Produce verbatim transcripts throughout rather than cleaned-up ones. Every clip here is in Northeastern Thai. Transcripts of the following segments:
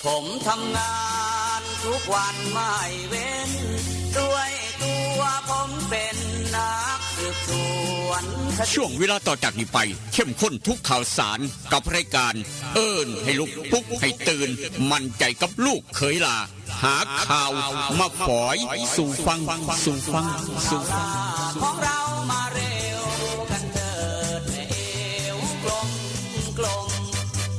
ผมทำงานทุกวันไม่เว้น ด้วยตัวผมเป็นนักสืบสวนคดี ช่วงเวลาต่อจากนี้ไป เข้มข้นทุกข่าวสารกับรายการ เอิ้นให้ลุก ปลุกให้ตื่น มั่นใจกับลูกเขยหล้า หาข่าวมาฝอยสู่ฟัง สู่ฟัง สู่ฟัง ของเรามาเร็วกันเถิดแม่เอวกลมกลม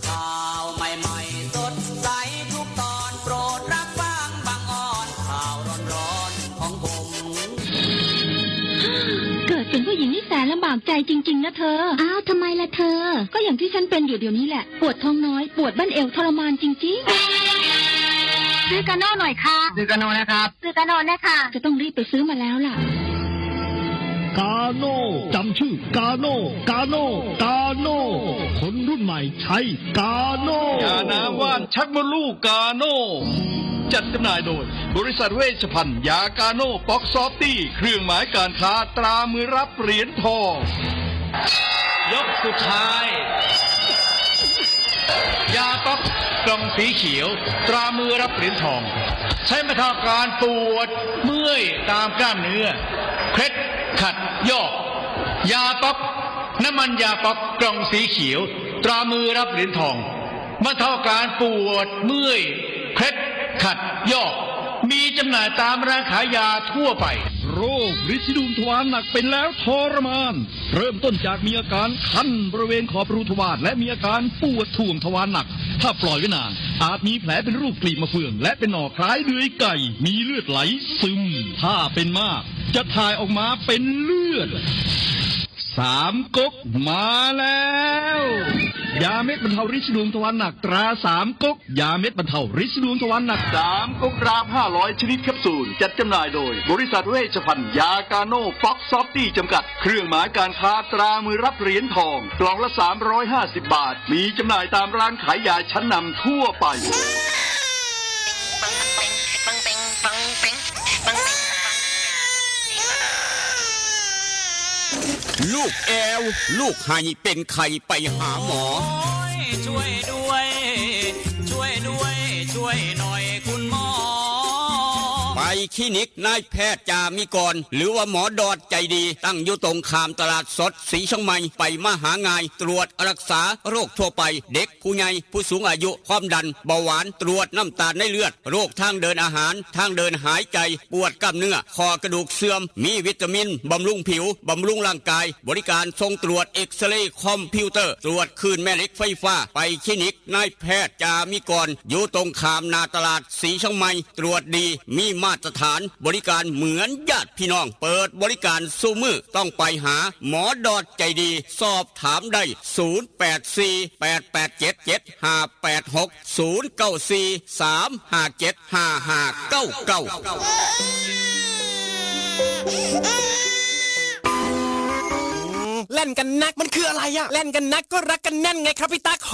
ข่าวใหม่ๆสดใสทุกตอน โปรดรับฟังบางออน ข่าวร้อนๆของผม เกิดเป็นผู้หญิงนี่แสนลำบากใจจริงๆนะเธอ อ้าว ทำไมล่ะเธอ ก็อย่างที่ฉันเป็นอยู่เดี๋ยวนี้แหละ ปวดท้องน้อย ปวดบั้นเอวทรมานจริงๆ ซื้อกาโน่หน่อยค่ะ ซื้อกาโน่นะครับ ซื้อกาโน่นะคะ จะต้องรีบไปซื้อมาแล้วล่ะ กาโน่ จำชื่อกาโน่ กาโน่ กาโน่ คนรุ่นใหม่ใช้กาโน่ ยาน้ำว่านชักมดลูกกาโน่ จัดจำหน่ายโดย บริษัทเวชภัณฑ์ยากาโน่ป๊อกซอฟตี้ เครื่องหมายการค้าตรามือรับเหรียญทอง ยกสุดท้าย ยาป๊อกกล่องสีเขียว ตรามือรับเหรียญทอง ใช้บรรเทาอาการปวดเมื่อยตามกล้ามเนื้อ เคล็ดขัดยอก ยาป๊อก น้ำมันยาป๊อกกล่องสีเขียว ตรามือรับเหรียญทอง บรรเทาอาการปวดเมื่อย เคล็ดขัดยอก มีจำหน่ายตามร้านขายยาทั่วไป โรคริดสีดวงทวารหนักเป็นแล้วทรมาน เริ่มต้นจากมีอาการคันบริเวณขอบรูทวาร และมีอาการปวดถ่วงทวารหนัก ถ้าปล่อยไว้นาน อาจมีแผลเป็นรูปกลีบมะเฟือง และเป็นหนองคล้ายเดือยไก่ มีเลือดไหลซึม ถ้าเป็นมาก จะถ่ายออกมาเป็นเลือด สามก๊กมาแล้ว ยาเม็ดบรรเทาริดสีดวงทวารหนักตราสามก๊ก ยาเม็ดบรรเทาริดสีดวงทวารหนัก สามก๊กรามห้าร้อยชนิดแคปซูล จัดจำหน่ายโดย บริษัทเวชภัณฑ์ยากาโน่ป๊อกซอฟตี้จำกัด เครื่องหมายการค้าตรามือรับเหรียญทอง กล่องละสามร้อยห้าสิบบาท มีจำหน่ายตามร้านขายยาชั้นนำทั่วไป ลูกแอว ลูกไห้เป็นไข้ไปหาหมอ โอ้ย ช่วยด้วย ช่วยด้วย ช่วยหน่อยคุณหมอ ไปคลินิกนายแพทย์จามิกร หรือว่าหมอดอดใจดี ตั้งอยู่ตรงข้ามตลาดสดสีเชียงใหม่ ไปมาหาง่าย ตรวจรักษาโรคทั่วไป เด็ก ผู้ใหญ่ ผู้สูงอายุ ความดัน เบาหวาน ตรวจน้ำตาลในเลือด โรคทางเดินอาหาร ทางเดินหายใจ ปวดกล้ามเนื้อ ข้อกระดูกเสื่อม มีวิตามิน บำรุงผิว บำรุงร่างกาย บริการส่งตรวจเอ็กซเรย์คอมพิวเตอร์ ตรวจคลื่นแม่เหล็กไฟฟ้า ไปคลินิกนายแพทย์จามิกร อยู่ตรงข้ามหน้าตลาดสีเชียงใหม่ ตรวจดี มีมาตรฐาน บริการเหมือนญาติพี่น้อง เปิดบริการซุมื้อ ต้องไปหาหมอดอดใจดี สอบถามได้ ศูนย์แปดสี่ แปดแปดเจ็ด เจ็ดห้าแปดหก ศูนย์เก้าสี่ สามห้าเจ็ด ห้าห้าเก้าเก้า แล่นกันนักมันคืออะไรอะ แล่นกันนักก็รักกันแน่นไงครับพี่ตั๊ก โห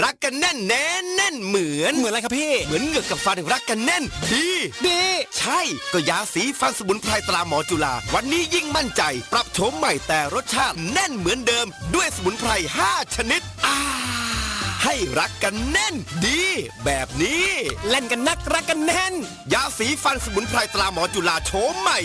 รักกันแน่นแน่นแน่นเหมือน เหมือนอะไรครับพี่ เหมือนเหงือกกับฟันรักกันแน่น ดี ดี ใช่ ก็ยาสีฟันสมุนไพรตราหมอจุฬา วันนี้ยิ่งมั่นใจ ปรับโฉมใหม่แต่รสชาติแน่นเหมือนเดิม ด้วยสมุนไพรห้าชนิด อ่า ให้รักกันแน่น ดี แบบนี้ แล่นกันนักรักกันแน่น ยาสีฟันสมุนไพรตราหมอจุฬาโฉมใหม่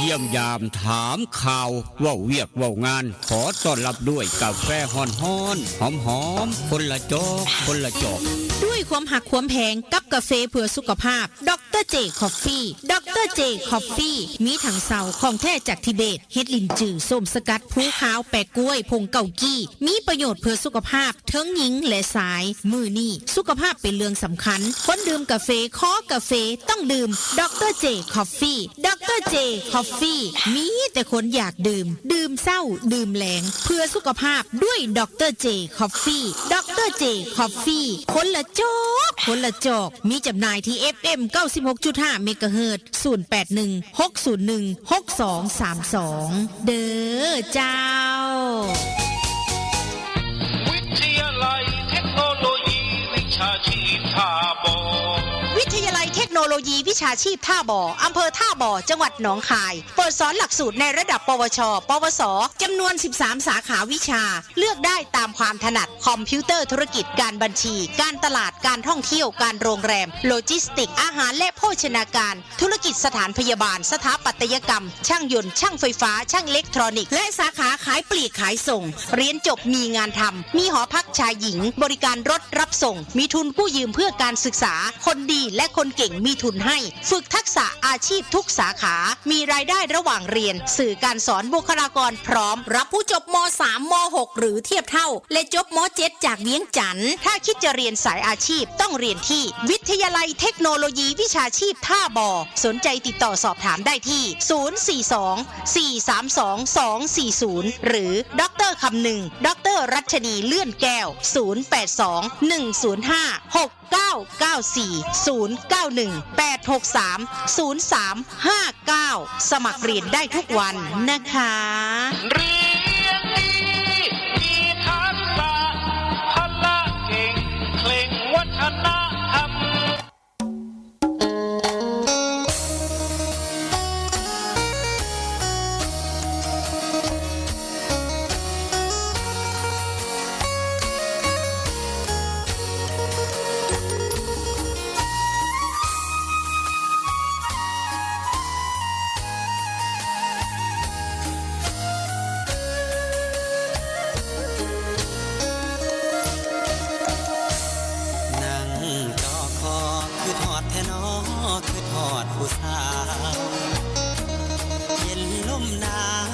เยี่ยมยามถามข่าว เว้าเวียกเว้างาน ขอต้อนรับด้วยกาแฟฮ้อนๆ หอมๆ คนละจอก คนละจอก ด้วยความหักความแพงกับกาแฟเพื่อสุขภาพ ดอกเตอร์เจ คอฟฟี่ ดอกเตอร์เจ คอฟฟี่ มีถังเซาของแท้จากทิเบต เห็ดหลินจือ ส้มสกัด ภูขาว แปะกล้วย ผงเกากี้ มีประโยชน์เพื่อสุขภาพ ทั้งหญิงและชาย มื้อนี้สุขภาพเป็นเรื่องสำคัญ คนดื่มกาแฟ คอกาแฟ ต้องดื่ม ดอกเตอร์เจ คอฟฟี่ ดอกเตอร์เจ คอฟฟี่ มีแต่คนอยากดื่ม ดื่มเช้า ดื่มแลง เพื่อสุขภาพด้วย ดอกเตอร์เจ คอฟฟี่ ดอกเตอร์เจ คอฟฟี่ คนละจอก คนละจอก มีจำหน่ายที่ เอฟเอ็ม เก้าสิบหกจุดห้า เมกะเฮิรตซ์ ศูนย์แปดหนึ่ง หกศูนย์หนึ่ง หกสองสามสอง เด้อเจ้า วิทยาลัยเทคโนโลยีวิชาชีพท่าบ่อ วิทยาลัยเทคโน โนโลยีวิชาชีพท่าบ่อ อำเภอท่าบ่อ จังหวัดหนองคาย เปิดสอนหลักสูตรในระดับ ปวช ปวส จำนวน สิบสาม สาขาวิชา เลือกได้ตามความถนัด คอมพิวเตอร์ธุรกิจ การบัญชี การตลาด การท่องเที่ยว การโรงแรม โลจิสติกส์ อาหารและโภชนาการ ธุรกิจสถานพยาบาล สถาปัตยกรรม ช่างยนต์ ช่างไฟฟ้า ช่างอิเล็กทรอนิกส์ และสาขาขายปลีกขายส่ง เรียนจบมีงานทำ มีหอพักชายหญิง บริการรถรับส่ง มีทุนกู้ยืมเพื่อการศึกษา คนดีและคนเก่งมีทุนให้ ฝึกทักษะอาชีพทุกสาขา มีรายได้ระหว่างเรียน สื่อการสอนบุคลากรพร้อม รับผู้จบ ม.สาม ม.หก หรือเทียบเท่า และจบ ม.เจ็ด จากเวียงจันทน์ ถ้าคิดจะเรียนสายอาชีพต้องเรียนที่วิทยาลัยเทคโนโลยีวิชาชีพท่าบ่อ สนใจติดต่อสอบถามได้ที่ ศูนย์สี่สอง สี่สามสอง สองสี่ศูนย์ หรือ ดอกเตอร์คำนึง ดอกเตอร์รัชนีเลื่อนแก้ว ศูนย์แปดสอง หนึ่งศูนย์ห้า หกเก้าเก้าสี่ ศูนย์เก้าหนึ่ง แปดหกสาม ศูนย์สามห้าเก้า สมัครเรียนได้ทุกวันนะคะ เรียนดี มีทักษะ พละเก่ง เคร่งวัฒนธรรม นั่งจอคอ คิดฮอดแท้น้อ คิดฮอดผู้สาว เย็นลมหนาว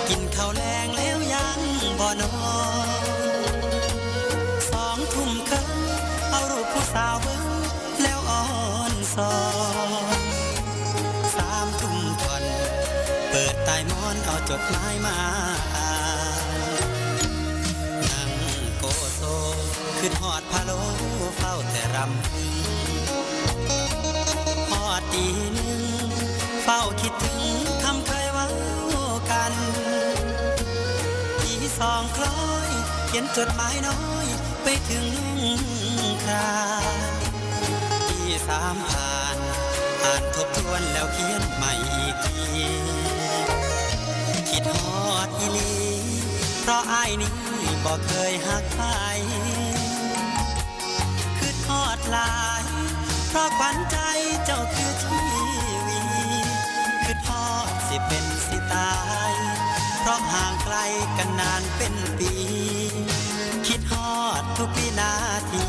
กินข้าวแลงแล้วยังบ่นอน สองทุ่มครึ่ง เอารูปผู้สาวเบิ่ง แล้วอ่อนสอน สามทุ่มท่อน เปิดใต้หมอนเอาจดหมายมาอ่าน นั่งโกโซ คิดฮอดพะโล้ เฝ้าแต่รำพึง ฮอดตีหนึ่ง เฝ้าคิดถึงคำเคยเว้ากัน ตีสองคล้อย เขียนจดหมายน้อย ไปถึงลุงคราน ตีสามผ่าน อ่านทบทวนแล้วเขียนใหม่อีกที คิดฮอดอีหลี เพราะอ้ายนี้บ่เคยฮักใคร คิดฮอดหลาย เพราะขวัญใจเจ้าคือทีวี คิดฮอดสิเป็นสิตาย เพราะห่างไกลกันนานเป็นปี คิดฮอดทุกวินาที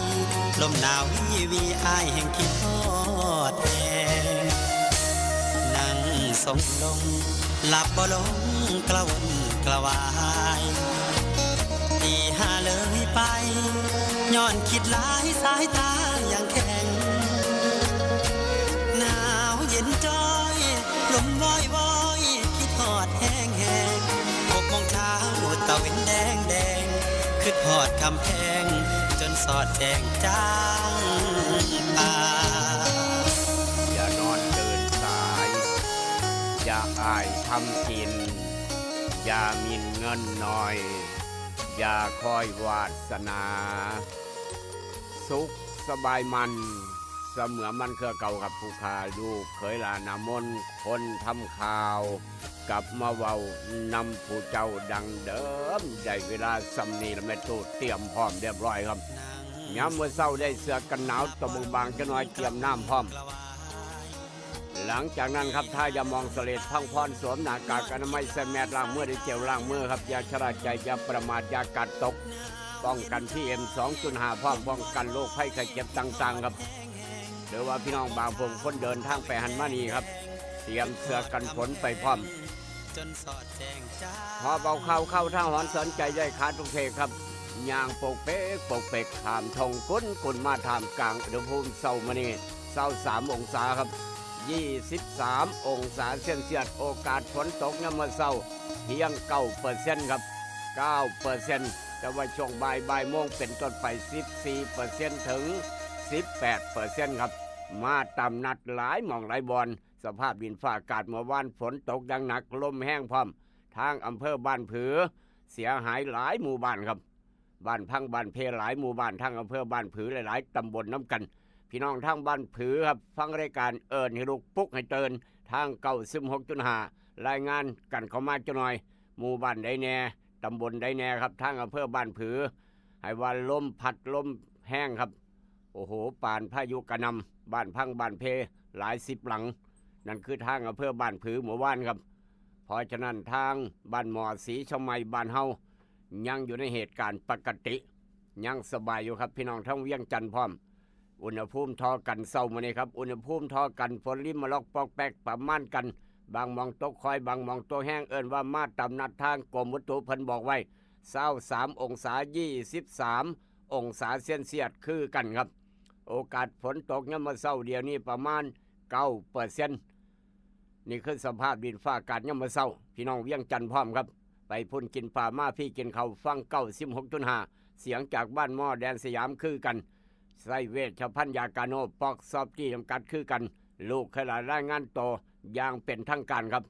ลมหนาววีวี อ้ายแห่งคิดฮอดแฮง นั่งทรงลง หลับบ่ลงกระวนกระวาย ตีห้าเลยไป ย้อนคิดหลายสายตายังแข็ง หนาวเย็นจ้อย ลมวอยวอย คิดฮอดแฮงแฮง หกโมงเช้า ตะเว็นแดงแดง คิดฮอดคำแพง จนสอดแจ้งจางป่า อย่านอนตื่นสาย อย่าอายทำกิน อย่าหมิ่นเงินหน่อย อย่าคอยวาสนา สุขสบายมัน เสมือมันเครือเก่าครับผู้ข้า ลูกเขยหลานนามน คนทำข่าว กลับมาเว้านำผู้เจ้าดังเดิม ได้เวลาส่ำนี้ละแม่ตู้ เตรียมพร้อมเรียบร้อยครับ ยามมื้อเช้าได้เสื้อกันหนาวตะบงบางจักหน่อย เตรียมน้ำพร้อม หลังจากนั้นครับ ทายาหม่องเสลดพังพร สวมหน้ากากอนามัย ใส่แมส ล้างมือด้วยเจลล้างมือครับ อย่าชะล่าใจ อย่าประมาท อย่ากาดตก ป้องกัน พีเอ็ม สองจุดห้า พร้อม ป้องกันโรคภัยไข้เจ็บต่างๆครับ หรือว่าพี่น้องบางพวกคนเดินทางไปหั้นมานี่ครับ เตรียมเสื้อกันฝนไปพร้อม หอบเอาข่าวเข้าทางหอนสนใจได้ขาดทุกเพกครับ ย่างปกเปกปกเปก ข้ามทงกุนกุนมาท่ามกลางอุณหภูมิเช้ามื้อนี้ ซาวสาม องศาครับ ยี่สิบสาม องศาเซลเซียส โอกาสฝนตกยามมื้อเช้า เพียง เก้าเปอร์เซ็นต์ครับ เก้าเปอร์เซ็นต์ แต่ว่าช่วงบ่าย บ่ายโมงเป็นต้นไป สิบสี่เปอร์เซ็นต์ ถึง สิบแปดเปอร์เซ็นต์ครับ มาตามนัดหลายหม่องหลายบ่อน สภาพดินฟ้าอากาศเมื่อวานฝนตกอย่างหนัก ลมแฮงพร้อม ทางอำเภอบ้านผือ เสียหายหลายหมู่บ้านครับ บ้านพังบ้านเพหลายหมู่บ้าน ทางอำเภอบ้านผือหลายๆตำบลนำกัน พี่น้องทางบ้านผือครับ ฟังรายการเอิ้นให้ลุกปลุกให้ตื่น ทางเก้าสิบหกจุดห้า รายงานกันเข้ามาจักหน่อย หมู่บ้านใดแน่ ตำบลใดแน่ครับ ทางอำเภอบ้านผือ ให้ว่าลมพัดลมแฮงครับ โอ้โห ปานพายุกระหน่ำ บ้านพังบ้านเพ หลายสิบหลัง นั่นคือทางอำเภอบ้านผือเมื่อวานครับ เพราะฉะนั้นทางบ้านหมอสีเชียงใหม่บ้านเฮา ยังอยู่ในเหตุการณ์ปกติ ยังสบายอยู่ครับ พี่น้องทั้งเวียงจันทน์พร้อม อุณหภูมิท่อกันเช้ามื้อนี้ครับ อุณหภูมิท่อกัน ฝนริมมาลอกปอกแปกประมาณกัน บางหม่องตกค่อย บางหม่องตกแฮง เอิ้นว่ามาตามนัด ทางกรมอุตุเพิ่นบอกไว้ ซาวสามองศา ยี่สิบสามองศาเซลเซียสคือกันครับ โอกาสฝนตกยามมื้อเช้าเดี๋ยวนี้ประมาณ เก้าเปอร์เซ็นต์ นี่คือสภาพดินฟ้าอากาศยามมื้อเช้า พี่น้องเวียงจันทน์พร้อมครับ ไปพุ้นกินปลา มาพี้กินข้าว ฟังเก้าสิบหกจุดห้า เสียงจากบ้านหม้อแดนสยามคือกัน ใช้เวชภัณฑ์ยากาโนป๊อกซอฟตี้จำกัดคือกัน ลูกเคยหลายรายงานต่ออย่างเป็นทางการครับ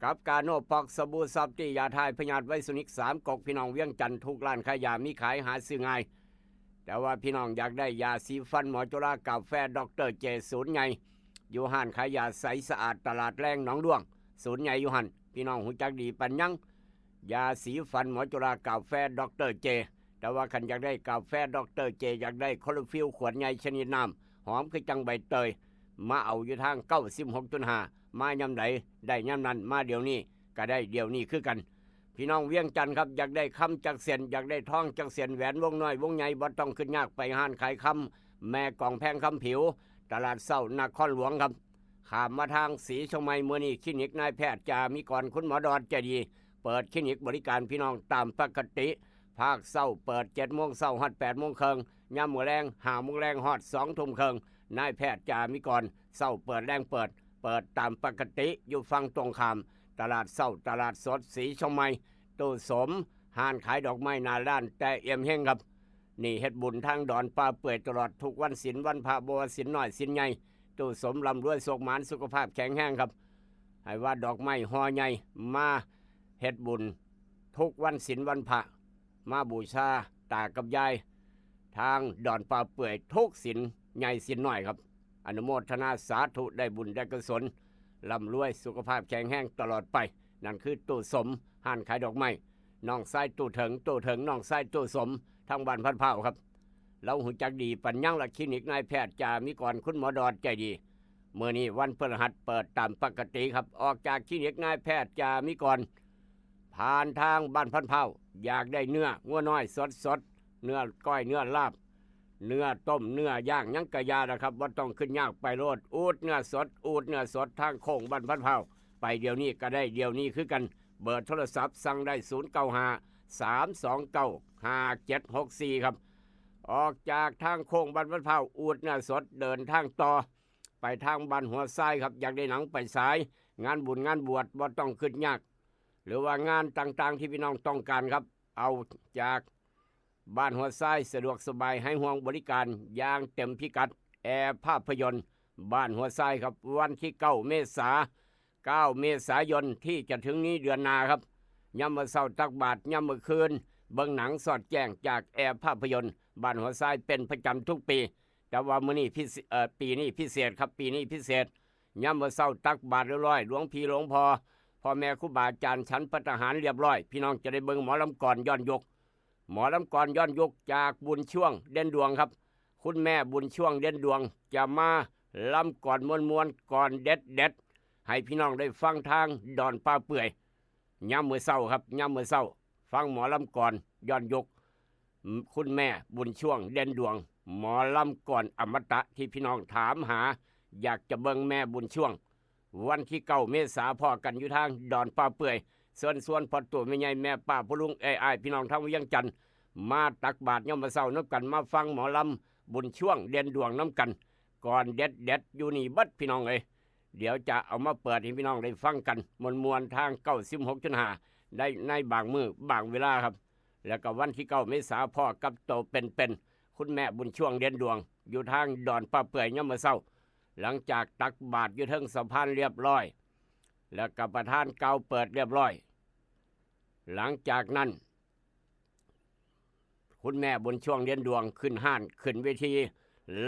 กับกาโนป๊อกสบู่ซอฟตี้ ยาทายพยาธิไวรัสนิกสามก๊ก พี่น้องเวียงจันทน์ทุกร้านขายยามีขาย หาซื้อง่าย แต่ว่าพี่น้องอยากได้ยาสีฟันหมอจุฬากาแฟดอกเตอร์เจ ศูนย์ใหญ่ อยู่ห้านขายยาใสสะอาดตลาดแรงหนองด้วง ศูนย์ใหญ่อยู่หั่น พี่น้องฮู้จักดีปานยัง ยาสีฟันหมอจุฬากาแฟดอกเตอร์เจ แต่ว่าคันอยากได้กาแฟดอกเตอร์เจ อยากได้คลอโรฟิลขวดใหญ่ชนิดน้ำ หอมคือจั่งใบเตย มาเอาอยู่ทางเก้าสิบหกจุดห้า มายามใดได้ยามนั้น มาเดี๋ยวนี้ก็ได้เดี๋ยวนี้คือกัน พี่น้องเวียงจันทน์ครับ อยากได้คำจักเส้น อยากได้ทองจักเส้น แหวนวงน้อยวงใหญ่ บ่ต้องคิดยาก ไปห้านขายคำ แม่กองแพงคำผิว ตลาดเช้านครหลวงครับ ข้ามมาทางสีเชียงใหม่ มื้อนี้คลินิกนายแพทย์จามิกร คุณหมอดอดใจดี เปิดคลินิกบริการพี่น้องตามปกติ ภาคเช้าเปิดเจ็ดโมงเช้าฮอดแปดโมงครึ่ง ยามมื้อแลงห้าโมงแลงฮอดสองทุ่มครึ่ง นายแพทย์จามิกร เช้าเปิดแลงเปิด เปิดตามปกติ อยู่ฝั่งตรงข้าม ตลาดเช้าตลาดสดสีเชียงใหม่ ตู้สม ห้านขายดอกไม้หน้าร้านแต่เอี่ยมเฮงครับ นี่เฮ็ดบุญทางดอนป่าเปื่อยตลอดทุกวันศีลวันพระ บ่ว่าศีลน้อยศีลใหญ่ ตู้สมร่ำรวยโชคหมานสุขภาพแข็งแรงครับ ให้ว่าดอกไม้ห่อใหญ่มาเฮ็ดบุญทุกวันศีลวันพระ มาบูชาตากับยาย ทางดอนป่าเปื่อยทุกศีลใหญ่ศีลน้อยครับ อนุโมทนาสาธุ ได้บุญได้กุศล ร่ำรวยสุขภาพแข็งแรงตลอดไป นั่นคือตู้สม ห้านขายดอกไม้ น้องชายตู้เถิง ตู้เถิงน้องชายตู้สม ทางบ้านพันพร้าวครับ เราฮู้จักดีปานยังละ คลินิกนายแพทย์จามิกร คุณหมอดอดใจดี มื้อนี้วันพฤหัสเปิดตามปกติครับ ออกจากคลินิกนายแพทย์จามิกร ผ่านทางบ้านพันพร้าว อยากได้เนื้องัวน้อยสดๆ เนื้อก้อย เนื้อลาบ เนื้อต้ม เนื้อย่างหยังกะอยานะครับ บ่ต้องคิดยาก ไปโลด อูดเนื้อสด อูดเนื้อสด ทางโค้งบ้านพันพร้าว ไปเดี๋ยวนี้ก็ได้เดี๋ยวนี้คือกัน เบอร์โทรศัพท์สั่งได้ ศูนย์เก้าห้า สามสองเก้า ห้าเจ็ดหกสี่ ครับ ออกจากทางโค้งบ้านพันพร้าว อูดเนื้อสด เดินทางต่อ ไปทางบ้านหัวทรายครับ อยากได้หนังไปฉาย งานบุญงานบวช บ่ต้องคิดยาก หรือว่างานต่างๆที่พี่น้องต้องการครับ เอาจากบ้านหัวทราย สะดวกสบาย ให้ห่วงบริการอย่างเต็มพิกัด แอร์ภาพยนตร์ บ้านหัวทรายครับ วันที่เก้าเมษา เก้าเมษายนที่จะถึงนี้ เดือนหน้าครับ ยามมื้อเช้าตักบาตร ยามมื้อคืนเบิ่งหนังสอดแจ้งจากแอร์ภาพยนตร์ บ้านหัวทรายเป็นประจำทุกปี แต่ว่ามื้อนี้พิเศษ เอ่อ ปีนี้พิเศษครับ ปีนี้พิเศษ ยามมื้อเช้าตักบาตรเรียบร้อย หลวงพี่หลวงพ่อ พ่อแม่ครูบาอาจารย์ฉันภัตตาหารเรียบร้อย พี่น้องจะได้เบิ่งหมอลำกลอนย้อนยุค หมอลำกลอนย้อนยุคจากบุญช่วงเด่นดวงครับ คุณแม่บุญช่วงเด่นดวง จะมาลำกลอนม่วนๆ กลอนเด็ดๆ ให้พี่น้องได้ฟังทางดอนป่าเปื่อย ยามมื้อเช้าครับ ยามมื้อเช้า ฟังหมอลำกลอนย้อนยุค คุณแม่บุญช่วงเด่นดวง หมอลำกลอนอมตะที่พี่น้องถามหา อยากจะเบิ่งแม่บุญช่วง วันที่เก้าเมษาพ้อกันอยู่ทางดอนป่าเปื่อย เชิญชวนพ่อตู่แม่ใหญ่แม่ป้าพ่อลุงเอ้ยอ้ายพี่น้องทางเวียงจันทน์ มาตักบาตรยามมื้อเช้านำกัน มาฟังหมอลำบุญช่วงเด่นดวงนำกัน กลอนเด็ดๆ อยู่นี่เบิดพี่น้องเอ้ย เดี๋ยวจะเอามาเปิดให้พี่น้องได้ฟังกันม่วนๆ ทางเก้าสิบหกจุดห้า ได้ในบางมื้อบางเวลาครับ แล้วก็วันที่เก้าเมษาพ้อกับโตเป็นๆ คุณแม่บุญช่วงเด่นดวง อยู่ทางดอนป่าเปื่อยยามมื้อเช้า หลังจากตักบาตรอยู่เทิงสะพานเรียบร้อย แล้วก็ประธานกล่าวเปิดเรียบร้อย หลังจากนั้น คุณแม่บุญช่วงเด่นดวงขึ้นฮ้านขึ้นเวที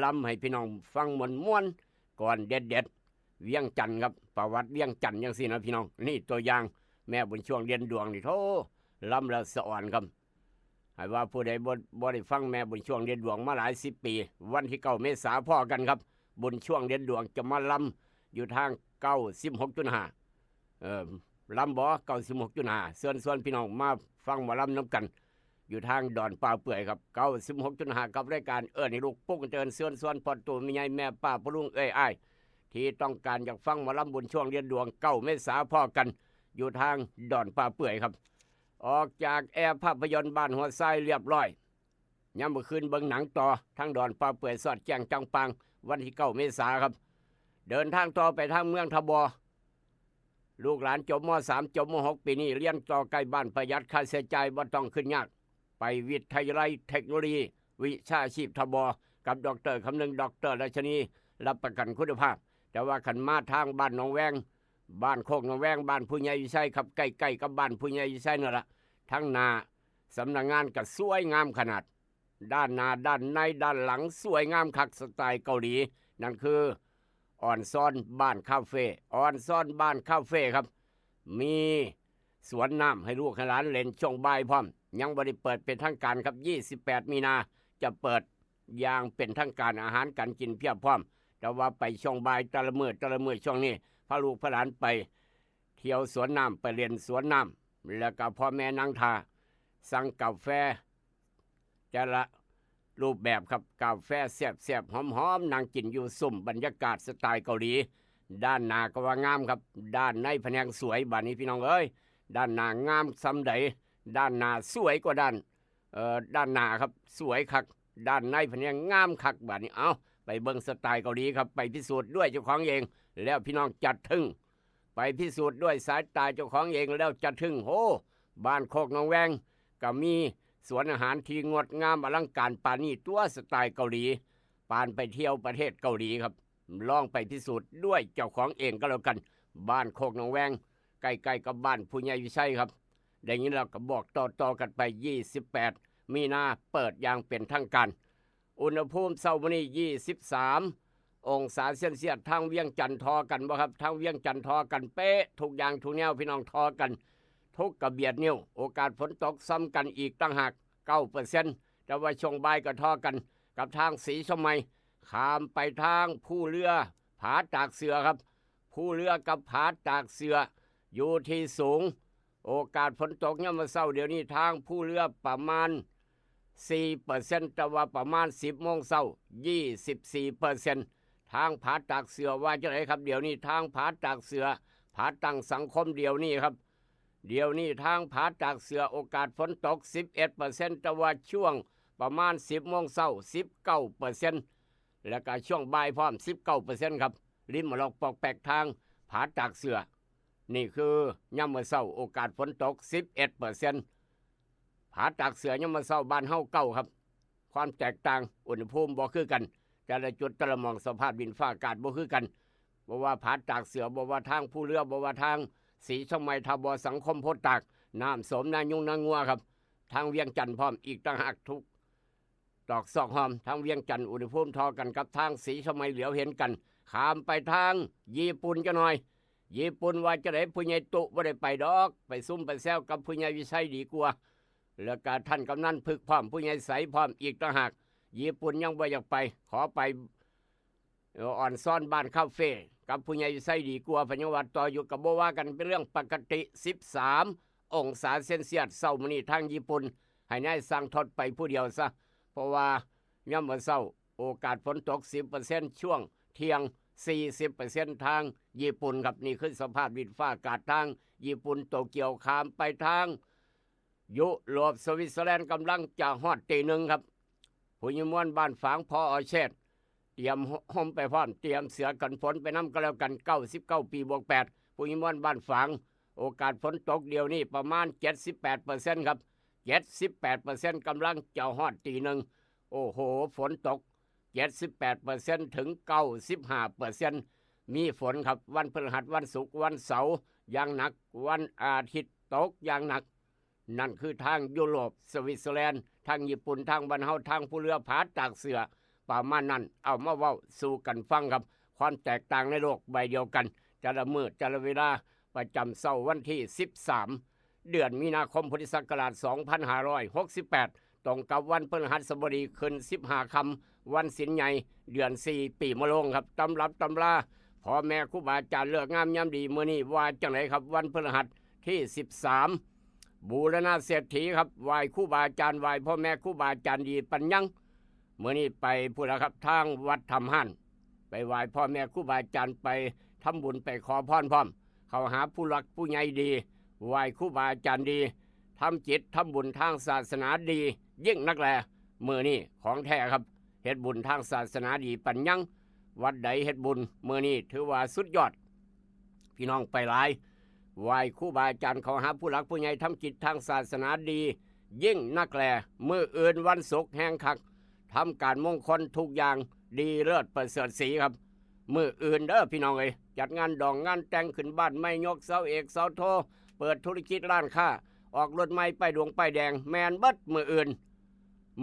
ลำให้พี่น้องฟังม่วนๆ ก่อนเด็ดๆ เวียงจันทน์ครับ ประวัติเวียงจันทน์จังซี่นะพี่น้อง นี่ตัวอย่างแม่บุญช่วงเด่นดวงนี่ โธ่ ลำแล้วสะอ่อนครับ ให้ว่าผู้ใดบ่ บ่ได้ฟังแม่บุญช่วงเด่นดวงมาหลายสิบปี วันที่เก้าเมษาพ้อกันครับ บุญช่วงเด่นดวงจะมาลำอยู่ทาง เก้าสิบหกจุดห้า เอ่อ ลำบ่ เก้าสิบหกจุดห้า เชิญชวนพี่น้องมาฟังหมอลำนำกัน อยู่ทางดอนป่าเปื่อยครับ เก้าสิบหกจุดห้า กับรายการเอิ้นให้ลูกปลุกเจิญ เชิญชวนพ่อตู่แม่ใหญ่แม่ป้าพ่อลุงเอื้อยอ้าย ที่ต้องการอยากฟังหมอลำบุญช่วงเด่นดวง เก้าเมษาพ้อกัน อยู่ทางดอนป่าเปื่อยครับ ออกจากแอร์ภาพยนตร์บ้านหัวทรายเรียบร้อย ยามมื้อคืนเบิ่งหนังต่อ ทางดอนป่าเปื่อยสอดแจ้งจังปาง วันที่เก้าเมษาครับ เดินทางต่อไปทางเมืองทบอ ลูกหลานจบ ม.สาม จบ ม.หก ปีนี้เรียนต่อใกล้บ้าน ประหยัดค่าใช้จ่ายบ่ต้องขึ้นยาก ไปวิทยาลัยเทคโนโลยีวิชาชีพทบอ กับดอกเตอร์คำนึง ดอกเตอร์ราชนี รับประกันคุณภาพ แต่ว่าคันมาทางบ้านหนองแวง บ้านโคกหนองแวง บ้านผู้ใหญ่วิชัยครับ ใกล้ๆกับบ้านผู้ใหญ่วิชัยนั่นละ ทางหน้าสำนักงานก็สวยงามขนาด ด้านหน้า ด้านใน ด้านหลัง สวยงามคัก สไตล์เกาหลี นั่นคือ ออนซอนบ้านคาเฟ่ ออนซอนบ้านคาเฟ่ครับ มีสวนน้ำให้ลูกให้หลานเล่นช่วงบ่ายพร้อม ยังบ่ได้เปิดเป็นทางการครับ ยี่สิบแปดมีนา จะเปิดอย่างเป็นทางการ อาหารการกินเพียบพร้อม แต่ว่าไปช่วงบ่ายแต่ละมื้อแต่ละมื้อ ช่วงนี้พาลูกพาหลานไปเที่ยวสวนน้ำ ไปเล่นสวนน้ำ แล้วก็พ่อแม่นั่งท่า สั่งกาแฟ แต่ละรูปแบบครับ กาแฟแซ่บๆ หอมๆ นั่งกินอยู่ซุ่ม บรรยากาศสไตล์เกาหลี ด้านหน้าก็ว่างามครับ ด้านในพะแนงสวย บาดนี้พี่น้องเอ้ย ด้านหน้างามส่ำใด ด้านหน้าสวยกว่าด้าน เอ่อ ด้านหน้าครับ สวยคัก ด้านในพะแนงงามคัก บาดนี้ เอา ไปเบิ่งสไตล์เกาหลีครับ ไปพิสูจน์ด้วยเจ้าของเอง แล้วพี่น้องจะทึ่ง ไปพิสูจน์ด้วยสายตาเจ้าของเองแล้วจะทึ่ง โห บ้านโคกหนองแวงก็มีสวนอาหารที่งดงามอลังการปานนี้ ตัวสไตล์เกาหลี ปานไปเที่ยวประเทศเกาหลีครับ ลองไปพิสูจน์ด้วยเจ้าของเองก็แล้วกัน บ้านโคกหนองแวง ใกล้ๆกับบ้านผู้ใหญ่วิชัยครับ ได้ยินแล้วก็บอกต่อๆกันไป ยี่สิบแปดมีนา เปิดอย่างเป็นทางการ อุณหภูมิเช้ามื้อนี้ ยี่สิบสามองศาเซลเซียส ทางเวียงจันทน์ทอกันบ่ครับ ทางเวียงจันทน์ทอกันเป๊ะ ทุกอย่างทุกแนวพี่น้องทอกัน ทุกกระเบียดนิ้ว โอกาสฝนตกซ้ำกันอีกต่างหาก เก้าเปอร์เซ็นต์ แต่ว่าช่วงบ่ายก็ทอกันกับทางศรีสมัย ข้ามไปทางภูเรือ ผาตากเสือครับ ภูเรือกับผาตากเสือ อยู่ที่สูง โอกาสฝนตกยามมื้อเช้าเดี๋ยวนี้ทางภูเรือประมาณ สี่เปอร์เซ็นต์ แต่ว่าประมาณ สิบโมงเช้า ยี่สิบสี่เปอร์เซ็นต์ ทางผาตากเสือว่าจังไดครับ เดี๋ยวนี้ทางผาตากเสือ ผาตั้งสังคมเดี๋ยวนี้ครับ เดี๋ยวนี้ทางผาตากเสือโอกาสฝนตก สิบเอ็ดเปอร์เซ็นต์ แต่ว่าช่วงประมาณ สิบโมงเช้า สิบเก้าเปอร์เซ็นต์ แล้วก็ช่วงบ่ายพร้อม สิบเก้าเปอร์เซ็นต์ ครับ ริมหมอกปอกแปกทางผาตากเสือ นี่คือยามมื้อเช้าโอกาสฝนตก สิบเอ็ดเปอร์เซ็นต์ ผาตากเสือยามมื้อเช้าบ้านเฮาเก้าครับ ความแตกต่างอุณหภูมิบ่คือกัน แต่ละจุดแต่ละหม่องสภาพดินฟ้าอากาศบ่คือกัน บ่ว่าผาตากเสือ บ่ว่าทางภูเรือ บ่ว่าทางศรีสมัย ทบ สังคมโพธิ์ตาก น้ำโสม นายุงนางัวครับ ทางเวียงจันทน์พร้อมอีกต่างหาก ทุกตอกซอกห้อม ทางเวียงจันทน์อุณหภูมิทอกันกับทางศรีสมัย เหลียวเห็นกัน ข้ามไปทางญี่ปุ่นจักหน่อย ญี่ปุ่นว่าจังได๋ ผู้ใหญ่ตุ๊บ่ได้ไปดอก ไปซุ่มไปแซวกับผู้ใหญ่วิชัยดีกว่า แล้วก็ท่านกำนันพึกษ์พร้อม ผู้ใหญ่ใสพร้อมอีกต่างหาก ญี่ปุ่นยังบ่อยากไป ขอไป เอ่อ ออนซอนบ้านคาเฟ่กับผู้ใหญ่วิชัยดีกว่า เพิ่นยังว่าต่ออยู่ ก็บ่ว่ากัน เป็นเรื่องปกติ สิบสามองศาเซลเซียส เช้ามื้อนี้ทางญี่ปุ่น ให้นายสั่งทดไปผู้เดียวซะ เพราะว่ายามมื้อเช้าโอกาสฝนตก สิบเปอร์เซ็นต์ ช่วงเที่ยง สี่สิบเปอร์เซ็นต์ ทางญี่ปุ่นครับ นี่คือสภาพดินฟ้าอากาศทางญี่ปุ่น โตเกียว ข้ามไปทางยุโรป สวิตเซอร์แลนด์ กำลังจะฮอดตีหนึ่งครับ ผู้ใหญ่ม่วนบ้านฝาง พอ เชษฐ์ เตรียมห่มไปพร้อม เตรียมเสื้อกันฝนไปนำก็แล้วกัน เก้าสิบเก้าปีบวกแปด ผู้ใหญ่ม่วนบ้านฝาง โอกาสฝนตกเดี๋ยวนี้ประมาณ เจ็ดสิบแปดเปอร์เซ็นต์ ครับ เจ็ดสิบแปดเปอร์เซ็นต์ กำลังจะฮอดตีหนึ่ง โอ้โห ฝนตก เจ็ดสิบแปดเปอร์เซ็นต์ ถึง เก้าสิบห้าเปอร์เซ็นต์ มีฝนครับ วันพฤหัส วันศุกร์ วันเสาร์อย่างหนัก วันอาทิตย์ตกอย่างหนัก นั่นคือทางยุโรป สวิตเซอร์แลนด์ ทางญี่ปุ่น ทางบ้านเฮา ทางภูเรือ ผาตากเสือ ประมาณนั้น เอามาเว้าสู่กันฟังครับ ความแตกต่างในโลกใบเดียวกัน แต่ละมื้อแต่ละเวลา ประจำเช้าวันที่สิบสาม เดือนมีนาคม พุทธศักราช สองพันห้าร้อยหกสิบแปด ตรงกับวันพฤหัสบดี ขึ้น สิบห้า ค่ำ วันศีลใหญ่ เดือนสี่ ปีมะโรงครับ ตำรับตำรา พ่อแม่ครูบาอาจารย์ ฤกษ์งามยามดี มื้อนี้ว่าจั่งใดครับ วันพฤหัสที่ สิบสาม บูรณะเศรษฐีครับ ไหว้ครูบาอาจารย์ ไหว้พ่อแม่ครูบาอาจารย์ดีปัญญัง มื้อนี้ไปพุ้นละครับ ทางวัดถ้ำฮ้าน ไปไหว้พ่อแม่ครูบาอาจารย์ ไปทำบุญ ไปขอพรพร้อม เข้าหาผู้หลักผู้ใหญ่ดี ไหว้ครูบาอาจารย์ดี ทำจิตทำบุญทางศาสนาดี ยิ่งนักแล มื้อนี้ของแท้ครับ เฮ็ดบุญทางศาสนาดีปัญญัง วัดใดเฮ็ดบุญ มื้อนี้ถือว่าสุดยอด พี่น้องไปหลาย ไหว้ครูบาอาจารย์ เข้าหาผู้หลักผู้ใหญ่ ทำกิจทางศาสนาดี ยิ่งนักแล มื้ออื่นวันศุกร์แฮงคัก ทำการมงคลทุกอย่าง ดีเลิศประเสริฐศรีครับ มื้ออื่นเด้อพี่น้องเอ้ย จัดงานดองงานแต่ง ขึ้นบ้านใหม่ ยกเสาเอกเสาโท เปิดธุรกิจร้านค้า ออกรถใหม่ ป้ายดงป้ายแดง แม่นเบิดมื้ออื่น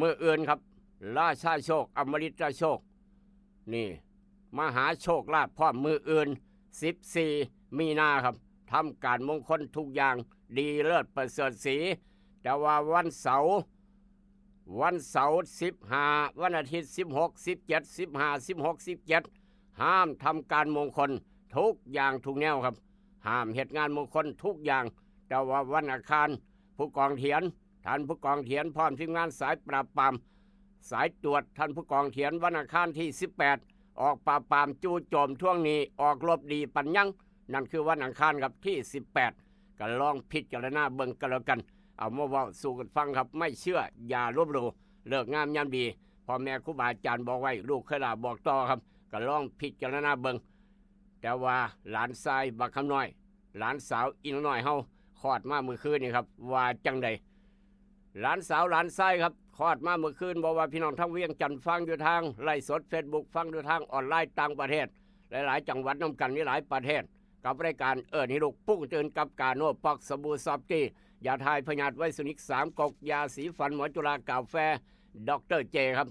มื้ออื่นครับ ราชาโชค อมฤตโชค นี่ มหาโชคลาภพร้อม มื้ออื่น สิบสี่ มีนาครับ ทำการมงคลทุกอย่าง ดีเลิศประเสริฐศรี แต่ว่าวันเสาร์ วันเสาร์ สิบห้า วันอาทิตย์ สิบหก สิบเจ็ด สิบห้า สิบหก สิบเจ็ด ห้ามทำการมงคลทุกอย่างทุกแนวครับ ห้ามเฮ็ดงานมงคลทุกอย่าง แต่ว่าวันอังคาร ผู้กองเถียน ท่านผู้กองเถียน พร้อมทีมงานสายปราบปราม สายตรวจ ท่านผู้กองเถียน วันอังคารที่ สิบแปด ออกปราบปราม จู่โจมทวงหนี้ ออกรบดีปัญญัง นั่นคือวันอังคารครับ ที่ สิบแปด ก็ลองพิจารณาเบิ่งกันแล้วกัน เอามาเว้าสู่กันฟังครับ ไม่เชื่ออย่าลบหลู่ ฤกษ์งามยามดี พ่อแม่ครูบาอาจารย์บอกไว้ ลูกเคยลาบอกต่อครับ ก็ลองพิจารณาเบิ่ง แต่ว่าหลานชายบักคำน้อย หลานสาวอีน้อยเฮา คลอดมามื้อคืนนี่ครับ ว่าจั่งใด หลานสาวหลานชายครับ คลอดมามื้อคืน บ่ว่าพี่น้องทางเวียงจันทน์ฟังอยู่ทางไลฟ์สด Facebook ฟังอยู่ทางออนไลน์ ต่างประเทศ หลายๆ จังหวัดนำกัน มีหลายประเทศ กับรายการเอิ้นให้ลูกปลุกตื่น กับกาโนป๊อก สบู่ซอฟตี้ ยาถ่ายพยาธิไวรัสนิก สามก๊ก ยาสีฟัน หมอจุฬา กาแฟ ด็อกเตอร์เจครับ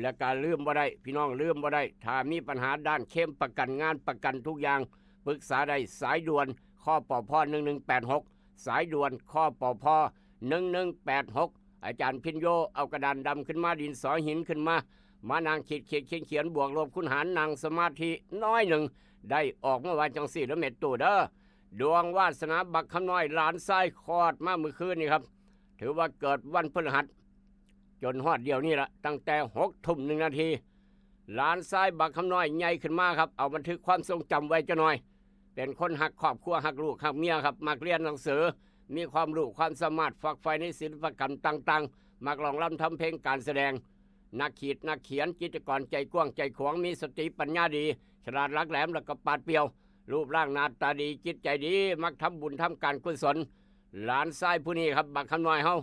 และก็ลืมบ่ได้ พี่น้องลืมบ่ได้ ถ้ามีปัญหาด้านเคลมประกันงาน ประกันทุกอย่าง ปรึกษาได้ สายด่วน คปภ หนึ่งหนึ่งแปดหก สายด่วน คปภ หนึ่งหนึ่งแปดหก อาจารย์พินโย เอากระดานดำขึ้นมา ดินสอหินขึ้นมา มานั่งขีดขีดเขียนเขียน บวกลบคูณหาร นั่งสมาธิน้อยหนึ่ง ได้ออกมาว่าจั่งซี้เด้อแม่ตู้เด้อ ดวงวาสนาบักคำน้อย หลานชายคลอดมามื้อคืนนี่ครับ ถือว่าเกิดวันพฤหัส จนฮอดเดี๋ยวนี้ละ ตั้งแต่หกทุ่มหนึ่งนาที หลานชายบักคำน้อยใหญ่ขึ้นมาครับ เอาบันทึกความทรงจำไว้จักหน่อย เป็นคนฮักครอบครัว ฮักลูกฮักเมียครับ มักเรียนหนังสือ มีความรู้ความสามารถ ฝักใฝ่ในศิลปกรรมต่างๆ มักร้องรำทำเพลง การแสดง นักขีดนักเขียน จิตรกรใจกว้างใจขวาง มีสติปัญญาดี ฉลาดหลักแหลม แล้วก็ปราดเปรียว รูปร่างหน้าตาดี จิตใจดี มักทำบุญทำการกุศล หลานชายผู้นี้ครับ บักคำน้อยเฮา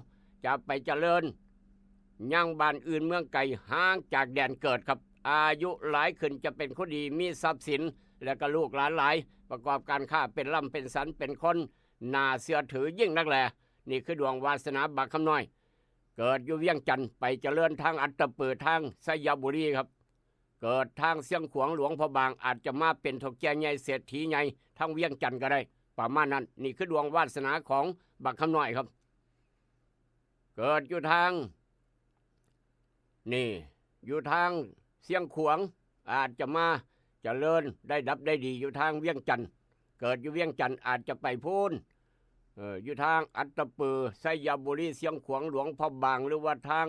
จะไปเจริญยังบ้านอื่นเมืองไกล ห่างจากแดนเกิดครับ อายุหลายขึ้นจะเป็นคนดี มีทรัพย์สิน และก็ลูกหลานหลาย ประกอบการค้าเป็นร่ำเป็นสัน เป็นคนน่าเชื่อถือยิ่งนักแล นี่คือดวงวาสนาบักคำน้อย เกิดอยู่เวียงจันทน์ ไปเจริญทางอัตตปือ ทางไชยบุรีครับ เกิดทางเชียงขวาง หลวงพระบาง อาจจะมาเป็นเฒ่าแก่ใหญ่ เศรษฐีใหญ่ทางเวียงจันทน์ก็ได้ ประมาณนั้น นี่คือดวงวาสนาของบักคำน้อยครับ เกิดอยู่ทาง นี่ อยู่ทางเชียงขวาง อาจจะมาเจริญได้ดับได้ดีอยู่ทางเวียงจันทน์ เกิดอยู่เวียงจันทน์ อาจจะไปพู้น เออ อยู่ทางอัตตปือ ไชยบุรี เชียงขวาง หลวงพระบาง หรือว่าทาง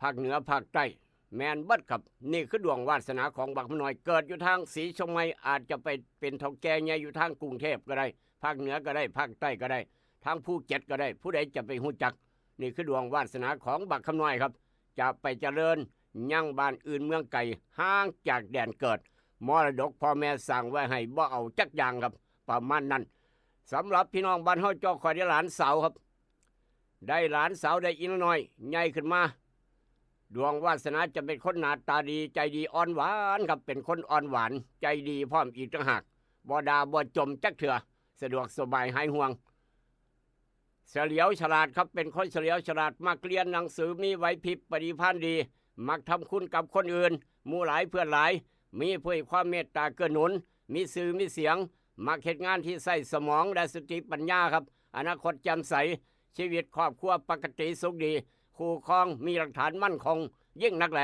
ภาคเหนือภาคใต้ แม่นเบิดครับ นี่คือดวงวาสนาของบักคำน้อย เกิดอยู่ทางศรีเชียงใหม่ อาจจะไปเป็นเฒ่าแก่ใหญ่อยู่ทางกรุงเทพก็ได้ ภาคเหนือก็ได้ ภาคใต้ก็ได้ ทางภูเก็ตก็ได้ ผู้ใดจะไปฮู้จัก นี่คือดวงวาสนาของบักคำน้อยครับ จะไปเจริญยังบ้านอื่นเมืองไกล ห่างจากแดนเกิด มรดกพ่อแม่สร้างไว้ให้ บ่เอาจักอย่างครับ ประมาณนั้น สำหรับพี่น้องบ้านเฮา เจ้าข้อยได้หลานสาวครับ ได้หลานสาว ได้อีน้อยใหญ่ขึ้นมา ดวงวาสนาจะเป็นคนหน้าตาดี ใจดี อ่อนหวานครับ เป็นคนอ่อนหวาน ใจดีพร้อมอีกต่างหาก บ่ด่าบ่จ่มจักเทื่อ สะดวกสบายหายห่วง เฉลียวฉลาดครับ เป็นคนเฉลียวฉลาด มักเรียนหนังสือ มีไหวพริบปฏิภาณดี มักทำคุณกับคนอื่น หมู่หลายเพื่อนหลาย มีผู้ให้ความเมตตาเกื้อหนุน มีชื่อมีเสียง มักเฮ็ดงานที่ใช้สมองและสติปัญญาครับ อนาคตแจ่มใส ชีวิตครอบครัวปกติสุขดี คู่ครองมีหลักฐานมั่นคง ยิ่งนักแล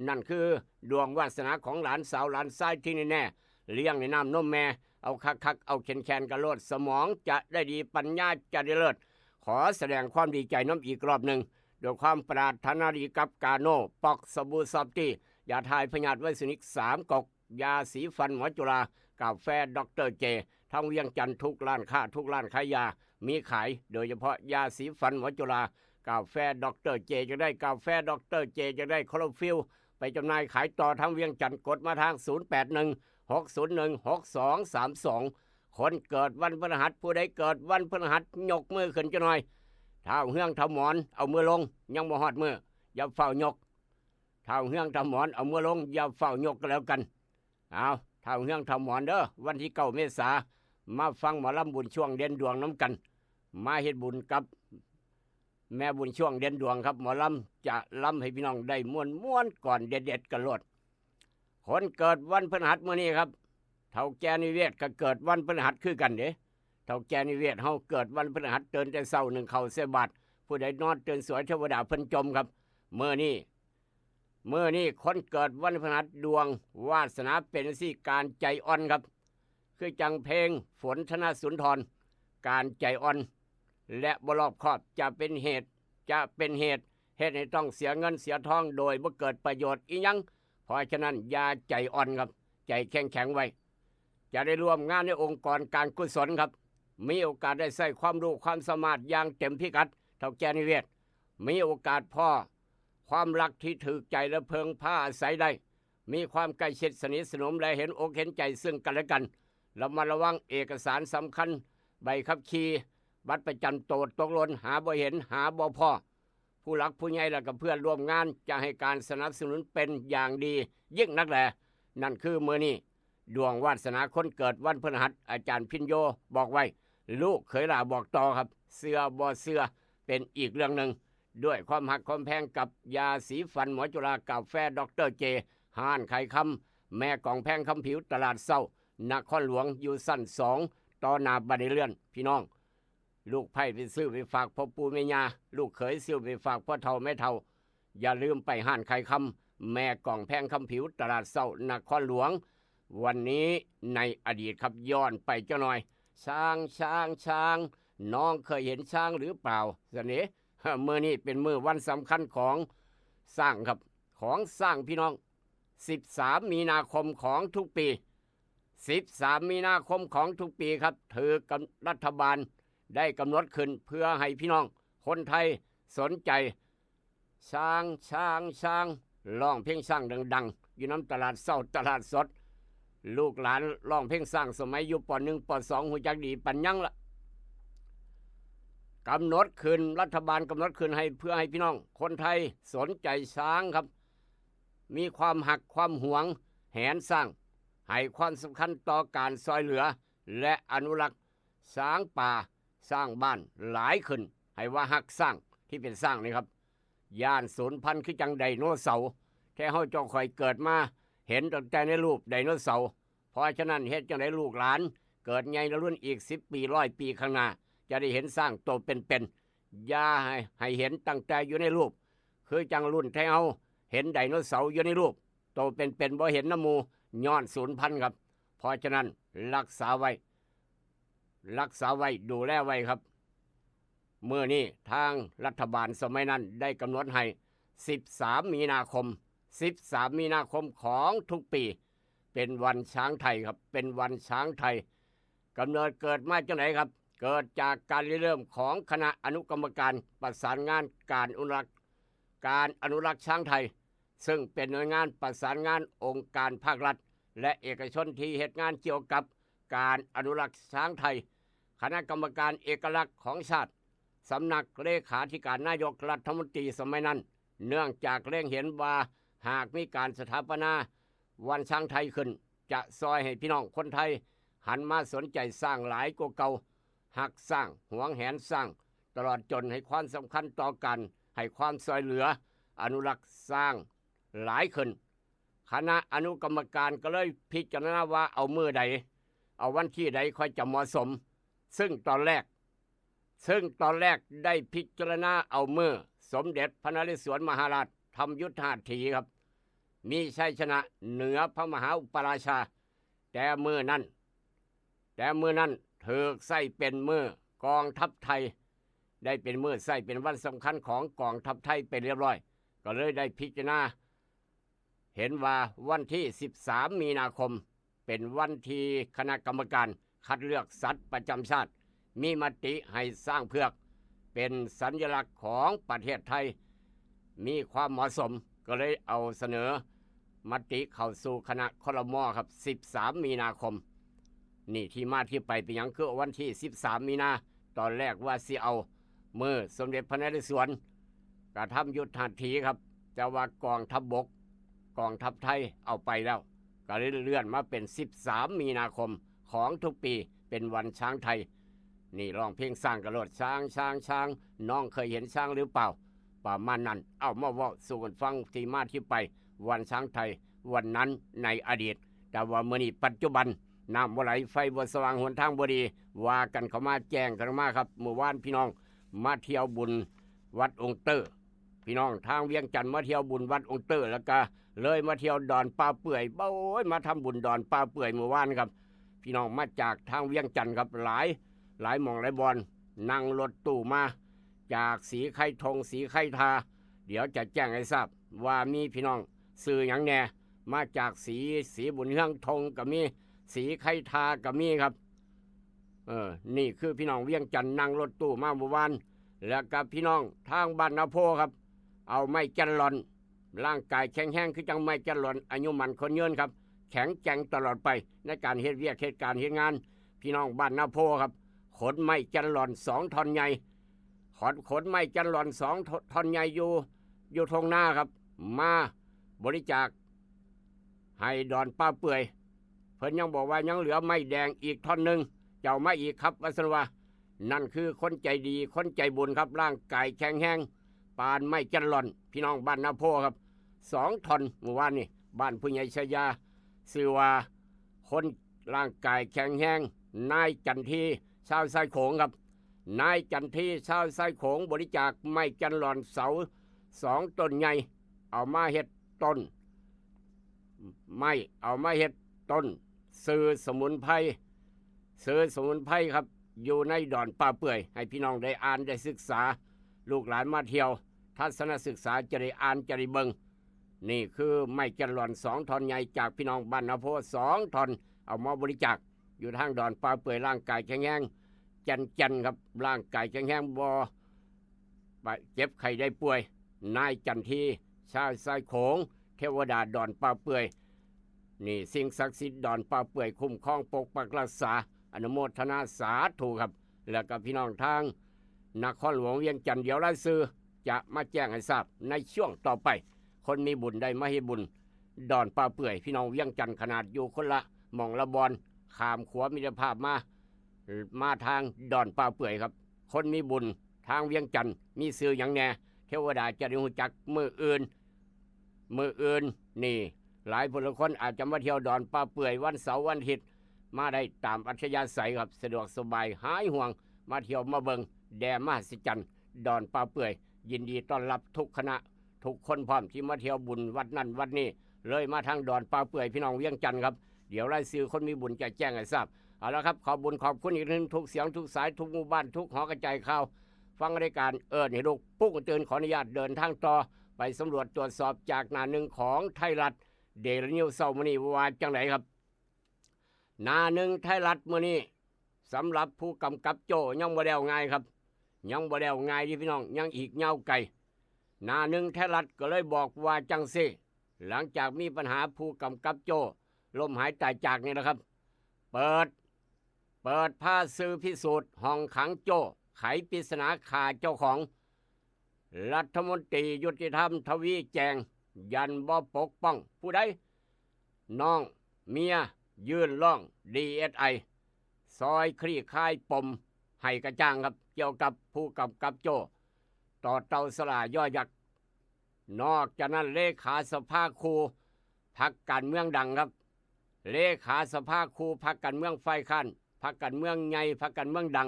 นั่นคือดวงวาสนาของหลานสาวหลานชายที่แน่ๆ เลี้ยงในน้ำนมแม่ เอาคักๆ เอาแข็งๆ กะโลด สมองจะได้ดี ปัญญาจะได้เลิศ ขอแสดงความดีใจน้ำอีกรอบหนึ่ง ด้วยความปรารถนาดีกับกาโน่ ป๊อก สบู่ซอฟตี้ ยาถ่ายพยาธิไวรัสนิกสามก๊อก ยาสีฟันหมอจุฬา กาแฟดอกเตอร์เจ ทั้งเวียงจันทน์ทุกร้านค้า ทุกร้านขายยา มีขาย โดยเฉพาะยาสีฟันหมอจุฬา กาแฟดอกเตอร์เจ จะได้กาแฟดอกเตอร์เจ จะได้คลอโรฟิล ไปจำหน่ายขายต่อทั้งเวียงจันทน์ กดมาทาง ศูนย์แปดหนึ่ง หกศูนย์หนึ่ง หกสองสามสอง คนเกิดวันพฤหัส ผู้ใดเกิดวันพฤหัส ยกมือขึ้นจักหน่อย ท้าวเฮืองท้าวหมอน เอามือลง ยังบ่ฮอดมือ อย่าเฝ้ายก ท้าวเฮืองท้าวหมอน เอามือลง อย่าเฝ้ายกก็แล้วกัน เอา ท้าวเฮืองท้าวหมอนเด้อ วันที่เก้าเมษา มาฟังหมอลำบุญช่วงเด่นดวงน้ำกัน มาเฮ็ดบุญกับแม่บุญช่วงเด่นดวงครับ หมอลำจะลำให้พี่น้องได้ม่วนๆ ก่อน เด็ดๆ กันโลด คนเกิดวันพฤหัสมื้อนี้ครับ เฒ่าแก่นิเวศก็เกิดวันพฤหัสคือกันเด้ เฒ่าแก่นิเวศเฮาเกิดวันพฤหัส ตื่นแต่เช้านึ่งข้าวใส่บาตร ผู้ใดนอนตื่นสวยเทวดาเพิ่นจมครับ มื้อนี้ มื้อนี้คนเกิดวันพฤหัส ดวงวาสนาเป็นจั่งซี้ การใจอ่อนครับ คือจั่งเพลงฝน ธนสุนทร การใจอ่อน และบ่รอบคอบ จะเป็นเหตุ จะเป็นเหตุ เฮ็ดให้ต้องเสียเงินเสียทองโดยบ่เกิดประโยชน์อิหยัง เพราะฉะนั้นอย่าใจอ่อนครับ ใจแข็งแข็งไว้ จะได้ร่วมงานในองค์กรการกุศลครับ มีโอกาสได้ใช้ความรู้ความสามารถอย่างเต็มพิกัด เฒ่าแก่นิเวศ มีโอกาสพ้อความรักที่ถูกใจและเพิ่งพาอาศัยได้ มีความใกล้ชิดสนิทสนมและเห็นอกเห็นใจซึ่งกันและกัน ระมัดระวังเอกสารสำคัญ ใบขับขี่ บัตรประจำตัวตกหล่น หาบ่เห็น หาบ่พ้อ ผู้หลักผู้ใหญ่และกับเพื่อนร่วมงานจะให้การสนับสนุนเป็นอย่างดียิ่งนักแล นั่นคือมื้อนี้ ดวงวาสนาคนเกิดวันพฤหัส อาจารย์พิญโยบอกไว้ ลูกเขยหล่าบอกต่อครับ เชื่อบ่เชื่อเป็นอีกเรื่องหนึ่ง ด้วยความฮักความแพงกับยาสีฟันหมอจุฬา กาแฟดอกเตอร์เจ ห้านขายคำ แม่กองแพงคำผิว ตลาดเช้า นครหลวง อยู่ชั้นสอง ต่อหน้าบันไดเลื่อน พี่น้อง ลูกไผ่ไปซื้อไปฝากพ่อปู่แม่ย่า ลูกเขยซื้อไปฝากพ่อเฒ่าแม่เฒ่า อย่าลืมไปห้านขายคำ แม่กองแพงคำผิว ตลาดเช้า นครหลวง วันนี้ในอดีตครับ ย้อนไปจักหน่อย ช้าง ช้าง ช้าง น้องเคยเห็นช้างหรือเปล่า เสน่ห์ มื้อนี้เป็นมื้อวันสำคัญของช้างครับ ของช้างพี่น้อง สิบสาม มีนาคมของทุกปี สิบสาม มีนาคมของทุกปีครับ ถือกำ รัฐบาลได้กำหนดขึ้นเพื่อให้พี่น้องคนไทยสนใจ ช้าง ช้าง ช้าง ร้องเพลงช้างดังๆ อยู่นำตลาดเช้า ตลาดสด ลูกหลานร้องเพลงช้างสมัยอยู่ ป.หนึ่ง ป.สอง ฮู้จักดีปานหยังละ กำหนดขึ้น รัฐบาลกำหนดขึ้นให้ เพื่อให้พี่น้องคนไทยสนใจช้างครับ มีความฮักความหวงแหนช้าง ให้ความสำคัญต่อการซอยเหลือ และอนุรักษ์ช้างป่า ช้างบ้านหลายขึ้น ให้ว่าฮักช้างที่เป็นช้างนี่ครับ ย้านสูญพันธุ์คือจั่งไดโนเสาร์ แท้เฮาเจ้าข่อยเกิดมาเห็นตั้งแต่ในรูปไดโนเสาร์ เพราะฉะนั้นเฮ็ดจั่งใดลูกหลานเกิดใหญ่ในรุ่นอีก สิบ ปี ร้อย ปีข้างหน้า จะได้เห็นช้างโตเป็นๆ อย่าให้ ให้เห็นตั้งแต่อยู่ในรูป คือจั่งรุ่นแท้เฮาเห็นไดโนเสาร์อยู่ในรูป โตเป็นๆ บ่เห็นนำหมู่ ย้อนสูญพันธุ์ครับ เพราะฉะนั้นรักษาไว้ รักษาไว้ ดูแลไว้ครับ มื้อนี้ทางรัฐบาลสมัยนั้นได้กำหนดให้ สิบสาม มีนาคม สิบสาม มีนาคมของทุกปี เป็นวันช้างไทยครับ เป็นวันช้างไทย กำเนิดเกิดมาจั่งใดครับ เกิดจากการริเริ่มของคณะอนุกรรมการประสานงานการอนุรักษ์ การอนุรักษ์ช้างไทย ซึ่งเป็นหน่วยงานประสานงานองค์การภาครัฐ และเอกชนที่เฮ็ดงานเกี่ยวกับการอนุรักษ์ช้างไทย คณะกรรมการเอกลักษณ์ของชาติ สำนักเลขาธิการนายกรัฐมนตรีสมัยนั้น เนื่องจากเล็งเห็นว่าหากมีการสถาปนาวันช้างไทยขึ้น จะซอยให้พี่น้องคนไทยหันมาสนใจช้างหลายกว่าเก่า ฮักช้าง หวงแหนช้าง ตลอดจนให้ความสำคัญต่อการให้ความซอยเหลือ อนุรักษ์ช้าง หลายขึ้น คณะอนุกรรมการก็เลยพิจารณาว่าเอามื้อใด เอาวันที่ใดค่อยจะเหมาะสม ซึ่งตอนแรก ซึ่งตอนแรกได้พิจารณาเอามื้อสมเด็จพระนเรศวรมหาราชทำยุทธหัตถีครับ มีชัยชนะเหนือพระมหาอุปราชา แต่มื้อนั้น แต่มื้อนั้นถูกใช้เป็นมื้อกองทัพไทย ได้เป็นมื้อใช้เป็นวันสำคัญของกองทัพไทยไปเรียบร้อย ก็เลยได้พิจารณา เห็นว่าวันที่ สิบสาม มีนาคม เป็นวันที่คณะกรรมการคัดเลือกสัตว์ประจำชาติ มีมติให้ช้างเผือก เป็นสัญลักษณ์ของประเทศไทย มีความเหมาะสม ก็เลยเอาเสนอมติเข้าสู่คณะครม.ครับ สิบสาม มีนาคม นี่ที่มาที่ไปเป็นหยังคือวันที่ สิบสาม มีนา ตอนแรกว่าสิเอามื้อสมเด็จพระนเรศวรกระทำยุทธหัตถีครับ แต่ว่ากองทัพบก กองทัพไทยเอาไปแล้ว ก็เลยเลื่อนมาเป็น สิบสาม มีนาคมของทุกปี เป็นวันช้างไทย นี่ร้องเพลงช้างกระโดดช้างช้างช้าง น้องเคยเห็นช้างหรือเปล่า ประมาณนั้น เอามาเว้าสู่กันฟังที่มาที่ไป วันช้างไทย วันนั้นในอดีต แต่ว่ามื้อนี้ปัจจุบัน น้ำบ่ไหล ไฟบ่สว่าง หนทางบ่ดี ว่ากันเข้ามา แจ้งกันเข้ามาครับ มื้อวานพี่น้องมาเที่ยวบุญวัดองค์เต้อ พี่น้องทางเวียงจันทน์มาเที่ยวบุญวัดองค์เต้อ แล้วก็เลยมาเที่ยวดอนป่าเปื่อย โอ้ย มาทำบุญดอนป่าเปื่อยมื้อวานครับ พี่น้องมาจากทางเวียงจันทน์ครับ หลาย หลายหม่องหลายบ่อน นั่งรถตู้มา จากสีไคทง สีไคทา เดี๋ยวจะแจ้งให้ทราบว่ามีพี่น้องชื่อหยังแน่ มาจากสี สีบุญเฮืองทงก็มี สีไคทาก็มีครับ เออ นี่คือพี่น้องเวียงจันทน์นั่งรถตู้มาเมื่อวาน แล้วกับพี่น้องทางบ้านนาโพครับ เอาไม้แก่นหล่อน ร่างกายแข็งแรงคือจังไม้แก่นหล่อน อายุมั่นขวัญยืนครับ แข็งแกร่งตลอดไปในการเฮ็ดเวียกเฮ็ดการเฮ็ดงาน พี่น้องบ้านนาโพครับ ขนไม้แก่นหล่อนสองท่อนใหญ่ ขน ขนไม้แก่นหล่อนสองท่อนใหญ่อยู่ อยู่ทงนาครับ มาบริจาคให้ดอนป่าเปื่อย เพิ่นยังบอกว่ายังเหลือไม้แดงอีกท่อนหนึ่ง เจ้ามาอีกครับ ว่าซั่นว่า นั่นคือคนใจดี คนใจบุญครับ ร่างกายแข็งแรงปานไม้แก่นหล่อน พี่น้องบ้านนาโพครับ สองท่อนเมื่อวานนี่ บ้านผู้ใหญ่ชายา ชื่อว่าคนร่างกายแข็งแรง นายจันที ชาวชายโขงครับ นายจันที ชาวชายโขง บริจาคไม้แก่นหล่อนเสาสองต้นใหญ่ เอามาเฮ็ดต้นไม้ เอามาเฮ็ดต้น ชื่อสมุนไพร ชื่อสมุนไพรครับ อยู่ในดอนป่าเปื่อย ให้พี่น้องได้อ่านได้ศึกษา ลูกหลานมาเที่ยว ทัศนศึกษาจะได้อ่านจะได้เบิ่ง นี่คือไม้แก่นหล่อนสองท่อนใหญ่จากพี่น้องบ้านนาโพสองท่อน เอามาบริจาค อยู่ทางดอนป่าเปื่อย ร่างกายแข็งแรง แก่นแก่นครับ ร่างกายแข็งแรง บ่เจ็บไข้ได้ป่วย นายจันที ชาวชายโขง เทวดาดอนป่าเปื่อย นี่สิ่งศักดิ์สิทธิ์ดอนป่าเปื่อยคุ้มครองปกปักรักษา อนุโมทนาสาธุครับ แล้วก็พี่น้องทางนครหลวงเวียงจันทน์ เดี๋ยวรายชื่อจะมาแจ้งให้ทราบในช่วงต่อไป คนมีบุญได้มาเฮ็ดบุญดอนป่าเปื่อย พี่น้องเวียงจันทน์ ขนาดอยู่คนละหม่องละบ่อน ข้ามขัวมิตรภาพมา มาทางดอนป่าเปื่อยครับ คนมีบุญทางเวียงจันทน์ มีชื่อหยังแน่ เทวดาจะได้ฮู้จักมื้ออื่น มื้ออื่นนี่ หลายผู้หลายคนอาจจะมาเที่ยวดอนป่าเปื่อยวันเสาร์วันอาทิตย์ มาได้ตามอัธยาศัยครับ สะดวกสบายหายห่วง มาเที่ยวมาเบิ่งแดนมหัศจรรย์ดอนป่าเปื่อย ยินดีต้อนรับทุกคณะ ทุกคนพร้อมที่มาเที่ยวบุญวัดนั่นวัดนี่ เลยมาทางดอนป่าเปื่อย พี่น้องเวียงจันทน์ครับ เดี๋ยวรายชื่อคนมีบุญจะแจ้งให้ทราบ เอาละครับ ขอบบุญขอบคุณอีกหนึ่ง ทุกเสียงทุกสายทุกหมู่บ้านทุกหอกระจายข่าว ฟังรายการเอิ้นให้ลูกปลุกตื่น ขออนุญาตเดินทางต่อ ไปสำรวจตรวจสอบจากหน้าหนึ่งของไทยรัฐเดลี่นิวส์เช้ามื้อนี้ว่าจังไดครับ หน้าหนึ่งไทยรัฐมื้อนี้ สำหรับผู้กำกับโจ้ยังบ่แล้วง่ายครับ ยังบ่แล้วง่ายเด้พี่น้อง ยังอีกยาวไกล หน้าหนึ่งไทยรัฐก็เลยบอกว่าจังซี่ หลังจากมีปัญหาผู้กำกับโจ้ล้มหายตายจากนี่นะครับ เปิด เปิดผ่าสื่อพิสูจน์ห้องขังโจ้ ไขปริศนาฆ่าเจ้าของ รัฐมนตรียุติธรรมทวีแจง ยันบ่ปกป้องผู้ใด น้องเมียยื่นร้อง ดีเอสไอ ซอยคลี่คลายปมให้กระจ่างครับ เกี่ยวกับผู้กำกับโจ้ ต่อเต่าสลายอยักษ์ นอกจากนั้นเลขาสภาครูพรรคการเมืองดังครับ เลขาสภาครูพรรคการเมืองฝ่ายค้าน พรรคการเมืองใหญ่ พรรคการเมืองดัง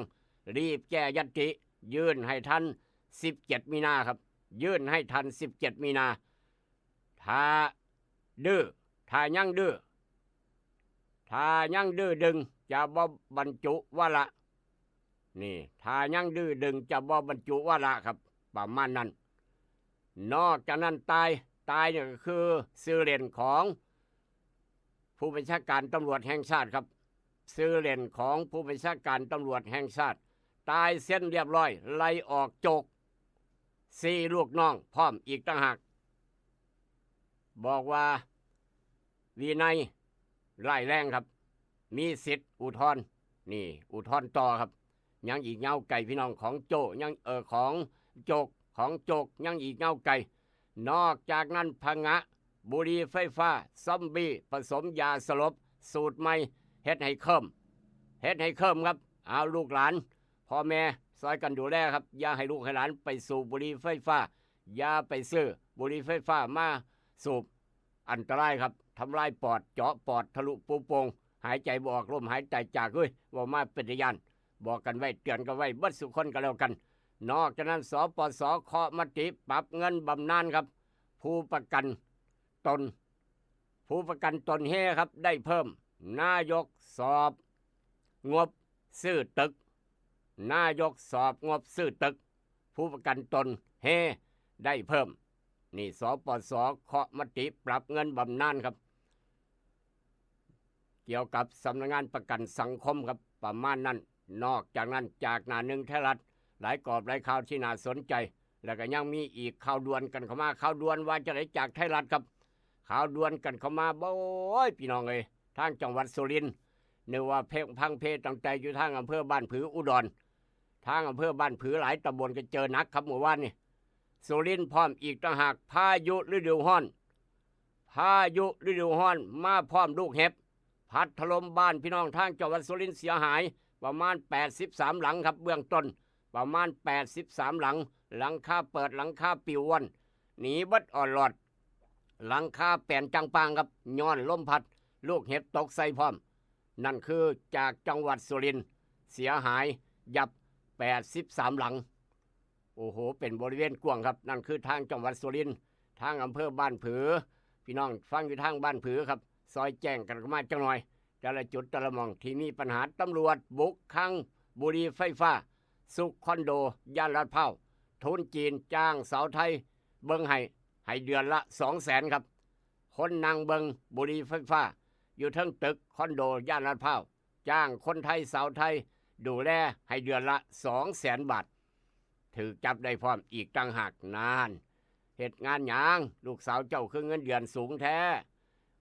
รีบแก้ยัตติ ยื่นให้ทันสิบเจ็ดมีนาครับ ยื่นให้ทันสิบเจ็ดมีนา ถ้าดื้อ ถ้ายังดื้อ ถ้ายังดื้อดึงจะบ่บรรจุวาระ นี่ ถ้ายังดื้อดึงจะบ่บรรจุวาระครับ ประมาณนั้น นอกจากนั้นตาย ตายเนี่ยก็คือชื่อเล่นของผู้บัญชาการตำรวจแห่งชาติครับ ชื่อเล่นของผู้บัญชาการตำรวจแห่งชาติ ตายเส้นเรียบร้อย ไล่ออกโจกสี่ลูกน้องพร้อมอีกต่างหาก บอกว่าวินัยร้ายแรงครับ มีสิทธิ์อุทธรณ์ นี่อุทธรณ์ต่อครับ ยังอีกยาวไกลพี่น้อง ของโจยังเออของโจกของโจกยังอีกยาวไกล นอกจากนั้นผงะ บุหรี่ไฟฟ้า ซอมบี้ผสมยาสลบ สูตรใหม่ เฮ็ดให้เคิ่ม เฮ็ดให้เคิ่มครับ เอาลูกหลาน พ่อแม่ซอยกันดูแลครับ อย่าให้ลูกให้หลานไปสูบบุหรี่ไฟฟ้า อย่าไปซื้อบุหรี่ไฟฟ้ามาสูบ อันตรายครับ ทำลายปอด เจาะปอดทะลุปูโป่ง หายใจบ่ออก ลมหายใจจาก เฮ้ย เว้ามาเป็นตาย้าน บอกกันไว้ เตือนกันไว้เบิดสุคนก็แล้วกัน นอกจากนั้น สปส เคาะมติปรับเงินบำนาญครับ ผู้ประกันตน ผู้ประกันตนเฮครับ ได้เพิ่ม นายกสอบงบซื้อตึก นายกสอบงบซื้อตึก ผู้ประกันตนเฮได้เพิ่ม นี่ สปส เคาะมติปรับเงินบำนาญครับ เกี่ยวกับสำนักงานประกันสังคมครับ ประมาณนั้น นอกจากนั้น จากหน้าหนึ่งไทยรัฐ หลายกรอบหลายข่าวที่น่าสนใจ แล้วก็ยังมีอีกข่าวด่วนกันเข้ามา ข่าวด่วนว่าจะไหนจากไทยรัฐครับ ข่าวด่วนกันเข้ามา โอ้ย พี่น้องเอ้ย ทางจังหวัดสุรินทร์ นึกว่าเพ่งพังเพตั้งแต่อยู่ทางอำเภอบ้านผืออุดร ทางอำเภอบ้านผือหลายตำบลก็เจอหนักครับเมื่อวานนี่ สุรินทร์พร้อมอีกต่างหาก พายุฤดูร้อน พายุฤดูร้อนมาพร้อมลูกเห็บ พัดถล่มบ้านพี่น้องทางจังหวัดสุรินทร์เสียหายประมาณแปดสิบสามหลังครับ เบื้องต้นประมาณแปดสิบสามหลัง หลังคาเปิด หลังคาปิวว่อนหนีเบิดอ่อนหลอด หลังคาแปนจังปางครับ ย้อนลมพัด ลูกเห็บตกใส่พร้อม นั่นคือจากจังหวัดสุรินทร์ เสียหายยับแปดสิบสามหลัง โอ้โห เป็นบริเวณกว้างครับ นั่นคือทางจังหวัดสุรินทร์ ทางอำเภอบ้านผือ พี่น้องฟังอยู่ทางบ้านผือครับ ซอยแจ้งกันเข้ามาจังหน่อย แต่ละจุดแต่ละหม่องที่มีปัญหา ตำรวจบุกคลังบุหรี่ไฟฟ้า ซุกคอนโด ย่านลาดพร้าว ทุนจีนจ้างสาวไทย เบิ่งให้ ให้เดือนละสองแสนครับ คนนั่งเบิ่งบุหรี่ไฟฟ้า อยู่เทิงตึกคอนโด ย่านลาดพร้าว จ้างคนไทยสาวไทย ดูแลให้เดือนละสองแสนบาท ถืกจับได้พร้อมอีกต่างหาก นาน เฮ็ดงานหยัง ลูกสาวเจ้าคือเงินเดือนสูงแท้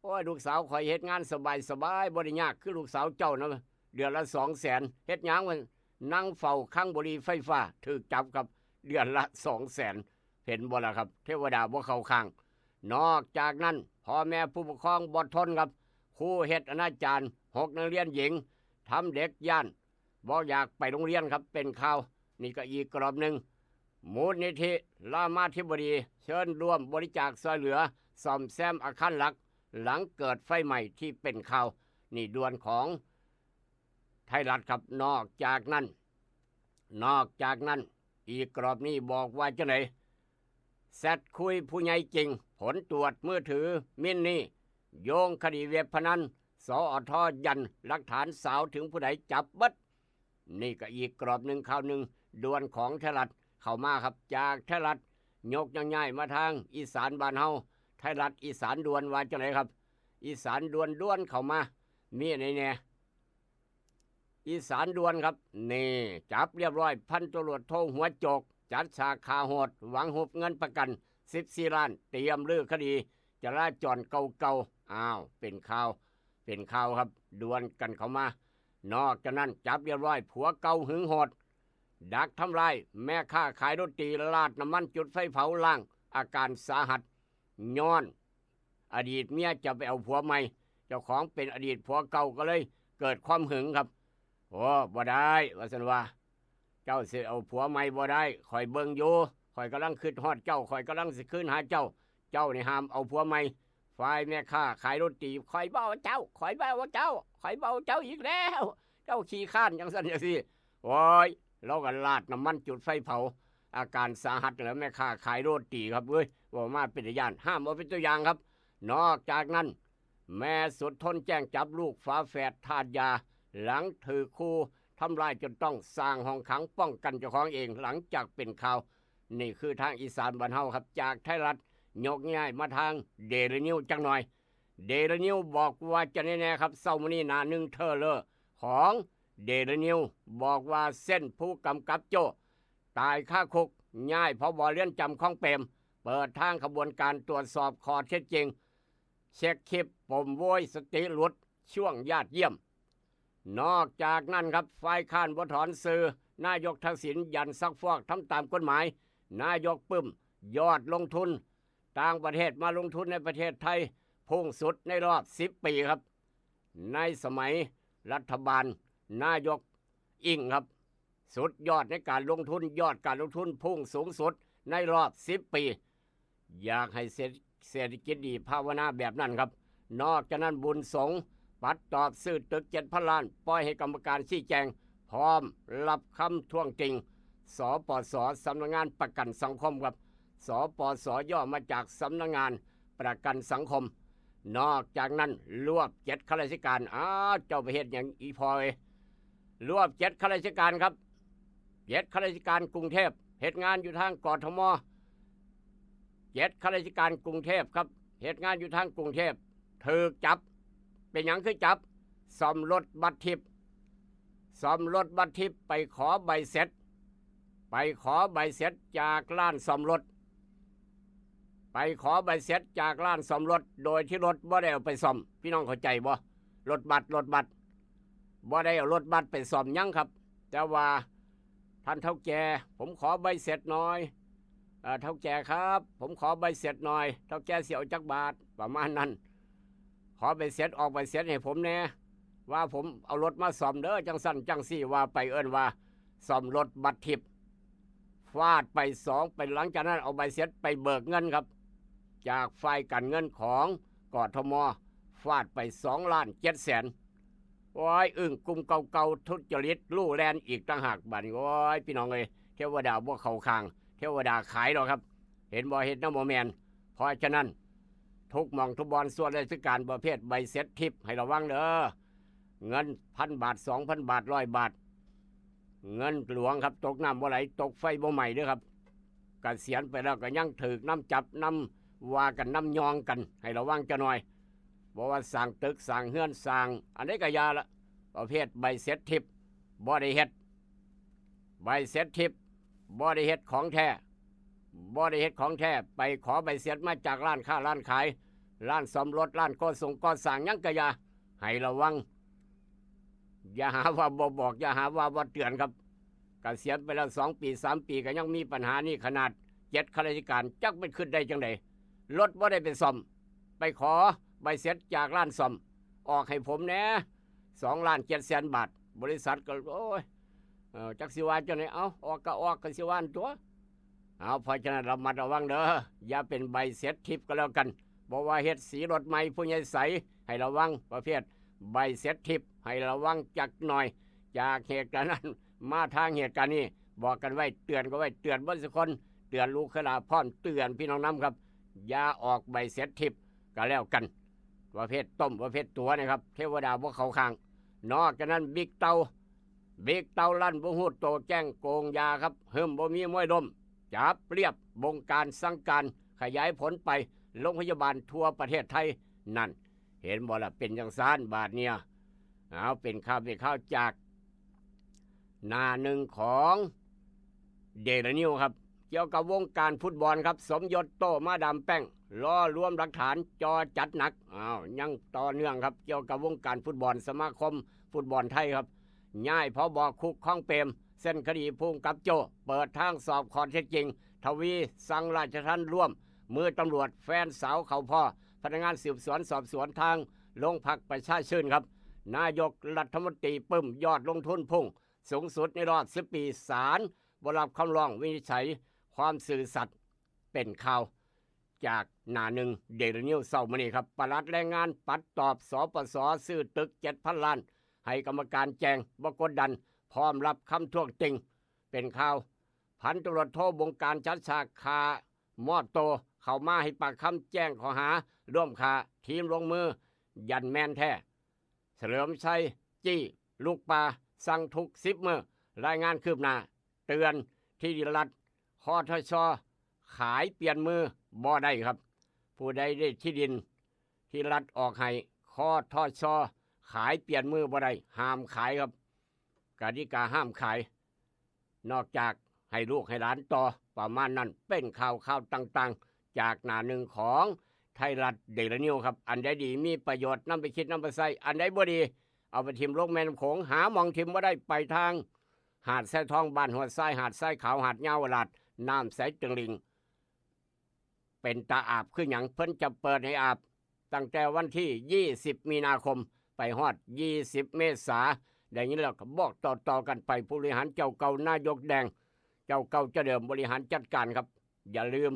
โอ้ย ลูกสาวข่อยเฮ็ดงานสบายสบาย บ่ได้ยากคือลูกสาวเจ้านะ เดือนละสองแสน เฮ็ดหยังวะ นั่งเฝ้าคลังบุหรี่ไฟฟ้า ถืกจับครับ เดือนละสองแสน เห็นบ่ล่ะครับ เทวดาบ่เข้าข้าง นอกจากนั้น พ่อแม่ผู้ปกครองบ่ทนครับ ครูเฮ็ดอนาจารหกนักเรียนหญิง ทำเด็กย้าน บ่อยากไปโรงเรียนครับ เป็นข่าว นี่ก็อีกกรอบหนึ่ง มูลนิธิรามาธิบดี เชิญร่วมบริจาคช่วยเหลือซ่อมแซมอาคารหลัก หลังเกิดไฟไหม้ที่เป็นข่าว นี่ด่วนของไทยรัฐครับ นอกจากนั้น นอกจากนั้น อีกกรอบนี้บอกว่าจังได แชทคุยผู้ใหญ่จริง ผลตรวจมือถือมินนี่ โยงคดีเว็บพนัน สอท ยันหลักฐานสาวถึงผู้ใดจับเบิด นี่ก็อีกกรอบหนึ่ง ข่าวหนึ่งด่วนของไทยรัฐเข้ามาครับ จากไทยรัฐยกย่ายมาทางอีสานบ้านเฮา ไทยรัฐอีสานด่วนว่าจังไดครับ อีสานด่วนด่วนเข้ามา มีอันใดแหน่ อีสานด่วนครับ นี่ จับเรียบร้อย พันตำรวจโทหัวโจก จัดฉากฆ่าโหด หวังฮุบเงินประกันสิบสี่ล้าน เตรียมรื้อคดีจราจรเก่าๆ อ้าว เป็นข่าว เป็นข่าวครับ ด่วนกันเข้ามา นอกจากนั้นจับเรียบร้อย ผัวเก่าหึงโหด ดักทำร้ายแม่ค้าขายโรตี ราดน้ำมันจุดไฟเผา ล้างอาการสาหัส ย้อนอดีตเมียจะไปเอาผัวใหม่ เจ้าของเป็นอดีตผัวเก่าก็เลยเกิดความหึงครับ โอ้ บ่ได้ ว่าซั่นว่า เจ้าสิเอาผัวใหม่บ่ได้ ข่อยเบิ่งอยู่ ข่อยกำลังคิดฮอดเจ้า ข่อยกำลังสิคืนหาเจ้า เจ้านี่ห้ามเอาผัวใหม่ ฝ่ายแม่ค้าขายโรตี ข่อยบ่เอาเจ้า ข่อยบ่เอาเจ้า ข่อยบ่เอาเจ้าอีกแล้ว เจ้าขี้คร้านจังซั่นจังซี่ โอ้ย เราก็ราดน้ำมันจุดไฟเผา อาการสาหัสแล้วแม่ค้าขายโรตีครับเว้ย เว้ามาเป็นตาย้าน ห้ามเอาเป็นตัวอย่างครับ นอกจากนั้น แม่สุดทนแจ้งจับลูกฝาแฝดทาสยา หลังถือคู่ทำร้ายจนต้องสร้างห้องขังป้องกันเจ้าของเอง หลังจากเป็นข่าว นี่คือทางอีสานบ้านเฮาครับ จากไทยรัฐยกย้ายมาทางเดลินิวจักหน่อย เดลินิวบอกว่าจะแน่ๆครับ เช้ามื้อนี้หน้าหนึ่งเทอเลอร์ของเดลินิวบอกว่าเส้นผู้กำกับโจ้ตายคาคุก ย้าย ผบ.เรือนจำคลองเปรม เปิดทางขบวนการตรวจสอบข้อเท็จจริง เช็คคลิปปมโวยสติหลุดช่วงญาติเยี่ยม นอกจากนั้นครับ ฝ่ายค้านบ่ถอนซื่อ นายกทักษิณยันซักฟอกทำตามกฎหมาย นายกปึ้ม ยอดลงทุนต่างประเทศมาลงทุนในประเทศไทย พุ่งสุดในรอบสิบปีครับ ในสมัยรัฐบาลนายกอิงครับ สุดยอดในการลงทุน ยอดการลงทุนพุ่งสูงสุดในรอบสิบปี อยากให้เศรษฐเศรษฐกิจดีภาวนาแบบนั้นครับ นอกจากนั้นบุญสงฆ์ปัดตอบซื้อตึกเจ็ดพันล้าน ปล่อยให้กรรมการชี้แจง พร้อมรับคำท้วงติง สปส สำนักงานประกันสังคมครับ สปส ย่อมาจากสำนักงานประกันสังคม นอกจากนั้นรวบเจ็ดข้าราชการ อ้าว เจ้าไปเฮ็ดหยังอีพอเอ้ย รวบเจ็ดข้าราชการครับ เจ็ดข้าราชการกรุงเทพ เฮ็ดงานอยู่ทางกทม เจ็ดข้าราชการกรุงเทพครับ เฮ็ดงานอยู่ทางกรุงเทพ ถูกจับ เป็นหยังคือจับ ซ่อมรถบัตรทิป ซ่อมรถบัตรทิป ไปขอใบเสร็จ ไปขอใบเสร็จจากร้านซ่อมรถ ไปขอใบเสร็จจากร้านซ่อมรถ โดยที่รถบ่ได้เอาไปซ่อม พี่น้องเข้าใจบ่ รถบัส รถบัส บ่ได้เอารถบัสไปซ่อมหยังครับ แต่ว่า ท่านเฒ่าแก่ ผมขอใบเสร็จหน่อย เอ่อ เฒ่าแก่ครับ ผมขอใบเสร็จหน่อย เฒ่าแก่สิเอาจักบาท ประมาณนั้น ขอใบเสร็จ ออกใบเสร็จให้ผมแหน่ ว่าผมเอารถมาซ่อมเด้อ จังซั่นจังซี่ ว่าไป เอิ้นว่าซ่อมรถบัสทิป ฟาดไปสอง ไป หลังจากนั้นเอาใบเสร็จไปเบิกเงินครับ จากฝ่ายการเงินของกทม ฟาดไปสองล้านเจ็ดแสน โอ้ย อึ้งกลุ่มเก่าๆ ทุจริตลู่แล่นอีกต่างหาก บาดนี้ โอ้ย พี่น้องเอ้ย เทวดาบ่เข้าข้าง เทวดาขายดอกครับ เห็นบ่ เฮ็ดนำบ่แม่น เพราะฉะนั้น ทุกหม่องทุกบ่อน ส่วนราชการประเภทใบเสร็จทิป ให้ระวังเด้อ เงินพันบาท สองพันบาท ร้อยบาท เงินหลวงครับ ตกน้ำบ่ไหล ตกไฟบ่ไหม้เด้อครับ เกษียณไปแล้วก็ยังถูกนำจับนำว่ากัน นำยองกัน ให้ระวังจักหน่อย บ่ว่าสร้างตึก สร้างเฮือน สร้างอันใดก็อย่าละ ประเภทใบเสร็จทิป บ่ได้เฮ็ด ใบเสร็จทิป บ่ได้เฮ็ดของแท้ บ่ได้เฮ็ดของแท้ ไปขอใบเสร็จมาจากร้านค้าร้านขาย ร้านซ่อมรถ ร้านก่อสงก่อสร้างหยังก็อย่า ให้ระวัง อย่าหาว่าบ่บอก อย่าหาว่าบ่เตือนครับ เกษียณไปแล้วสองปี สามปี ก็ยังมีปัญหานี่ ขนาดเจ็ดข้าราชการ จักมันขึ้นได้จังใด รถบ่ได้ไปซ่อม ไปขอใบเสร็จจากร้านซ่อม ออกให้ผมแหน่ สองล้านเจ็ดแสนบาท บริษัทก็ โอ้ย เอ่อ จักสิว่าจังใด เอ้า ออกก็ออก ก็สิว่าหั่นตั๊ว เอา เพราะฉะนั้นระมัดระวังเด้อ อย่าเป็นใบเสร็จทิปก็แล้วกัน บ่ว่าเฮ็ดสีรถใหม่ ผู้ใหญ่ใส ให้ระวัง ประเภทใบเสร็จทิป ให้ระวังจักหน่อย จากเหตุการณ์นั้นมาทางเหตุการณ์นี้ บอกกันไว้ เตือนกันไว้ เตือนเบิดซุคน เตือนลูกเคยหลาพร้อม เตือนพี่น้องนำครับ อย่าออกใบเสร็จทิปก็แล้วกัน ประเภทต้ม ประเภทตั๋วนี่ครับ เทวดาบ่เข้าข้าง นอกจากนั้นบิ๊กเต่า บิ๊กเต่าลั่นบ่ฮู้โต แจ้งโกงยาครับ หึ่มบ่มีมวยล้ม จับเรียบ บงการสั่งการ ขยายผลไปโรงพยาบาลทั่วประเทศไทยนั่น เห็นบ่ล่ะ เป็นจังซั่น บาดเนี่ย เอา เป็นข่าว เป็นข่าวจากหน้าหนึ่งของเดลินิวครับ เกี่ยวกับวงการฟุตบอลครับ สมยศโต้ มาดามแป้ง รอรวมหลักฐาน จอจัดหนัก อ้าว ยังต่อเนื่องครับ เกี่ยวกับวงการฟุตบอล สมาคมฟุตบอลไทยครับ ย้าย ผบ.คุกคลองเปรม เซ็นคดีผู้กำกับโจ้ เปิดทางสอบข้อเท็จจริง ทวี สั่งราชทัณฑ์ร่วมมือตำรวจ แฟนสาวเข้าพ้อ พนักงานสืบสวนสอบสวนทางโรงพักประชาชื่นครับ นายกรัฐมนตรีปึ้ม ยอดลงทุนพุ่งสูงสุดในรอบสิบปี ศาลบ่รับคำร้องวินิจฉัย ความซื่อสัตย์ เป็นข่าวจากหน้าหนึ่งเดลินิวเช้ามื้อนี้ครับ ปลัดแรงงานปัดตอบ สปส ซื้อตึกเจ็ดพันล้าน ให้กรรมการแจ้ง บ่กดดัน พร้อมรับคำท้วงติง เป็นข่าว พันตำรวจโทบงการ ชัดชาติ ฆ่ามอบตัว เข้ามาให้ปากคำ แจ้งข้อหาร่วมฆ่า ทีมลงมือ ยันแม่นแท้ เฉลิมชัย จี้ ลูกป่า สั่งทุกสิบมื้อ รายงานคืบหน้า เตือนที่ดินรัฐ คทช ขายเปลี่ยนมือบ่ได้ครับ ผู้ใดได้ที่ดินที่รัฐออกให้ คทช ขายเปลี่ยนมือบ่ได้ ห้ามขายครับ กติกาห้ามขาย นอกจากให้ลูกให้หลานต่อ ประมาณนั้น เป็นข่าวข่าวต่างๆ จากหน้าหนึ่งของไทยรัฐเดลินิวครับ อันใดดีมีประโยชน์นำไปคิดนำไปใช้ อันใดบ่ดี เอาไปถิ่มลงแม่น้ำโขง หาหม่องถิ่มบ่ได้ ไปทางหาดทรายทอง บ้านห้วยทราย หาดทรายขาว หาดยาวราช น้ำใสตึงหริ่ง เป็นตาอาบคือหยัง เพิ่นจะเปิดให้อาบ ตั้งแต่วันที่ยี่สิบมีนาคม ไปฮอดยี่สิบเมษา ได้ยินแล้วก็บอกต่อๆกันไป ผู้บริหารเจ้าเก่า นายกแดง เจ้าเก่าเจ้าเดิม บริหารจัดการครับ อย่าลืม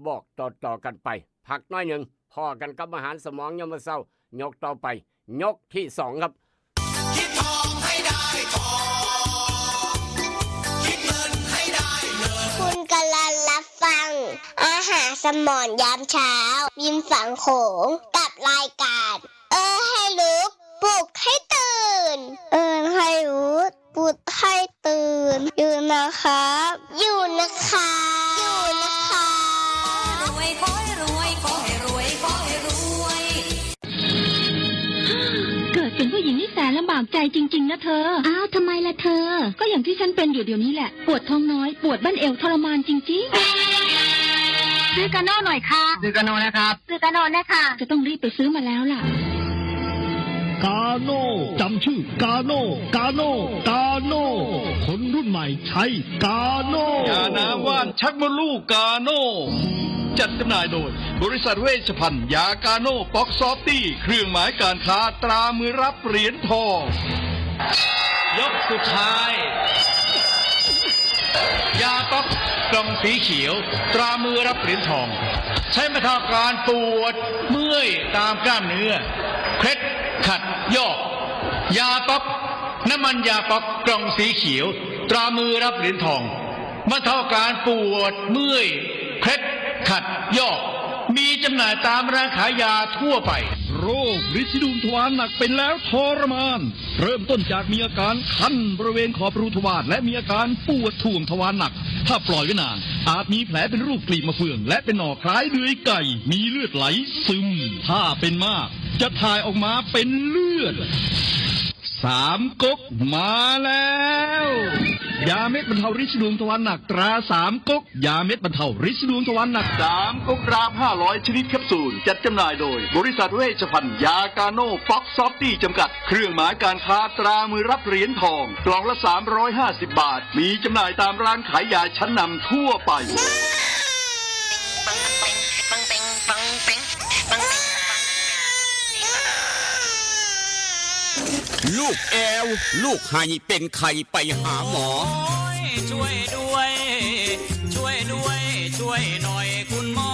บอกต่อๆกันไป พักน้อยหนึ่ง พ้อกันกับมหาสมองยามมื้อเช้า ยกต่อไป ยกที่สองครับ คิดทองให้ได้ทอง คิดเงินให้ได้เงิน คุณกำลังรับฟัง อาหารสมองยามเช้า ริมฝั่งโขง กับรายการ เออให้รู้ ปลุกให้ตื่น เอินให้รู้ ปลุกให้ตื่น อยู่นะครับ อยู่นะครับ อยู่นะครับ รวยขอให้รวย ขอให้รวย ขอให้รวย เกิดเป็นผู้หญิงนี่แสนลำบากใจจริงๆนะเธอ อ้าว ทำไมล่ะเธอ ก็อย่างที่ฉันเป็นอยู่เดี๋ยวนี้แหละ ปวดท้องน้อย ปวดบั้นเอวทรมานจริงๆ ซื้อกาโน่หน่อยค่ะ ซื้อกาโน่นะครับ ซื้อกาโน่นะคะ จะต้องรีบไปซื้อมาแล้วล่ะ กาโน่ จำชื่อกาโน่ กาโน่ กาโน่ คนรุ่นใหม่ใช้กาโน่ ยาน้ำว่านชักมดลูกกาโน่ จัดจำหน่ายโดย บริษัทเวชภัณฑ์ยากาโน่ป๊อกซอฟตี้ เครื่องหมายการค้าตรามือรับเหรียญทอง ยกสุดท้าย ยาป๊อกกล่องสีเขียว ตรามือรับเหรียญทอง ใช้บรรเทาอาการปวดเมื่อยตามกล้ามเนื้อ เคล็ดขัดยอก ยาป๊อก น้ำมันยาป๊อกกล่องสีเขียว ตรามือรับเหรียญทอง บรรเทาอาการปวดเมื่อย เคล็ดขัดยอก มีจำหน่ายตามร้านขายยาทั่วไป โรคริดสีดวงทวารหนักเป็นแล้วทรมาน เริ่มต้นจากมีอาการคันบริเวณขอบรูทวาร และมีอาการปวดถ่วงทวารหนัก ถ้าปล่อยไว้นาน อาจมีแผลเป็นรูปกลีบมะเฟือง และเป็นหนองคล้ายเดือยไก่ มีเลือดไหลซึม ถ้าเป็นมาก จะถ่ายออกมาเป็นเลือด สามก๊กมาแล้ว ยาเม็ดบรรเทาริดสีดวงทวารหนักตราสามก๊ก ยาเม็ดบรรเทาริดสีดวงทวารหนัก สามก๊กรามห้าร้อยชนิดแคปซูล จัดจำหน่ายโดย บริษัทเวชภัณฑ์ยากาโน่ป๊อกซอฟตี้จำกัด เครื่องหมายการค้าตรามือรับเหรียญทอง กล่องละสามร้อยห้าสิบบาท มีจำหน่ายตามร้านขายยาชั้นนำทั่วไป ลูกแอว ลูกไห้เป็นไข้ไปหาหมอ โอ้ย ช่วยด้วย ช่วยด้วย ช่วยหน่อยคุณหมอ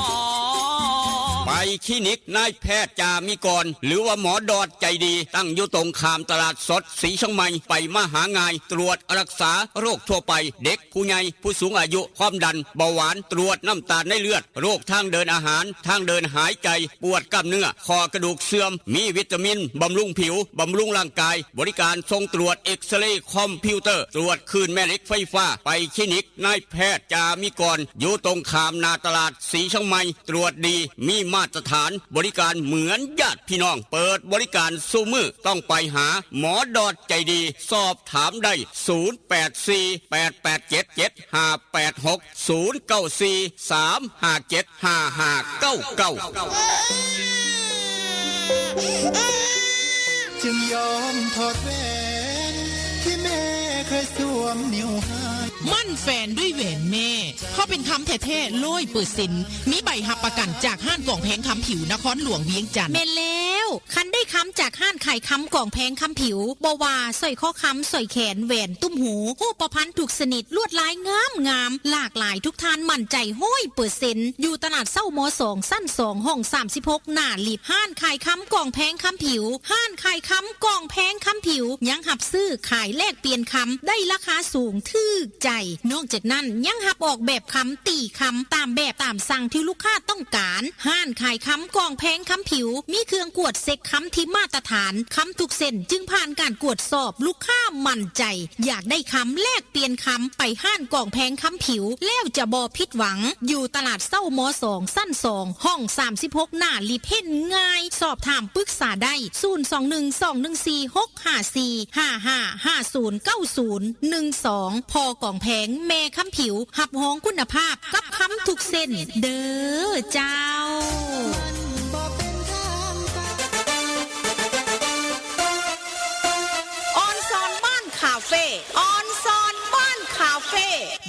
ไปคลินิกนายแพทย์จามิกร หรือว่าหมอดอดใจดี ตั้งอยู่ตรงข้ามตลาดสดสีเชียงใหม่ ไปมาหาง่าย ตรวจรักษาโรคทั่วไป เด็ก ผู้ใหญ่ ผู้สูงอายุ ความดัน เบาหวาน ตรวจน้ำตาลในเลือด โรคทางเดินอาหาร ทางเดินหายใจ ปวดกล้ามเนื้อ ข้อกระดูกเสื่อม มีวิตามิน บำรุงผิว บำรุงร่างกาย บริการส่งตรวจเอ็กซเรย์คอมพิวเตอร์ ตรวจคลื่นแม่เหล็กไฟฟ้า ไปคลินิกนายแพทย์จามิกร อยู่ตรงข้ามหน้าตลาดสีเชียงใหม่ ตรวจดี มีมาตรฐาน บริการเหมือนญาติพี่น้อง เปิดบริการซุมื้อ ต้องไปหาหมอดอดใจดี สอบถามได้ ศูนย์แปดสี่ แปดแปดเจ็ด เจ็ดห้าแปดหก ศูนย์เก้าสี่ สามห้าเจ็ด ห้าห้าเก้าเก้า จึงยอมถอดแหวนที่แม่เคยสวม มั่นแฟนด้วยแหวนแม่ เพราะเป็นคำแท้ๆ ร้อยเปอร์เซ็นต์ มีใบรับประกันจากห้านกองแพงคำผิวนครหลวงเวียงจันทน์ แม่นแล้ว คันได้คำจากห้านขายคำกองแพงคำผิว บ่ว่าสร้อยคอคำ สร้อยแขน แหวน ตุ้มหู ฮูปพรรณทุกชนิด ลวดลายงามๆ หลากหลาย ทุกท่านมั่นใจร้อยเปอร์เซ็นต์ อยู่ตลาดเซ้า ม.สอง ชั้นสอง ห้องสามสิบหก หน้าลิฟต์ ห้านขายคำกองแพงคำผิว ห้านขายคำกองแพงคำผิว ยังรับซื้อขายแลกเปลี่ยนคำ ได้ราคาสูงถูกใจ นอกจากนั้นยังรับออกแบบคำ ตีคำ ตามแบบตามสั่งที่ลูกค้าต้องการ ห้านขายคำกองแพงคำผิว มีเครื่องกวดเช็คคำที่มาตรฐาน คำทุกเส้นจึงผ่านการกวดสอบ ลูกค้ามั่นใจ อยากได้คำแลกเปลี่ยนคำ ไปห้านกองแพงคำผิว แล้วจะบ่ผิดหวัง อยู่ตลาดเซ้า ม.สอง ชั้นสอง ห้องสามสิบหก หน้าลิฟต์ เห็นง่าย สอบถามปรึกษาได้ ศูนย์สองหนึ่งสองหนึ่งสี่หกห้าสี่ ห้าห้าห้าศูนย์เก้าศูนย์หนึ่งสอง พ.กองแพง แม่คำผิว รับรองคุณภาพกับคำทุกเส้น เด้อเจ้า ออนซอนบ้านคาเฟ่ ออนซอนบ้านคาเฟ่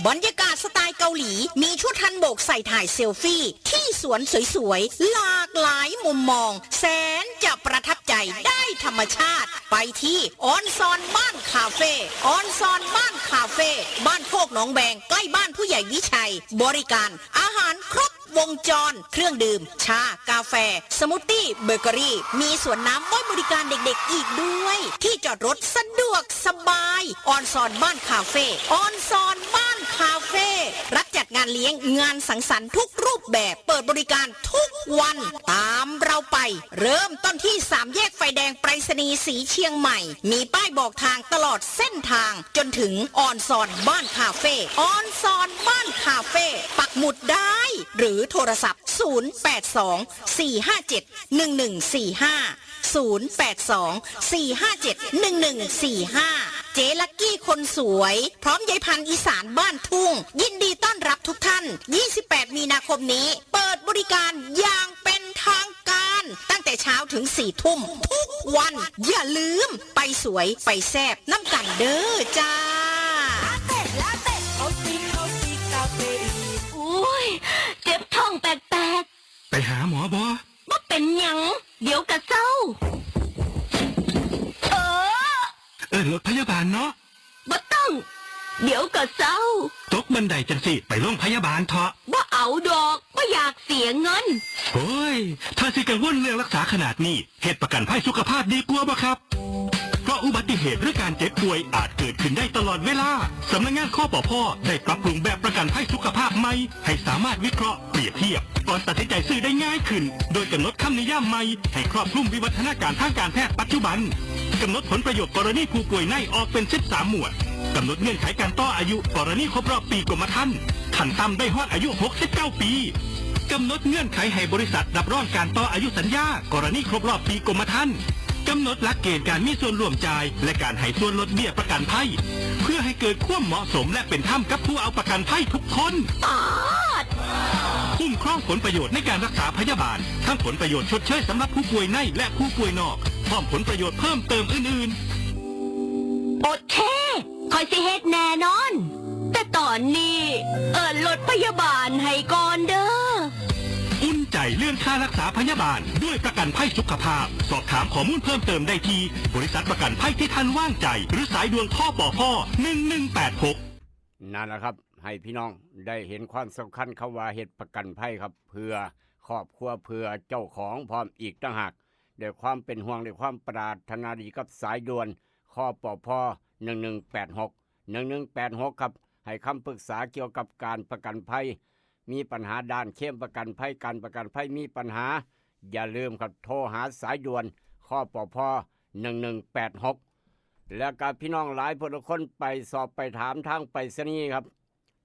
บรรยากาศสไตล์เกาหลี มีชุดฮันบกใส่ถ่ายเซลฟี่ ที่สวนสวยๆ หลากหลายมุมมอง แสนจะประทับใจ ได้ธรรมชาติ ไปที่ออนซอนบ้านคาเฟ่ ออนซอนบ้านคาเฟ่ บ้านโคกหนองแบง ใกล้บ้านผู้ใหญ่วิชัย บริการอาหารครบวงจร เครื่องดื่ม ชา กาแฟ สมูทตี้ เบเกอรี่ มีสวนน้ำไว้บริการเด็กๆอีกด้วย ที่จอดรถสะดวกสบาย ออนซอนบ้านคาเฟ่ ออนซอนบ้านคาเฟ่ รับจัดงานเลี้ยง งานสังสรรค์ทุกรูปแบบ เปิดบริการทุกวัน ตามเราไป เริ่มต้นที่สามแยกไฟแดงไปรษณีย์สีเชียงใหม่ มีป้ายบอกทางตลอดเส้นทาง จนถึงออนซอนบ้านคาเฟ่ ออนซอนบ้านคาเฟ่ ปักหมุดได้ หรือโทรศัพท์ ศูนย์แปดสอง สี่ห้าเจ็ด หนึ่งหนึ่งสี่ห้า ศูนย์แปดสอง สี่ห้าเจ็ด หนึ่งหนึ่งสี่ห้า เจ๊ลักกี้คนสวย พร้อมยายพันธุ์อีสานบ้านทุ่ง ยินดีต้อนรับทุกท่าน ยี่สิบแปด มีนาคมนี้ เปิดบริการอย่างเป็นทางการ ตั้งแต่เช้าถึง สี่ทุ่ม ทุกวัน อย่าลืม ไปสวย ไปแซ่บ นำกันเด้อจ้า โอ้ย เจ็บท้องแปลกๆ ไปหาหมอบ่ บ่เป็นหยัง เดี๋ยวกะเซา เออ เอิ้นรถพยาบาลเนาะ บ่ต้อง เดี๋ยวกะเซา ตกบันไดจั่งซี้ ไปโรงพยาบาลเถาะ บ่เอาดอก บ่อยากเสียเงิน โอ้ย ถ้าสิกังวลเรื่องรักษาขนาดนี้ เฮ็ดประกันภัยสุขภาพดีกว่าบ่ครับ เพราะอุบัติเหตุหรือการเจ็บป่วยอาจเกิดขึ้นได้ตลอดเวลา สำนักงาน คปภ ได้ปรับปรุงแบบประกันภัยสุขภาพใหม่ ให้สามารถวิเคราะห์ เปรียบเทียบ ก่อนตัดสินใจซื้อได้ง่ายขึ้น โดยกำหนดคำนิยามใหม่ ให้ครอบคลุมวิวัฒนาการทางการแพทย์ปัจจุบัน กำหนดผลประโยชน์กรณีผู้ป่วยในออกเป็น สิบสาม หมวด กำหนดเงื่อนไขการต่ออายุกรณีครบรอบปีกรมธรรม์ ขั้นต่ำได้ฮอดอายุ หกสิบเก้า ปี กำหนดเงื่อนไขให้บริษัทรับรองการต่ออายุสัญญา กรณีครบรอบปีกรมธรรม์ กำหนดหลักเกณฑ์การมีส่วนร่วมจ่าย และการให้ส่วนลดเบี้ยประกันภัย เพื่อให้เกิดความเหมาะสมและเป็นธรรมกับผู้เอาประกันภัยทุกคน คุ้มครองผลประโยชน์ในการรักษาพยาบาล ทั้งผลประโยชน์ชดเชยสำหรับผู้ป่วยในและผู้ป่วยนอก พร้อมผลประโยชน์เพิ่มเติมอื่นๆ โอเค ข้อยสิเฮ็ดแน่นอน แต่ตอนนี้ เอิ้นรถพยาบาลให้ก่อนเด้อ อุ่นใจเรื่องค่ารักษาพยาบาลด้วยประกันภัยสุขภาพ สอบถามข้อมูลเพิ่มเติมได้ที่ บริษัทประกันภัยที่ท่านวางใจ หรือสายด่วน คปภ หนึ่งหนึ่งแปดหก นั่นแหละครับ ให้พี่น้องได้เห็นความสำคัญคำว่าเฮ็ดประกันภัยครับ เพื่อครอบครัว เพื่อเจ้าของพร้อมอีกต่างหาก ด้วยความเป็นห่วง ด้วยความปรารถนาดีกับสายด่วน คปภ หนึ่งหนึ่งแปดหก หนึ่งหนึ่งแปดหก ครับ ให้คำปรึกษาเกี่ยวกับการประกันภัย มีปัญหาด้านเคลมประกันภัย การประกันภัยมีปัญหา อย่าลืมครับ โทรหาสายด่วน คปภ หนึ่งหนึ่งแปดหก แล้วก็พี่น้องหลายผู้หลายคนไปสอบไปถามทางไปรษณีย์ครับ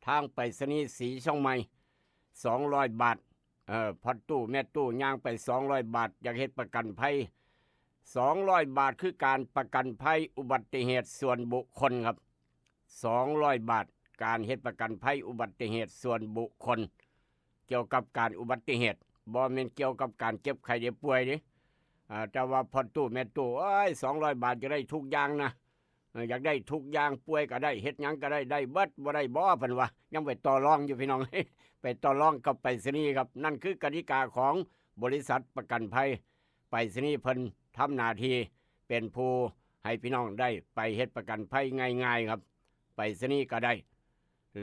ทางไปรษณีย์สีเชียงใหม่ สองร้อย บาท เออ พ่อตู้แม่ตู้ย่างไป สองร้อย บาท อยากเฮ็ดประกันภัย สองร้อย บาท คือการประกันภัยอุบัติเหตุส่วนบุคคลครับ สองร้อย บาท การเฮ็ดประกันภัยอุบัติเหตุส่วนบุคคล เกี่ยวกับการอุบัติเหตุ บ่แม่นเกี่ยวกับการเจ็บไข้ได้ป่วยเด้ อ่า แต่ว่าพ่อตู้แม่ตู้ โอ้ย สองร้อย บาท จะได้ทุกอย่างนะ ออ อยากได้ทุกอย่าง ป่วยก็ได้ เฮ็ดหยังก็ได้ ได้เบิด บ่ได้บ่ เพิ่นว่า ยังไปต่อรองอยู่พี่น้อง ไปต่อรองกับไปรษณีย์ครับ นั่นคือกติกาของบริษัทประกันภัย ไปรษณีย์เพิ่นทำหน้าที่เป็นผู้ให้พี่น้องได้ไปเฮ็ดประกันภัยง่ายๆครับ ไปรษณีย์ก็ได้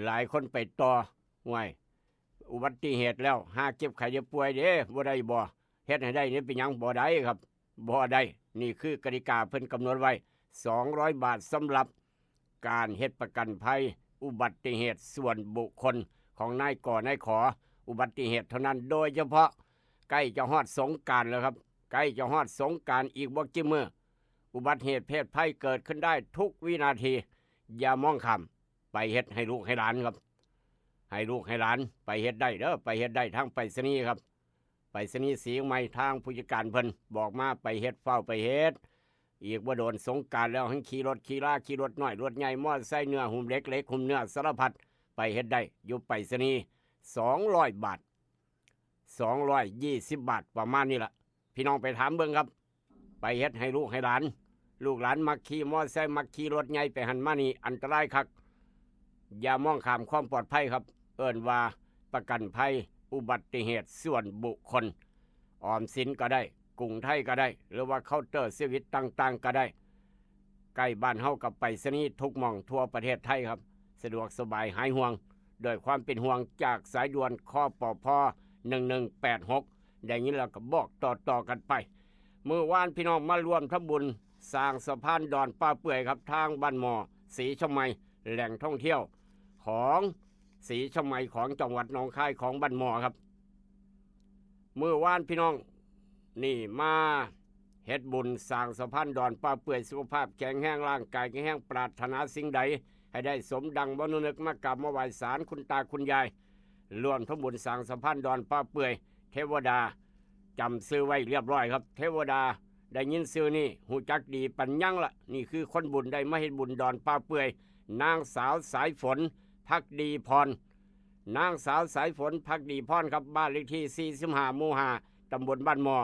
หลายคนไปต่อ "ห้วย อุบัติเหตุแล้ว หาเจ็บไข้ได้ป่วยเด้ บ่ได้บ่ เฮ็ดให้ได้นี่เป็นหยัง?" บ่ได้ครับ บ่ได้ นี่คือกติกาเพิ่นกำหนดไว้ สองร้อยบาท สำหรับการเฮ็ดประกันภัยอุบัติเหตุส่วนบุคคลของนายกนายข อุบัติเหตุเท่านั้น โดยเฉพาะใกล้จะฮอดสงกรานต์แล้วครับ ใกล้จะฮอดสงกรานต์อีกบ่กี่มื้อ อุบัติเหตุเพศภัยเกิดขึ้นได้ทุกวินาที อย่ามองข้าม ไปเฮ็ดให้ลูกให้หลานครับ ให้ลูกให้หลานไปเฮ็ดได้เด้อ ไปเฮ็ดได้ทางไปรษณีย์ครับ ไปรษณีย์ศรีเชียงใหม่ ทางผู้จัดการเพิ่นบอกมา ไปเฮ็ด ฟ้าวไปเฮ็ด อีกบ่โดนสงกรานต์แล้ว หั้นขี่รถขี่ลา ขี่รถน้อยรถใหญ่ มอไซค์เนื้อหุ้มเหล็ก เหล็กหุ้มเนื้อ สารพัด ไปเฮ็ดได้อยู่ไปรษณีย์ สองร้อยบาท สองร้อยยี่สิบบาท ประมาณนี้ล่ะ พี่น้องไปถามเบิ่งครับ ไปเฮ็ดให้ลูกให้หลาน ลูกหลานมักขี่มอไซค์ มักขี่รถใหญ่ไปหั้นมานี่ อันตรายคัก อย่ามองข้ามความปลอดภัยครับ เอิ้นว่าประกันภัยอุบัติเหตุส่วนบุคคล ออมสินก็ได้ กรุงไทยก็ได้ หรือว่าเคาน์เตอร์เซอร์วิสต่างๆก็ได้ ใกล้บ้านเฮากับไปรษณีย์ทุกหม่องทั่วประเทศไทยครับ สะดวกสบายหายห่วง ด้วยความเป็นห่วงจากสายด่วน คปพ หนึ่งหนึ่งแปดหก ได้ยินแล้วก็บอกต่อๆกันไป มื้อวานพี่น้องมาร่วมทำบุญสร้างสะพานดอนป่าเปื่อยครับ ทางบ้านหม้อ ศรีเชียงใหม่ แหล่งท่องเที่ยวของศรีเชียงใหม่ ของจังหวัดหนองคาย ของบ้านหม้อครับ มื้อวานพี่น้อง นี่มาเฮ็ดบุญสร้างสะพานดอนป่าเปื่อย สุขภาพแข็งแรง ร่างกายแข็งแรง ปรารถนาสิ่งใดให้ได้สมดังบ่นึก มากราบมาไหว้ศาลคุณตาคุณยาย ร่วมทำบุญสร้างสะพานดอนป่าเปื่อย เทวดาจำชื่อไว้เรียบร้อยครับ เทวดาได้ยินชื่อนี่ฮู้จักดีปานหยังละ นี่คือคนบุญได้มาเฮ็ดบุญดอนป่าเปื่อย นางสาวสายฝน ภักดีพร นางสาวสายฝน ภักดีพรครับ บ้านเลขที่สี่สิบห้า หมู่ห้า ตำบลบ้านหม้อ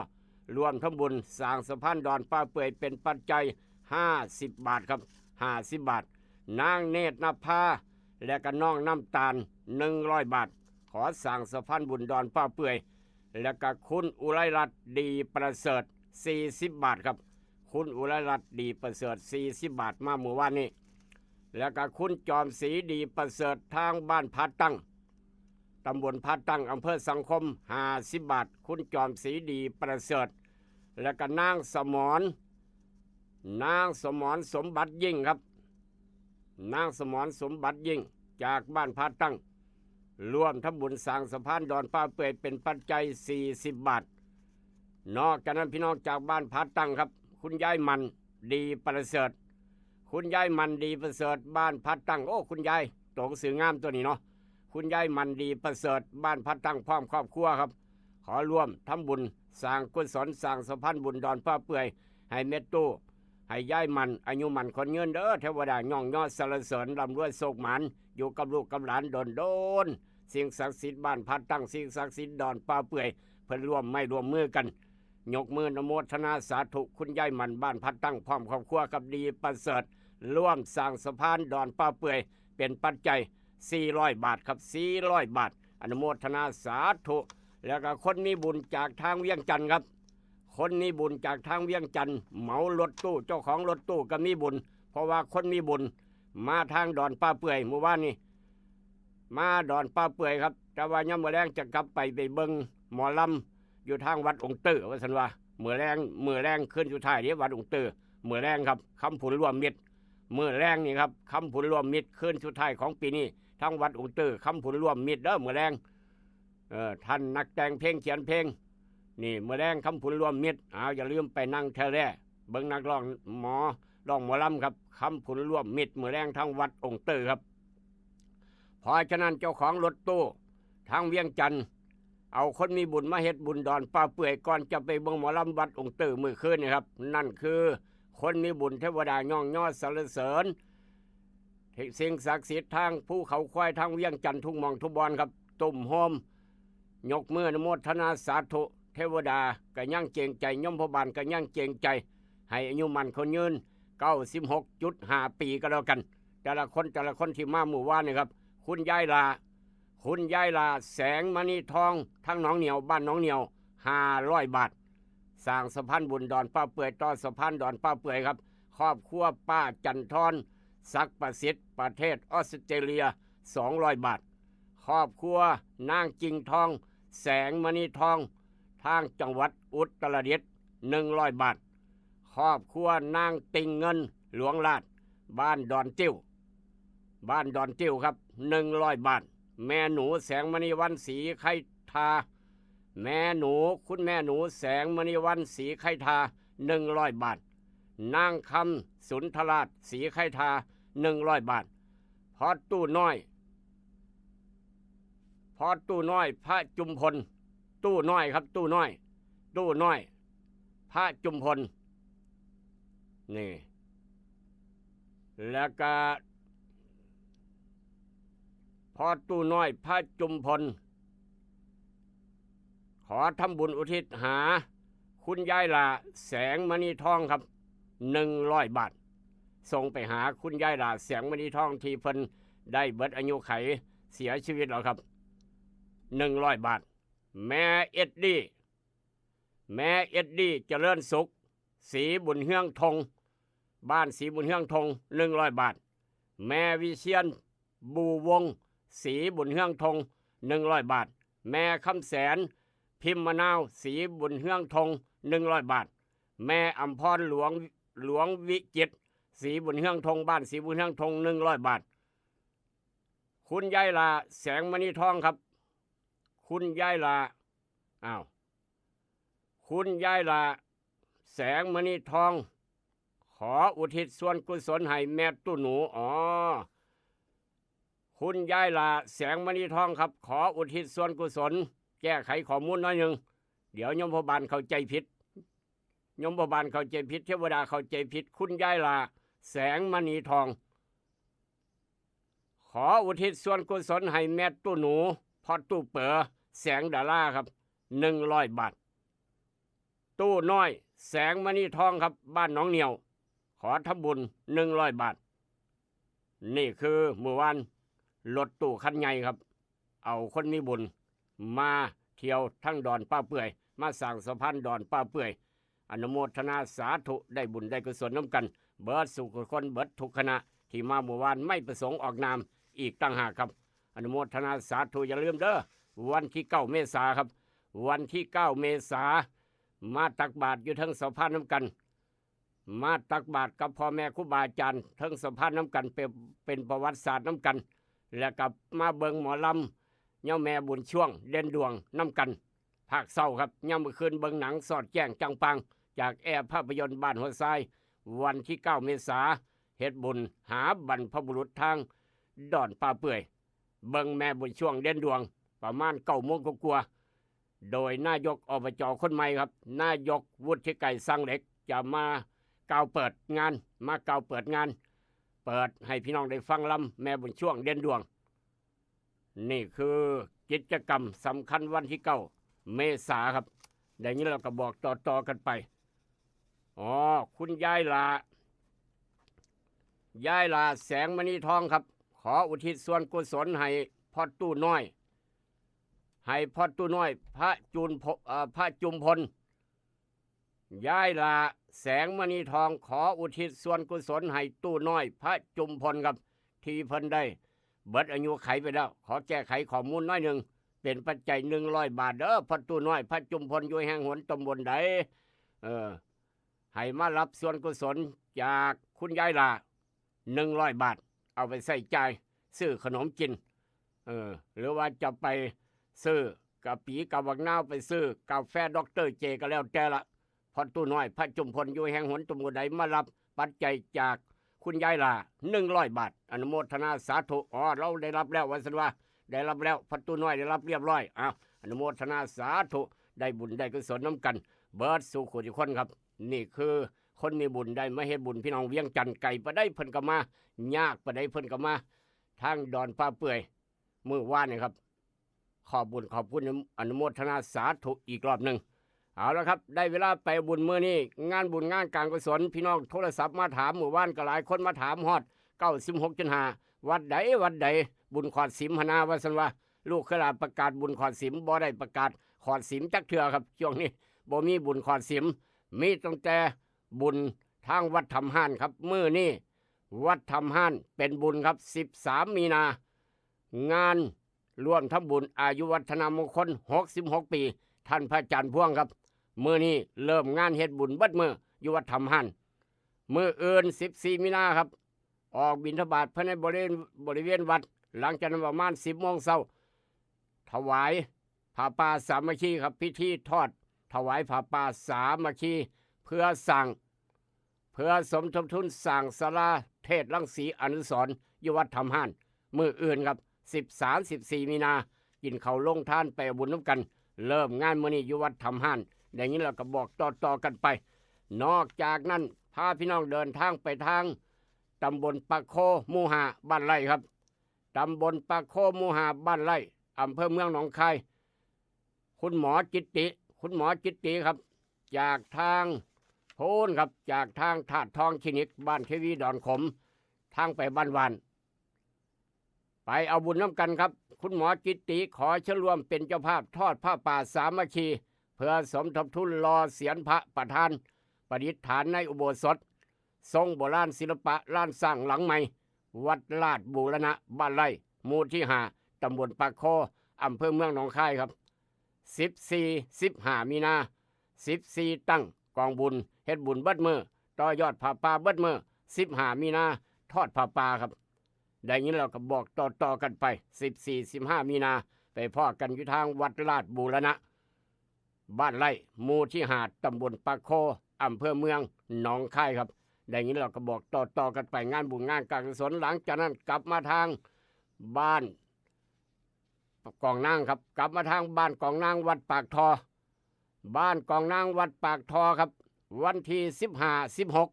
ร่วมทำบุญสร้างสะพานดอนป่าเปื่อยเป็นปัจจัยห้าสิบบาทครับ ห้าสิบบาท นางเนตรนภา และก็น้องน้ำตาล หนึ่งร้อยบาท ขอสร้างสะพานบุญดอนป่าเปื่อย และก็คุณอุไรรัตน์ ดีประเสริฐ สี่สิบบาทครับ คุณอุไรรัตน์ ดีประเสริฐ สี่สิบบาท มามื้อวานนี้ แล้วก็คุณจอมศรี ดีประเสริฐ ทางบ้านผาตั้ง ตำบลผาตั้ง อำเภอสังคม ห้าสิบบาท คุณจอมศรี ดีประเสริฐ แล้วก็นางสมร นางสมรสมบัติยิ่งครับ นางสมรสมบัติยิ่ง จากบ้านผาตั้ง ร่วมทำบุญสร้างสะพานดอนป่าเปื่อยเป็นปัจจัยสี่สิบบาท นอกจากนั้นพี่น้องจากบ้านผาตั้งครับ คุณยายมัน ดีประเสริฐ คุณยายมัน ดีประเสริฐ บ้านผาตั้ง โอ้ คุณยาย โตหนังสืองามตัวนี้เนาะ คุณยายมัน ดีประเสริฐ บ้านผาตั้ง พร้อมครอบครัวครับ ขอร่วมทำบุญสร้างกุศล สร้างสะพานบุญดอนป่าเปื่อย ให้แม่ตู้ ให้ยายมัน อายุมั่นขวัญยืนเด้อ เทวดาย่องยอสรรเสริญ ร่ำรวยโชคหมาน อยู่กับลูกกับหลานโดนๆ สิ่งศักดิ์สิทธิ์บ้านผาตั้ง สิ่งศักดิ์สิทธิ์ดอนป่าเปื่อย เพิ่นร่วมไม้ร่วมมือกัน ยกมืออนุโมทนาสาธุ คุณยายมัน บ้านผาตั้ง พร้อมครอบครัวครับ ดีประเสริฐ ร่วมสร้างสะพานดอนป่าเปื่อย เป็นปัจจัยสี่ร้อยบาทครับ สี่ร้อยบาท อนุโมทนาสาธุ แล้วก็คนมีบุญจากทางเวียงจันทน์ครับ คนมีบุญจากทางเวียงจันทน์ เหมารถตู้ เจ้าของรถตู้ก็มีบุญ เพราะว่าคนมีบุญมาทางดอนป่าเปื่อย มื้อวานนี้ มาดอนป่าเปื่อยครับ แต่ว่ายามมื้อแลงจะกลับไป ไปเบิ่งหมอลำอยู่ทางวัดองค์เตื้อ ว่าซั่นว่า มื้อแลง มื้อแลงคืนสุดท้ายเด้ วัดองค์เตื้อ มื้อแลงครับ คำผุนร่วมมิตร มื้อแลงนี่ครับ คำผุนร่วมมิตร คืนสุดท้ายของปีนี้ ทางวัดองค์เตื้อ คำผุนร่วมมิตรเด้อ มื้อแลง เออ ท่านนักแต่งเพลงเขียนเพลง นี่ มื้อแลง คำผุนร่วมมิตร อ้าว อย่าลืมไปนั่งแถวแล เบิ่งนักร้อง หมอร้องหมอลำครับ คำผุนร่วมมิตร มื้อแลงทางวัดองค์เตื้อครับ เพราะฉะนั้นเจ้าของรถตู้ทางเวียงจันทน์ เอาคนมีบุญมาเฮ็ดบุญดอนป่าเปื่อย ก่อนจะไปเบิ่งหมอลำวัดองค์เตื้อมื้อคืนนี่ครับ นั่นคือคนมีบุญ เทวดาย่องยอสรรเสริญ สิ่งศักดิ์สิทธิ์ทางภูเขาควาย ทางเวียงจันทน์ ทุกหม่องทุกบ่อนครับ ตุ้มโฮม ยกมืออนุโมทนาสาธุ เทวดาก็ยังเกรงใจ ยมพบาลก็ยังเกรงใจ ให้อายุมั่นขวัญยืน เก้าสิบหกจุดห้าปีก็แล้วกัน แต่ละคนแต่ละคนที่มามื้อวานนี่ครับ คุณยายหล่า คุณยายหล่า แสงมณีทอง ทางหนองเหนี่ยว บ้านหนองเหนี่ยว ห้าร้อยบาท สร้างสะพานบุญดอนป้าเปื่อย ต่อสะพานดอนป้าเปื่อยครับ ครอบครัวป้าจันทร ศักดิ์ประสิทธิ์ ประเทศออสเตรเลีย สองร้อยบาท ครอบครัวนางกิ่งทอง แสงมณีทอง ทางจังหวัดอุตรดิตถ์ หนึ่งร้อยบาท ครอบครัวนางติงเงิน หลวงลาด บ้านดอนติ้ว บ้านดอนติ้วครับ หนึ่งร้อยบาท แม่หนูแสงมณีวัน ศรีไคทา แม่หนูคุณแม่หนูแสงมณีวัน ศรีไคทา หนึ่งร้อยบาท นางคำสุนทราช ศรีไคทา หนึ่งร้อยบาท พ่อตู้น้อย พ่อตู้น้อย พระจุมพล ตู้น้อยครับ ตู้น้อย ตู้น้อย พระจุมพล นี่ แล้วก็ พ่อตู้น้อย พระจุมพล ขอทำบุญอุทิศหา คุณยายหล่า แสงมณีทองครับ หนึ่งร้อยบาท ส่งไปหาคุณยายหล่า แสงมณีทอง ที่เพิ่นได้เบิดอายุไข เสียชีวิตแล้วครับ หนึ่งร้อยบาท แม่เอ็ดดี้ แม่เอ็ดดี้ เจริญสุข ศรีบุญเฮืองทง บ้านศรีบุญเฮืองทง หนึ่งร้อยบาท แม่วิเชียน บูวงศ์ ศรีบุญเฮืองทง หนึ่งร้อยบาท แม่คำแสน พิมพ์มะนาว ศรีบุญเฮืองทง หนึ่งร้อยบาท แม่อำพร หลวง หลวงวิจิตร ศรีบุญเฮืองทง บ้านศรีบุญเฮืองทง หนึ่งร้อยบาท คุณยายหล่า แสงมณีทองครับ คุณยายหล่า อ้าว คุณยายหล่า แสงมณีทอง ขออุทิศส่วนกุศลให้แม่ตู้หนู อ๋อ คุณยายหล่า แสงมณีทองครับ ขออุทิศส่วนกุศล แก้ไขข้อมูลหน่อยหนึ่ง เดี๋ยวโยมพ่อบ้านเข้าใจผิด โยมพ่อบ้านเข้าใจผิด เทวดาเข้าใจผิด คุณยายหล่า แสงมณีทอง ขออุทิศส่วนกุศลให้แม่ตู้หนู พ่อตู้เป๋อ แสงดาราครับ หนึ่งร้อยบาท ตู้น้อย แสงมณีทองครับ บ้านหนองเหนี่ยว ขอทำบุญ หนึ่งร้อยบาท นี่คือมื้อวาน รถตู้คันใหญ่ครับ เอาคนมีบุญ มาเที่ยวทั้งดอนป้าเปื่อย มาสร้างสะพานดอนป้าเปื่อย อนุโมทนาสาธุ ได้บุญได้กุศลนำกัน เบิดสู่คนเบิดทุกคณะ ที่มามื้อวาน ไม่ประสงค์ออกนามอีกต่างหากครับ อนุโมทนาสาธุ อย่าลืมเด้อ วันที่เก้าเมษาครับ วันที่เก้าเมษา มาตักบาตรอยู่เทิงสะพานนำกัน มาตักบาตรกับพ่อแม่ครูบาอาจารย์เทิงสะพานนำกัน เป็น เป็นประวัติศาสตร์นำกัน แล้วก็มาเบิ่งหมอลำ ย่าแม่บุญช่วงเด่นดวงนำกัน ภาคเช้าครับ ยามมื้อคืนเบิ่งหนังสอดแจ้งจังปัง จากแอร์ภาพยนตร์บ้านหัวทราย วันที่เก้าเมษา เฮ็ดบุญหาบรรพบุรุษทางดอนป่าเปื่อย เบิ่งแม่บุญช่วงเด่นดวง ประมาณเก้าโมงกว่าๆ โดยนายก อบจ คนใหม่ครับ นายกวุฒิไกร สังเหล็ก จะมากล่าวเปิดงาน มากล่าวเปิดงาน เปิดให้พี่น้องได้ฟังลำแม่บุญช่วงเด่นดวง นี่คือกิจกรรมสำคัญวันที่เก้าเมษาครับ ได้ยินแล้วก็บอกต่อๆกันไป อ๋อ คุณยายหล่า ยายหล่า แสงมณีทองครับ ขออุทิศส่วนกุศลให้พ่อตู้น้อย ให้พ่อตู้น้อย พระจุลพ- เอ่อ พระจุมพล ยายหล่า แสงมณีทอง ขออุทิศส่วนกุศลให้ตู้น้อย พระจุมพลครับ ที่เพิ่นได้เบิดอายุไขไปแล้ว ขอแก้ไขข้อมูลหน่อยหนึ่ง เป็นปัจจัย หนึ่งร้อยบาทเด้อ พ่อตู้น้อย พระจุมพล อยู่แห่งหนตำบลใด เออ ให้มารับส่วนกุศลจากคุณยายหล่า หนึ่งร้อยบาท เอาไปใช้จ่ายซื้อขนมกิน เออ หรือว่าจะไปซื้อกะปิกับบักนาว ไปซื้อกาแฟด็อกเตอร์เจก็แล้วแต่ละ พ่อตู้น้อย พระจุมพล อยู่แห่งหนตำบลใด มารับปัจจัยจากคุณยายหล่า หนึ่งร้อยบาท อนุโมทนาสาธุ อ๋อ เราได้รับแล้ว ว่าซั่นว่า ได้รับแล้ว พ่อตู้น้อยได้รับเรียบร้อย อ้าว อนุโมทนาสาธุ ได้บุญได้กุศลนำกัน เบิดสู่คู่ทุกคนครับ นี่คือคนมีบุญได้มาเฮ็ดบุญ พี่น้องเวียงจันทน์ ไกลปานใดเพิ่นก็มา ยากปานใดเพิ่นก็มา ทางดอนป่าเปื่อย มื้อวานนี่ครับ ขอบบุญขอบคุณ อนุโมทนาสาธุอีกรอบหนึ่ง เอาละครับ ได้เวลาไปบุญมื้อนี้ งานบุญงานการกุศล พี่น้องโทรศัพท์มาถาม มื้อวานก็หลายคนมาถามฮอด เก้าสิบหกจุดห้า วัดใดวัดใด บุญขอดสิมหนนา ว่าซั่นว่า ลูกเคยลาประกาศบุญขอดสิม บ่ได้ประกาศขอดสิมจักเทื่อครับ ช่วงนี้บ่มีบุญขอดสิม มีตั้งแต่บุญทางวัดถ้ำฮ้านครับ มื้อนี้วัดถ้ำฮ้านเป็นบุญครับ สิบสาม มีนา งานร่วมทำบุญอายุวัฒนมงคล หกสิบหก ปี ท่านพระอาจารย์พวงครับ มื้อนี้เริ่มงานเฮ็ดบุญเบิดมื้ออยู่วัดถ้ำฮ้าน มื้ออื่น สิบสี่ มีนาครับ ออกบิณฑบาตภายในบริเวณ บริเวณวัด หลังจากนั้นประมาณ สิบโมงเช้า ถวายผ้าป่าสามัคคีครับ พิธีทอดถวายผ้าป่าสามัคคี เพื่อสร้าง เพื่อสมทบทุนสร้างศาลาเทศรังสีอนุสรณ์อยู่วัดถ้ำฮ้าน มื้ออื่นครับ สิบสาม สิบสี่ มีนา กินข้าวลงทานไปเอาบุญนำกัน เริ่มงานมื้อนี้อยู่วัดถ้ำฮ้าน ได้ยินแล้วก็บอกต่อๆกันไป นอกจากนั้น พาพี่น้องเดินทางไปทางตำบลปากโค หมู่ห้า บ้านไร่ครับ ตำบลปากโค หมู่ห้า บ้านไร่ อำเภอเมืองหนองคาย คุณหมอจิตติ คุณหมอจิตติครับ จากทางโพ้นครับ จากทางธาตุทองคลินิก บ้านเทวีดอนขม ทางไปบ้านหว่าน ไปเอาบุญนำกันครับ คุณหมอจิตติขอเชิญร่วมเป็นเจ้าภาพทอดผ้าป่าสามัคคี เพื่อสมทบทุนหล่อเศียรพระประธาน ประดิษฐานในอุโบสถ ทรงโบราณศิลปะลานสร้างหลังใหม่ วัดลาดบูรณะ บ้านไร่ หมู่ที่ ห้า ตำบลปากโค อำเภอเมืองหนองคายครับ สิบสี่ สิบห้า มีนา สิบสี่ ตั้งกองบุญ เฮ็ดบุญเบิดมื้อ ต่อยอดผ้าป่าเบิดมื้อ สิบห้า มีนา ทอดผ้าป่าครับ ได้ยินแล้วก็บอกต่อๆกันไป สิบสี่ สิบห้า มีนา ไปพ้อกันอยู่ทางวัดลาดบูรณะ บ้านไร่ หมู่ที่ ห้า ตำบลปากโค อำเภอเมืองหนองคายครับ ได้ยินแล้วก็บอกต่อๆกันไป งานบุญงานการกุศล หลังจากนั้นกลับมาทางบ้านกองนางครับ กลับมาทางบ้านกองนางวัดปากทอ บ้านกองนางวัดปากทอครับ วันที่ สิบห้า สิบหก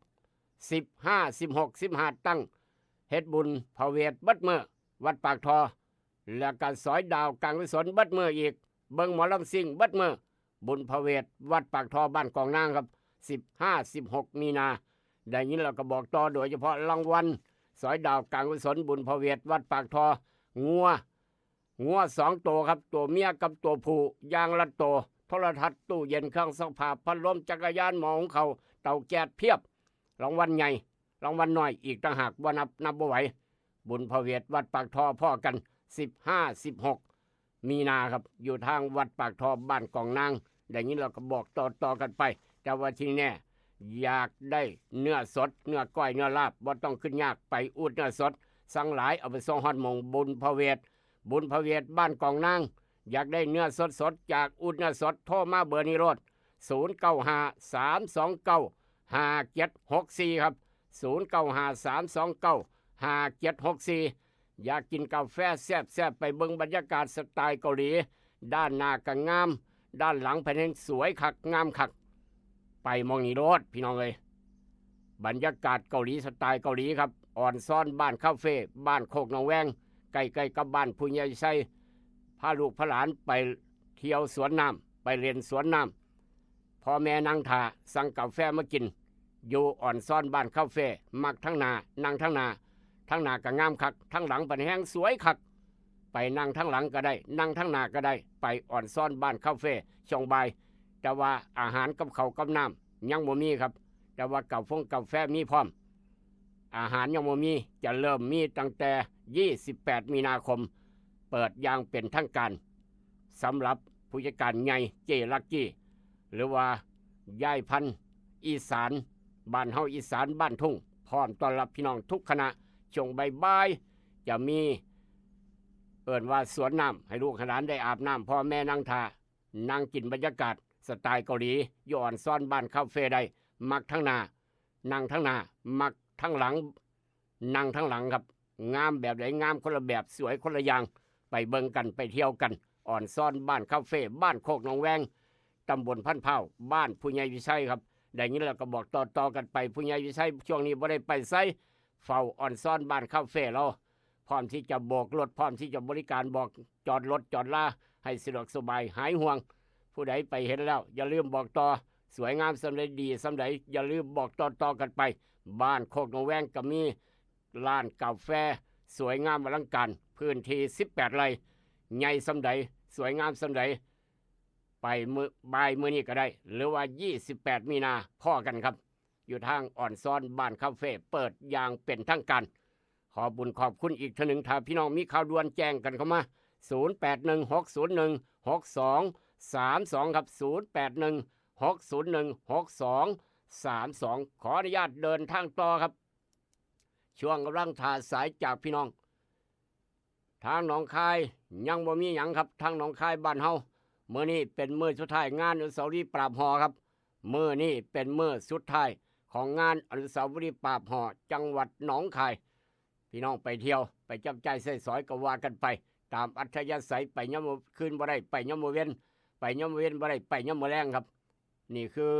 สิบห้า สิบหก สิบห้า ตั้ง เฮ็ดบุญพระเวทเบิดมื้อ วัดปากทอ แล้วก็สอยดาวการกุศลเบิดมื้ออีก เบิ่งหมอลำซิ่งเบิดมื้อ บุญพระเวทวัดปากทอ บ้านกองนางครับ สิบห้า สิบหก มีนา ได้ยินแล้วก็บอกต่อ โดยเฉพาะรางวัลสอยดาวการกุศล บุญพระเวทวัดปากทอ งัว งัวสองตัวครับ ตัวเมียกับตัวผู้ อย่างละตัว โทรทัศน์ ตู้เย็น เครื่องซักผ้า พัดลม จักรยาน หม้อหุงข้าว เตาแก๊ส เพียบ รางวัลใหญ่ รางวัลน้อยอีกต่างหาก บ่นับ นับบ่ไหว บุญพระเวทวัดปากทอ พ้อกัน สิบห้า สิบหก มีนาครับ อยู่ทางวัดปากทอ บ้านกองนาง ได้ยินแล้วก็บอกต่อๆกันไป แต่ว่าที่แน่ อยากได้เนื้อสด เนื้อก้อย เนื้อลาบ บ่ต้องขึ้นยาก ไปอูดเนื้อสด สั่งหลาย เอาไปส่งฮอดหม่อง บุญพระเวท บุญพระเวทบ้านกองนาง อยากได้เนื้อสดๆจากอูดเนื้อสด โทรมาเบอร์นี้โลด ศูนย์เก้าห้า สามสองเก้า ห้าเจ็ดหกสี่ ครับ ศูนย์เก้าห้า สามสองเก้า ห้าเจ็ดหกสี่ อยากกินกาแฟแซ่บๆ ไปเบิ่งบรรยากาศสไตล์เกาหลี ด้านหน้าก็งาม ด้านหลังแผ่นแห่งสวยคักงามคัก ไปหม่องนี้โลดพี่น้องเอ้ย บรรยากาศเกาหลี สไตล์เกาหลีครับ อ่อนซ้อนบ้านคาเฟ่ บ้านโคกหนองแวง ใกล้ๆกับบ้านผู้ใหญ่ไชย พาลูกพาหลานไปเที่ยวสวนน้ำ ไปเล่นสวนน้ำ พ่อแม่นั่งท่า สั่งกาแฟมากิน อยู่อ่อนซ้อนบ้านคาเฟ่ มักทั้งหน้า นั่งทั้งหน้า ทั้งหน้าก็งามคัก ทั้งหลังแผ่นแห่งสวยคัก ไปนั่งทั้งหลังก็ได้ นั่งทั้งหน้าก็ได้ ไปอ่อนซ้อนบ้านคาเฟ่ ช่วงบ่าย แต่ว่าอาหารกับข้าวกับน้ำยังบ่มีครับ แต่ว่ากาฟงกาแฟมีพร้อม อาหารยังบ่มี จะเริ่มมีตั้งแต่ ยี่สิบแปด มีนาคม เปิดอย่างเป็นทางการ สำหรับผู้จัดการใหญ่ เจลักกี้ หรือว่ายายพันธุ์อีสาน บ้านเฮาอีสานบ้านทุ่ง พร้อมต้อนรับพี่น้องทุกคณะ ช่วงบ่ายๆ จะมี เอิ้นว่าสวนน้ำ ให้ลูกให้หลานได้อาบน้ำ พ่อแม่นั่งท่า นั่งกินบรรยากาศสไตล์เกาหลี อยู่อ่อนซ้อนบ้านคาเฟ่ได้ มักทั้งหน้า นั่งทั้งหน้า มักทั้งหลัง นั่งทั้งหลังครับ งามแบบใด งามคนละแบบ สวยคนละอย่าง ไปเบิ่งกัน ไปเที่ยวกัน อ่อนซ้อนบ้านคาเฟ่ บ้านโคกหนองแวง ตำบลพันพร้าว บ้านผู้ใหญ่วิชัยครับ ได้ยินแล้วก็บอกต่อๆกันไป ผู้ใหญ่วิชัยช่วงนี้บ่ได้ไปไส เฝ้าอ่อนซ้อนบ้านคาเฟ่เรา พร้อมที่จะโบกรถ พร้อมที่จะบริการ บอกจอดรถจอดลา ให้สะดวกสบาย หายห่วง ผู้ใดไปเห็นแล้ว อย่าลืมบอกต่อ สวยงามส่ำใด ดีส่ำใด อย่าลืมบอกต่อๆกันไป บ้านโคกหนองแวงก็มีร้านกาแฟสวยงามอลังการ พื้นที่สิบแปดไร่ ใหญ่ส่ำใด สวยงามส่ำใด ไปมื้อ บ่ายมื้อนี้ก็ได้ หรือว่ายี่สิบแปดมีนา พ้อกันครับ อยู่ทางอ่อนซ้อนบ้านคาเฟ่ เปิดอย่างเป็นทางการ ขอบบุญขอบคุณอีกเทื่อหนึ่ง ถ้าพี่น้องมีข่าวด่วนแจ้งกันเข้ามา ศูนย์แปดหนึ่ง หกศูนย์หนึ่ง หกสองสามสอง ครับ ศูนย์แปดหนึ่ง หกศูนย์หนึ่ง หกสองสามสอง ขออนุญาตเดินทางต่อครับ ช่วงกำลังถ่าสายจากพี่น้อง ทางหนองคายยังบ่มีหยังครับ ทางหนองคายบ้านเฮา มื้อนี้เป็นมื้อสุดท้ายงานอนุสาวรีย์ปราบหอครับ มื้อนี้เป็นมื้อสุดท้ายของงานอนุสาวรีย์ปราบหอ จังหวัดหนองคาย พี่น้องไปเที่ยว ไปจับจ่ายใช้สอยก็ว่ากันไป ตามอัธยาศัย ไปยามมื้อคืนบ่ได้ ไปยามมื้อเว็น ไปยามมื้อเว็นบ่ได้ ไปยามมื้อแลงครับ นี่คือ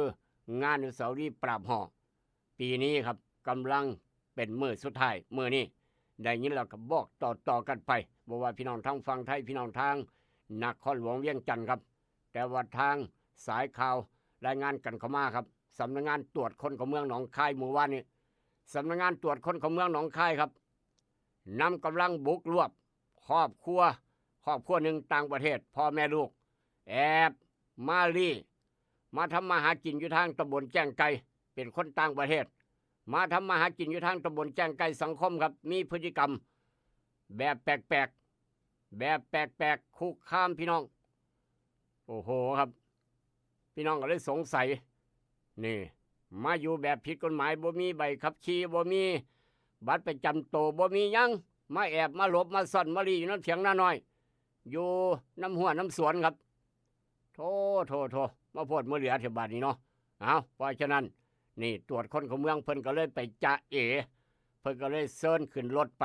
งานอนุสาวรีย์ปราบหอ ปีนี้ครับ กำลังเป็นมื้อสุดท้าย มื้อนี้ ได้ยินแล้วก็บอกต่อๆกันไป บ่ว่าพี่น้องทางฝั่งไทย พี่น้องทางนครหลวงเวียงจันทน์ครับ แต่ว่าทางสายข่าวรายงานกันเข้ามาครับ สำนักงานตรวจคนเข้าเมืองหนองคาย มื้อวานนี้ สำนักงานตรวจคนเข้าเมืองหนองคายครับ นำกำลังบุกรวบครอบครัว ครอบครัวหนึ่งต่างประเทศ พ่อแม่ลูก แอบมาลี้ มาทำมาหากินอยู่ทางตำบลแจ้งไก่ เป็นคนต่างประเทศ มาทำมาหากินอยู่ทางตำบลแจ้งไก่ สังคมครับ มีพฤติกรรม แบบแปลกๆ แบบแปลกๆ คุกคามพี่น้อง โอ้โหครับ พี่น้องก็เลยสงสัย นี่ มาอยู่แบบผิดกฎหมาย บ่มีใบขับขี่ บ่มีบัตรประจำตัว บ่มีหยัง มาแอบ มาหลบ มาซ่อน มาลี้อยู่นำเถียงนาน้อย อยู่นำฮั้วนำสวนครับ โธ่ โธ่ โธ่ มาโพดมาเหลือแท้บาดนี้เนาะ เอา เพราะฉะนั้น นี่ตรวจคนเข้าเมือง เพิ่นก็เลยไปจะเอ เพิ่นก็เลยเชิญขึ้นรถไป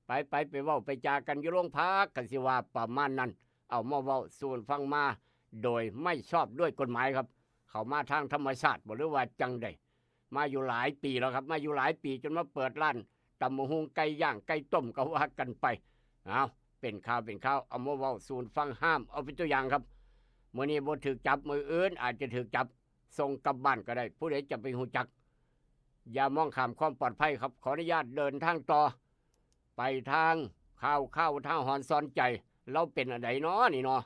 ไป ไป ไปเว้าไปจากันอยู่โรงพัก ก็สิว่าประมาณนั้น เอามาเว้าสู่ฟัง มาโดยไม่ชอบด้วยกฎหมายครับ เข้ามาทางธรรมชาติบ่ หรือว่าจั่งใด มาอยู่หลายปีแล้วครับ มาอยู่หลายปี จนมาเปิดร้านตำบักหุ่ง ไก่ย่าง ไก่ต้ม ก็ว่ากันไป เอา เป็นข่าวเป็นข่าว เอามาเว้าสู่ฟัง ห้ามเอาเป็นตัวอย่างครับ มื้อนี้บ่ถูกจับ มื้ออื่นอาจจะถูกจับ ส่งกลับบ้านก็ได้ ผู้ใดจะไปฮู้จัก อย่ามองข้ามความปลอดภัยครับ ขออนุญาตเดินทางต่อ ไปทางข่าว ข่าวอุทาหรณ์สอนใจ ลาวเป็นอันใดน้อนี่น้อ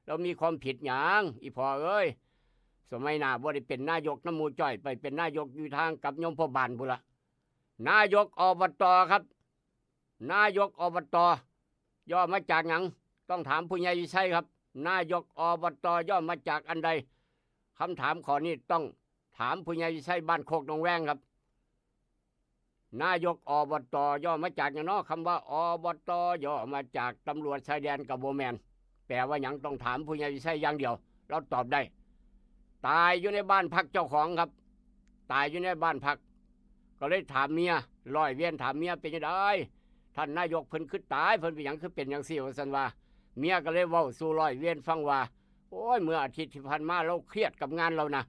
ลาวมีความผิดหยัง อีพ่อเอ้ย สมัยหน้าบ่ได้เป็นนายกนำหมู่จ้อย ไปเป็นนายกอยู่ทางกับโยมพ่อบ้านพุ้นละ นายก อบต ครับ นายก อบต ย่อมาจากหยัง ต้องถามผู้ใหญ่วิชัยครับ นายก อบต ย่อมาจากอันใด คำถามข้อนี้ต้องถามผู้ใหญ่วิชัย บ้านโคกหนองแวงครับ นายก อบต ย่อมาจากหยังน้อ คำว่า อบต ย่อมาจากตำรวจชายแดน ก็บ่แม่น แปลว่าหยัง ต้องถามผู้ใหญ่วิชัยอย่างเดียว ลาวตอบได้ ตายอยู่ในบ้านพักเจ้าของครับ ตายอยู่ในบ้านพัก ก็เลยถามเมีย ร้อยเวรถามเมีย เป็นจั่งใด ท่านนายกเพิ่นคือตาย เพิ่นเป็นหยังคือเป็นจั่งซี้ ว่าซั่นว่า เมียก็เลยเว้าสู่ร้อยเวรฟังว่า โอ้ย เมื่ออาทิตย์ที่ผ่านมาลาวเครียดกับงานลาวนะ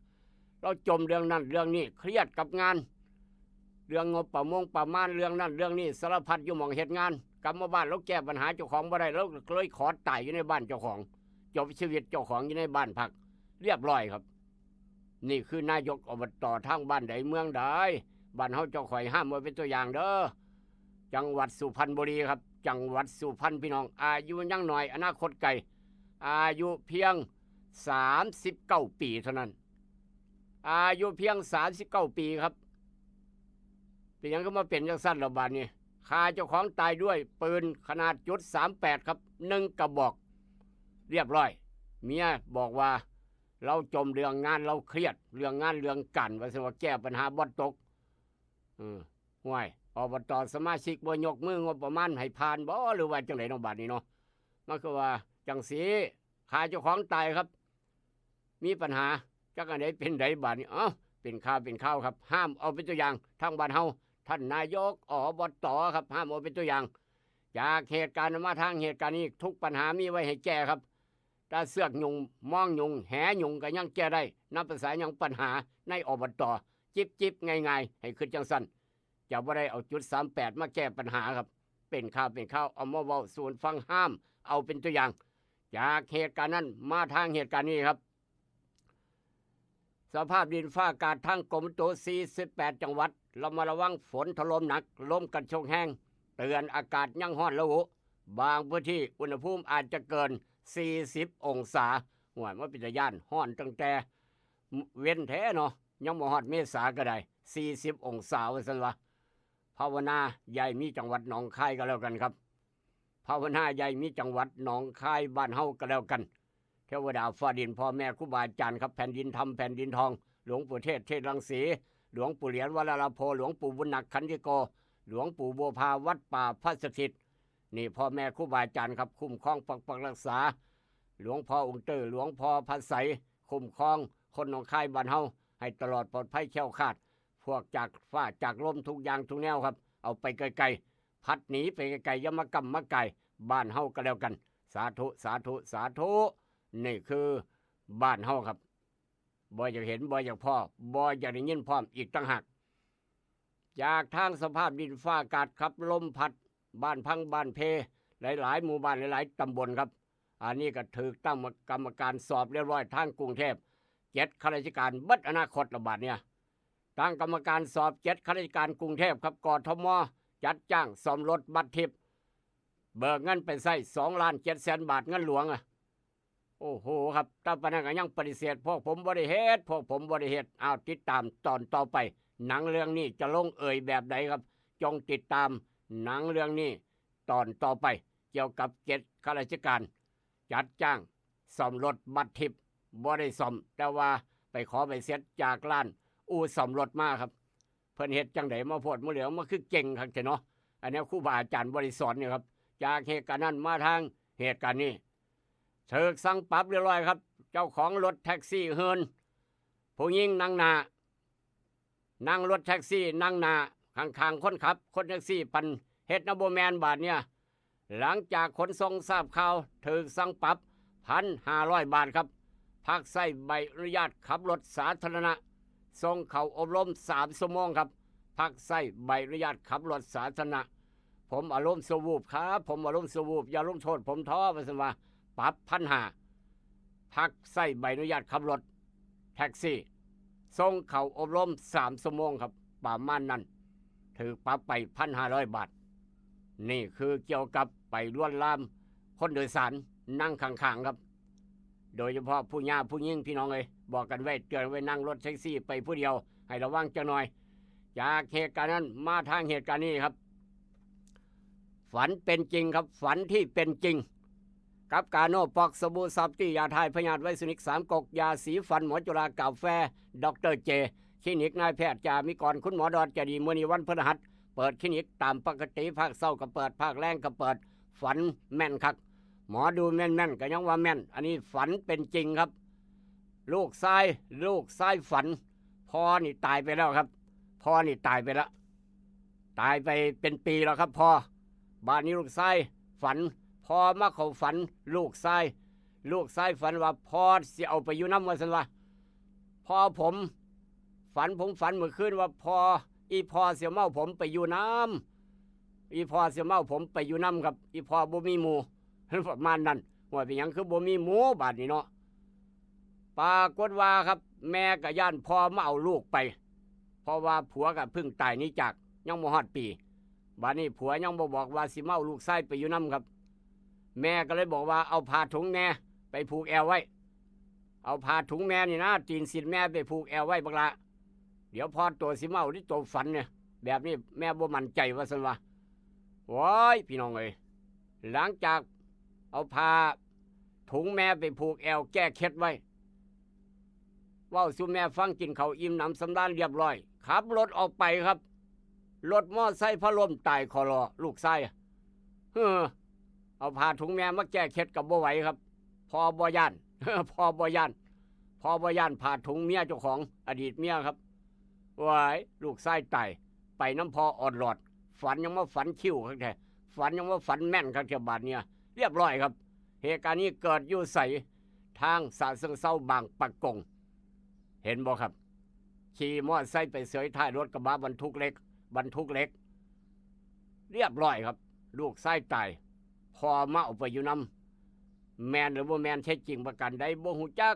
ลาวจมเรื่องนั้นเรื่องนี้ เครียดกับงาน เรื่องงบประมงประมาณ เรื่องนั้นเรื่องนี้ สารพัดอยู่หม่องเฮ็ดงาน กลับมาบ้านลาวแก้ปัญหาเจ้าของบ่ได้ ลาวก็เลยขอตายอยู่ในบ้านเจ้าของ จบชีวิตเจ้าของอยู่ในบ้านพัก เรียบร้อยครับ นี่คือนายก อบต ทางบ้านใดเมืองใด บ้านเฮาเจ้าข้อย ห้ามไว้เป็นตัวอย่างเด้อ จังหวัดสุพรรณบุรีครับ จังหวัดสุพรรณพี่น้อง อายุยังน้อย อนาคตไกล อายุเพียง สามสิบเก้า ปีเท่านั้น อายุเพียง สามสิบเก้า ปีครับ เป็นหยังคือมาเป็นจั่งซั่นล่ะบาดนี้ ฆ่าเจ้าของตายด้วยปืนขนาดจุดสามแปด ครับ หนึ่งกระบอก เรียบร้อย เมียบอกว่าลาวจมเรื่องงาน ลาวเครียดเรื่องงานเรื่องการ ว่าซั่นว่า แก้ปัญหาบ่ตก เออ ห้วย อบต สมาชิกบ่ยกมืองบประมาณให้ผ่านบ่ หรือว่าจั่งใดเนาะบาดนี้เนาะ มันคือว่าจั่งซี้ ฆ่าเจ้าของตายครับ มีปัญหา จักอันใดเป็นใดบาดนี้ เอ้า เป็นข่าวเป็นข่าวครับ ห้ามเอาเป็นตัวอย่าง ทางบ้านเฮา ท่านนายก อบต ครับ ห้ามเอาเป็นตัวอย่าง จากเหตุการณ์มาทางเหตุการณ์นี้ ทุกปัญหามีไว้ให้แก้ครับ ถ้าเสือกยุง มองยุง แหยุงก็ยังแก้ได้ นับภาษาหยังปัญหาใน อบต จิบจิบง่ายๆ ให้คิดจั่งซั่น จะบ่ได้เอาจุดสามแปดมาแก้ปัญหาครับ เป็นข่าวเป็นข่าว เอามาเว้าสู่ฟัง ห้ามเอาเป็นตัวอย่าง จากเหตุการณ์นั้นมาทางเหตุการณ์นี้ครับ สภาพดินฟ้าอากาศทางกรมอุตุ สี่สิบแปด จังหวัด ระมัดระวังฝนถล่มหนัก ลมกันโชกแฮง เตือนอากาศยังร้อนระอุ บางพื้นที่อุณหภูมิอาจจะเกิน สี่สิบ องศา ห่วย มันเป็นตาย้าน ร้อนตั้งแต่เว็นแท้เนาะ ยังบ่ฮอดเมษาก็ได้ สี่สิบ องศา ว่าซั่นวะ ภาวนาอย่าให้มีจังหวัดหนองคายก็แล้วกันครับ ภาวนาอย่าให้มีจังหวัดหนองคายบ้านเฮาก็แล้วกัน เทวดาฟ้าดิน พ่อแม่ครูบาอาจารย์ครับ แผ่นดินธรรมแผ่นดินทอง หลวงปู่เทศ เทศรังสี หลวงปู่เหรียญวรลาโภ หลวงปู่บุญหนักขันธิโก หลวงปู่บัวพาวัดป่าพระสถิต นี่พ่อแม่ครูบาอาจารย์ครับ คุ้มครองปกปักรักษา หลวงพ่อองค์เตอร์ หลวงพ่อพระใส คุ้มครองคนหนองคายบ้านเฮา ให้ตลอดปลอดภัยแคล้วคลาด พวกจากฟ้าจากลมทุกอย่างทุกแนวครับ เอาไปไกลๆ พัดหนีไปไกลๆ อย่ามากำมาไก่บ้านเฮาก็แล้วกัน สาธุ สาธุ สาธุ นี่คือบ้านเฮาครับ บ่อยากเห็น บ่อยากพ้อ บ่อยากได้ยินพร้อมอีกต่างหาก จากทางสภาพดินฟ้าอากาศครับ ลมพัด บ้านพังบ้านเพ หลายๆ หมู่บ้าน หลายๆ ตำบลครับ อันนี้ก็ถูกตั้งกรรมการสอบเรียบร้อย ทางกรุงเทพ เจ็ดข้าราชการเบิดอนาคตละบาดเนี่ย ตั้งกรรมการสอบ เจ็ดข้าราชการกรุงเทพครับ กทม จัดจ้างซ่อมรถบัสทิพย์ เบิกเงินไปใช้ สองล้านเจ็ดแสนบาท เงินหลวงอะ โอ้โหครับ แต่ปานนั้นก็ยังปฏิเสธ พวกผมบ่ได้เฮ็ด พวกผมบ่ได้เฮ็ด อ้าว ติดตามตอนต่อไป หนังเรื่องนี้จะลงเอยแบบใดครับ จงติดตามหนังเรื่องนี้ตอนต่อไป เกี่ยวกับเจ็ดข้าราชการ จัดจ้างซ่อมรถบัสทิพย์ บ่ได้ซ่อม แต่ว่าไปขอใบเสร็จจากร้านอู่ซ่อมรถมาครับ เพิ่นเฮ็ดจั่งใดมาโพดมาเหลือง มาคือเก่งคักแท้เนาะ อันนี้ครูบาอาจารย์บ่ได้สอนนี่ครับ จากเหตุการณ์นั้นมาทางเหตุการณ์นี้ ถูกสั่งปรับเรียบร้อยครับ เจ้าของรถแท็กซี่เฮือน ผู้หญิงนั่งหน้า นั่งรถแท็กซี่นั่งหน้า ข้างๆ คนขับ คนแท็กซี่ปั่น เฮ็ดแนวบ่แม่นบาดเนี่ย หลังจากขนส่งทราบข่าว ถูกสั่งปรับ พันห้าร้อย บาทครับ พักใช้ใบอนุญาตขับรถสาธารณะ ส่งเข้าอบรม สาม ชั่วโมงครับ พักใช้ใบอนุญาตขับรถสาธารณะ ผมอารมณ์ชั่ววูบครับ ผมอารมณ์ชั่ววูบ อย่าลงโทษผมท้อ ว่าซั่นว่า ปรับ พันห้า พักใช้ใบอนุญาตขับรถแท็กซี่ ส่งเข้าอบรม สาม ชั่วโมงครับ ประมาณนั้น ถูกปรับไป พันห้าร้อย บาท นี่คือเกี่ยวกับไปลวนลามคนโดยสารนั่งข้างๆ ครับ โดยเฉพาะผู้ย่าผู้หญิง พี่น้องเอ้ย บอกกันไว้ เตือนไว้ นั่งรถแท็กซี่ไปผู้เดียว ให้ระวังจักหน่อย จากเหตุการณ์นั้นมาทางเหตุการณ์นี้ครับ ฝันเป็นจริงครับ ฝันที่เป็นจริง กับกาโน่ ปอกสบู่ ซอฟตี้ ยาถ่ายพยาธิไวรัสนิก สามก๊ก ยาสีฟัน หมอจุฬา กาแฟ ด็อกเตอร์เจ คลินิกนายแพทย์จามิกร คุณหมอดอดจะดี มื้อนี้วันพฤหัส เปิดคลินิกตามปกติ ภาคเช้าก็เปิด ภาคแลงก็เปิด ฝันแม่นคัก หมอดูแม่นๆ ก็ยังว่าแม่น อันนี้ฝันเป็นจริงครับ ลูกชาย ลูกชายฝัน พ่อนี่ตายไปแล้วครับ พ่อนี่ตายไปแล้ว ตายไปเป็นปีแล้วครับพ่อ บาดนี้ลูกชายฝัน พ่อมาเข้าฝันลูกชาย ลูกชายฝันว่าพ่อสิเอาไปอยู่นำ ว่าซั่นว่า พ่อผม ฝัน ผมฝันเมื่อคืนว่าพ่อ อีพ่อสิมาเอาผมไปอยู่นำ อีพ่อสิมาเอาผมไปอยู่นำครับ อีพ่อบ่มีหมู่ ประมาณนั้น ว่าเป็นหยังคือบ่มีหมู่บาดนี้เนาะ ปรากฏว่าครับ แม่ก็ย้านพ่อมาเอาลูกไป เพราะว่าผัวก็เพิ่งตายหนีจาก ยังบ่ฮอดปี บาดนี้ผัวยังบ่บอกว่าสิมาเอาลูกชายไปอยู่นำครับ แม่ก็เลยบอกว่า เอาผ้าถุงแม่ไปผูกแอวไว้ เอาผ้าถุงแม่นี่นะ ตีนสินแม่ไปผูกแอวไว้บักหล้า เดี๋ยวพ่อตัวสิมาเอาที่ตัวฝันเนี่ย แบบนี้แม่บ่มั่นใจ ว่าซั่นว่า โอ้ย พี่น้องเอ้ย หลังจากเอาผ้าถุงแม่ไปผูกแอวแก้เคล็ดไว้ เว้าสู่แม่ฟัง กินข้าวอิ่มหนำสำราญเรียบร้อย ขับรถออกไปครับ รถมอไซค์พาล้มตายคอลอ ลูกชาย เฮ้อ เอาผ้าถุงแม่มาแก้เคล็ดก็บ่ไหวครับ พ่อบ่ย้าน พ่อบ่ย้าน พ่อบ่ย้านผ้าถุงเมียเจ้าของ อดีตเมียครับ ว้าย ลูกชายตาย ไปนำพ่อออดหลอด ฝันยังมาฝันคิ้วคักแท้ ฝันยังมาฝันแม่นคักแท้บาดเนี่ย เรียบร้อยครับ เหตุการณ์นี้เกิดอยู่ไส ทางฉะเชิงเทรา บางปะกง เห็นบ่ครับ ขี่มอไซค์ไปเสยท้ายรถกระบะบรรทุกเหล็ก บรรทุกเหล็ก เรียบร้อยครับ ลูกชายตาย พ่อมาเอาไปอยู่นำ แม่นหรือบ่แม่น เท็จจริงประการใดบ่ฮู้จัก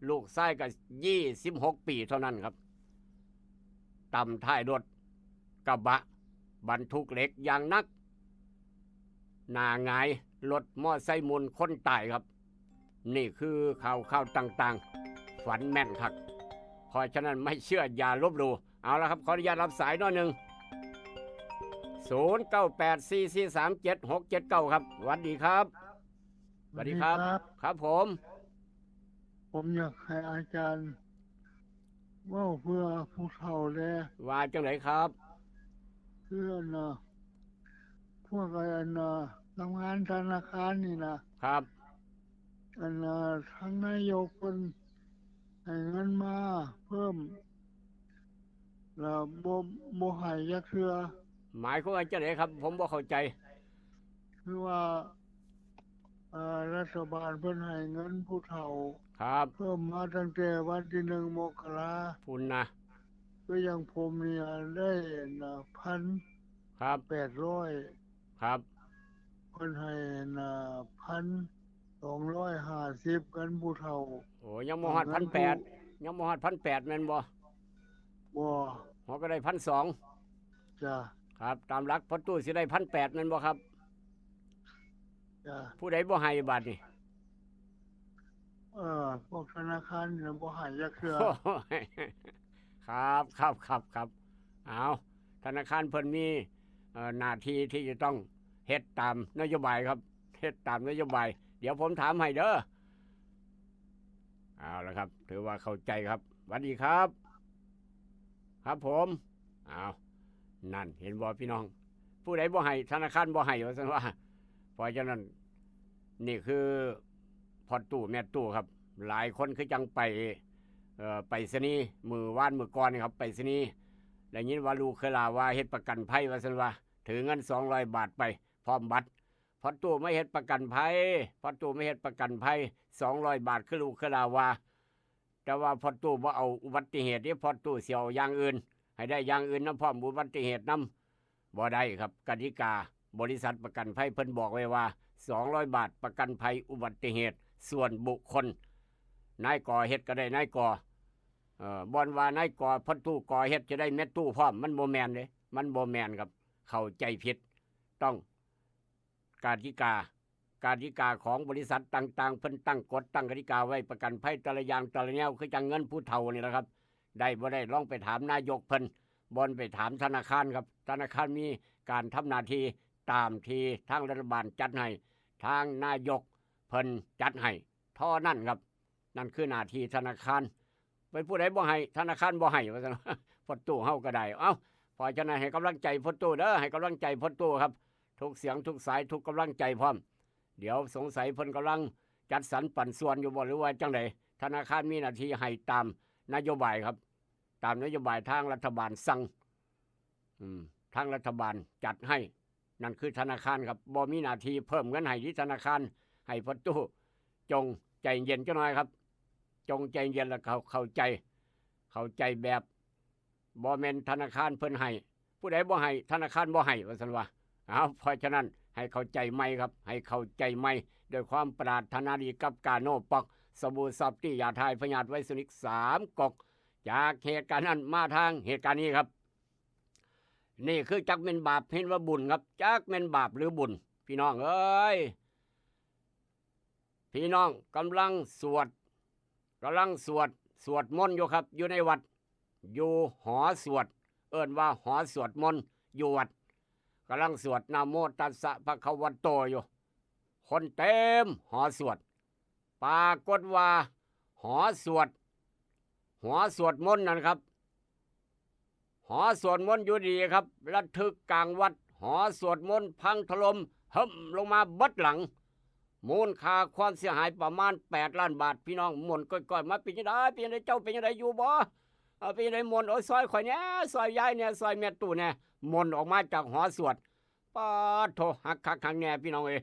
ลูกชายก็ยี่สิบหกปีเท่านั้นครับ ตำท้ายรถกระบะ บรรทุกเหล็กอย่างหนัก หน้าหงาย รถมอไซค์หมุน คนตายครับ นี่คือข่าวข่าวต่างๆ ฝันแม่นคัก เพราะฉะนั้นไม่เชื่ออย่าลบหลู่ เอาละครับ ขออนุญาตรับสายหน่อยหนึ่ง ศูนย์เก้าแปด สี่สี่สาม เจ็ดหกเจ็ดเก้า ครับ สวัสดีครับ สวัสดีครับ สวัสดีครับ ครับผม ผมอยากให้อาจารย์เว้าเพื่อผู้เฒ่าแล ว่าจังไดครับ คืออันน่ะ พวกไอ้อันน่ะ ทำงานธนาคารนี่นะ ครับ อันน่ะ ทางนายกเพิ่นให้เงินมาเพิ่ม แล้วบ่ บ่ให้จักเทื่อ หมายความว่าจังไดครับ ผมบ่เข้าใจ คือว่า เอ่อ รัฐบาลเพิ่นให้เงินผู้เฒ่า ครับ เพิ่มมาตั้งแต่วันที่หนึ่งมกรา พุ้นนะ ก็ยังผมเนี่ยได้น่ะ พัน ครับ แปดร้อย ครับ เพิ่นให้น่ะ พันสองร้อยห้าสิบ กันผู้เฒ่า โอ้ ยังบ่ฮอด เงินผู้ พันแปด ยังบ่ฮอดพันแปดแม่นบ่ บ่ เขาก็ได้พันสอง จ้ะ ครับ ตามหลักพ่อตู้สิได้พันแปดแม่นบ่ครับ จ้ะ ผู้ใดบ่ให้บาดนี่ เออ พวกธนาคารนี่บ่ให้จักเทื่อ ครับ ครับ ครับ ครับ เอา ธนาคารเพิ่นมี เอ่อ หน้าที่ที่จะต้องเฮ็ดตามนโยบายครับ เฮ็ดตามนโยบาย เดี๋ยวผมถามให้เด้อ เอาละครับ ถือว่าเข้าใจครับ สวัสดีครับ ครับผม เอา นั่น เห็นบ่พี่น้อง ผู้ใดบ่ให้ ธนาคารบ่ให้ ว่าซั่นว่า เพราะฉะนั้น นี่คือพ่อตู้แม่ตู้ครับ หลายคนคือจังไป เอ่อ ไปรษณีย์ มื้อวานมื้อก่อนนี่ครับ ไปรษณีย์ ได้ยินว่าลูกเคยลาว่าเฮ็ดประกันภัย ว่าซั่นว่า ถือเงินสองร้อยบาทไป พร้อมบัตร พ่อตู้มาเฮ็ดประกันภัย พ่อตู้มาเฮ็ดประกันภัย สองร้อยบาท คือลูกเคยลาว่า แต่ว่าพ่อตู้บ่เอาอุบัติเหตุเด้ พ่อตู้สิเอาอย่างอื่น ให้ได้อย่างอื่นนำพร้อม อุบัติเหตุนำ บ่ได้ครับ กติกาบริษัทประกันภัยเพิ่นบอกไว้ว่า สองร้อยบาท ประกันภัยอุบัติเหตุส่วนบุคคล นายก่อเฮ็ดก็ได้นายก่อ เอ่อ บ่อนว่านายก่อ พ่อตู้ก่อเฮ็ดจะได้แม่ตู้พร้อม มันบ่แม่นเด้ มันบ่แม่นครับ เข้าใจผิด ต้อง กติกา กติกาของบริษัทต่างๆ เพิ่นตั้งกฎตั้งกติกาไว้ ประกันภัยแต่ละอย่างแต่ละแนว คือจั่งเงินผู้เฒ่านี่แหละครับ ได้บ่ได้ลองไปถามนายกเพิ่น บ่อนไปถามธนาคารครับ ธนาคารมีการทำหน้าที่ตามที่ทางรัฐบาลจัดให้ ทางนายกเพิ่นจัดให้เท่านั้นครับ นั่นคือหน้าที่ธนาคาร เป็นผู้ใดบ่ให้ ธนาคารบ่ให้ ว่าซั่น พ่อตู้เฮาก็ได้ เอ้า เพราะฉะนั้นให้กำลังใจพ่อตู้เด้อ ให้กำลังใจพ่อตู้ครับ ทุกเสียงทุกสายทุกกำลังใจพร้อม เดี๋ยวสงสัยเพิ่นกำลังจัดสรรปันส่วนอยู่บ่ หรือว่าจั่งใด ธนาคารมีหน้าที่ให้ตามนโยบายครับ ตามนโยบายทางรัฐบาลสั่ง อืม ทางรัฐบาลจัดให้ นั่นคือธนาคารครับ บ่มีหน้าที่เพิ่มเงินให้ที่ธนาคาร ให้พ่อตู้จงใจเย็นจักหน่อยครับ จงใจเย็นแล้วเข้า เข้าใจ เข้าใจแบบ บ่แม่นธนาคารเพิ่นให้ ผู้ใดบ่ให้ ธนาคารบ่ให้ ว่าซั่นว่า เอา เพราะฉะนั้นให้เข้าใจใหม่ครับ ให้เข้าใจใหม่ ด้วยความปรารถนาดีกับกาโนป๊อก สบู่ซอฟตี้ ยาถ่ายพยาธิไวรัสนิกสามก๊อก จากเหตุการณ์นั้นมาทางเหตุการณ์นี้ครับ นี่คือจักแม่นบาป เห็นว่าบุญครับ จักแม่นบาปหรือบุญ พี่น้องเอ้ย พี่น้องกำลังสวด กำลังสวด สวดมนต์อยู่ครับ อยู่ในวัด อยู่หอสวด เอิ้นว่าหอสวดมนต์ อยู่วัด กำลังสวดนะโมตัสสะภะคะวะโตอยู่ คนเต็มหอสวด ปรากฏว่าหอสวด หอสวดมนต์นั่นครับ หอสวดมนต์อยู่ดีครับ ระทึกกลางวัด หอสวดมนต์พังถล่มเหิ่มลงมาเบิดหลัง มูลค่าความเสียหายประมาณแปดล้านบาท พี่น้อง ม่วนก้อยๆ มา เป็นจั่งใด เป็นจั่งใด เจ้าเป็นจั่งใด อยู่บ่ เออ เป็นจั่งใด ม่วน โอ้ย ซ่อยข่อยแหน่ ซ่อยยายแหน่ ซ่อยแม่ตู้แหน่ ม่วนออกมาจากหอสวด ปาดโธ่ หักคักหักแหน่ พี่น้องเอ้ย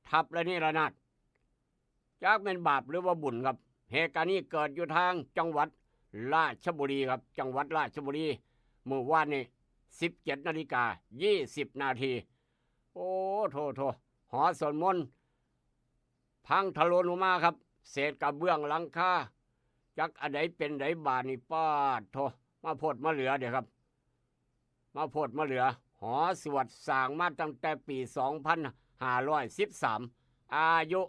ทับระเนระนาด จักแม่นบาปหรือว่าบุญครับ เหตุการณ์นี้เกิดอยู่ทางจังหวัดราชบุรีครับ จังหวัดราชบุรี มื้อวานนี้ สิบเจ็ดนาฬิกา ยี่สิบนาที โอ้ โธ่ โธ่ หอสวดมนต์ พังถล่มลงมาครับ เศษกระเบื้องหลังคา จักอันใดเป็นใดบาดนี่ ปาดโธ่ มาโพดมาเหลือเด้อครับ มาโพดมาเหลือ หอสวดสร้างมาตั้งแต่ปี สองพันห้าร้อยสิบสาม อายุ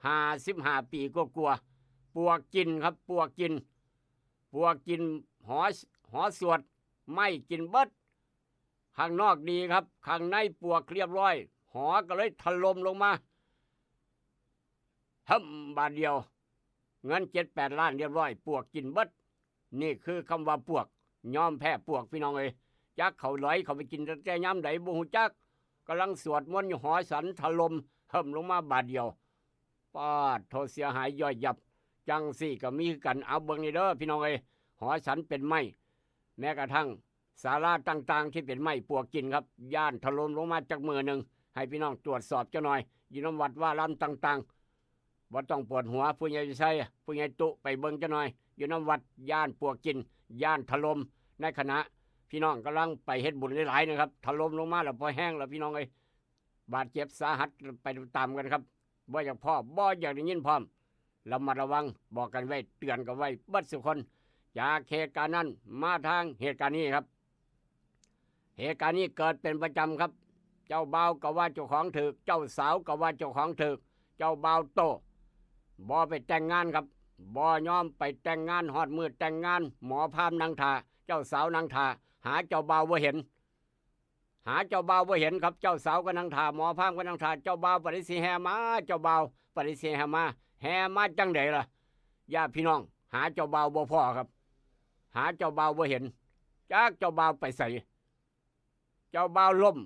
ห้าสิบห้า ปีกว่าๆ ปลวกกินครับ ปลวกกิน ปลวกกิน หอ หอสวด ไม้กินเบิด ข้างนอกดีครับ ข้างในปลวกเรียบร้อย หอก็เลยถล่มลงมา หึ่ม บาดเดียว เงิน เจ็ดแปด ล้านเรียบร้อย ปลวกกินเบิด นี่คือคำว่าปลวก ยอมแพ้ปลวก พี่น้องเอ้ย จักเขาหลอยเขาไปกินตั้งแต่ยามใดบ่ฮู้จัก กำลังสวดมนต์อยู่ หอฉันถล่มหึ่มลงมาบาดเดียว ปาดโธ่ เสียหายย่อยยับ จังซี่ก็มีคือกัน เอาเบิ่งนี่เด้อพี่น้องเอ้ย หอฉันเป็นไม้ แม้กระทั่งศาลาต่างๆ ที่เป็นไม้ปลวกกินครับ ย้านถล่มลงมาจักมื้อหนึ่ง ให้พี่น้องตรวจสอบจักหน่อย อยู่นำวัดวารามต่างๆ บ่ต้องปวดหัว ผู้ใหญ่วิชัย ผู้ใหญ่ตุ๊ ไปเบิ่งจักหน่อย อยู่นำวัด ย้านปลวกกิน ย้านถล่ม ในขณะพี่น้องกำลังไปเฮ็ดบุญหลายๆ นะครับ ถล่มลงมาแล้ว พอแฮงแล้วพี่น้องเอ้ย บาดเจ็บสาหัสไปตามๆ กันครับ บ่อยากพ้อ บ่อยากได้ยินพร้อม ระมัดระวัง บอกกันไว้ เตือนกันไว้เบิดซุคน จากเหตุการณ์นั้นมาทางเหตุการณ์นี้ครับ เหตุการณ์นี้เกิดเป็นประจำครับ เจ้าบ่าวก็ว่าเจ้าของถืก เจ้าสาวก็ว่าเจ้าของถืก เจ้าบ่าวโต้ บ่ไปแต่งงานครับ บ่ยอมไปแต่งงาน ฮอดมื้อแต่งงาน หมอพราหมณ์นั่งท่า เจ้าสาวนั่งท่า หาเจ้าบ่าวบ่เห็น หาเจ้าบ่าวบ่เห็นครับ เจ้าสาวก็นั่งท่า หมอพราหมณ์ก็นั่งท่า เจ้าบ่าวปานใดสิแห่มา เจ้าบ่าวปานใดสิแห่มา แห่มาจั่งใดล่ะ ญาติพี่น้อง หาเจ้าบ่าวบ่พ้อครับ หาเจ้าบ่าวบ่เห็น จักเจ้าบ่าวไปไส เจ้าบ่าวล้ม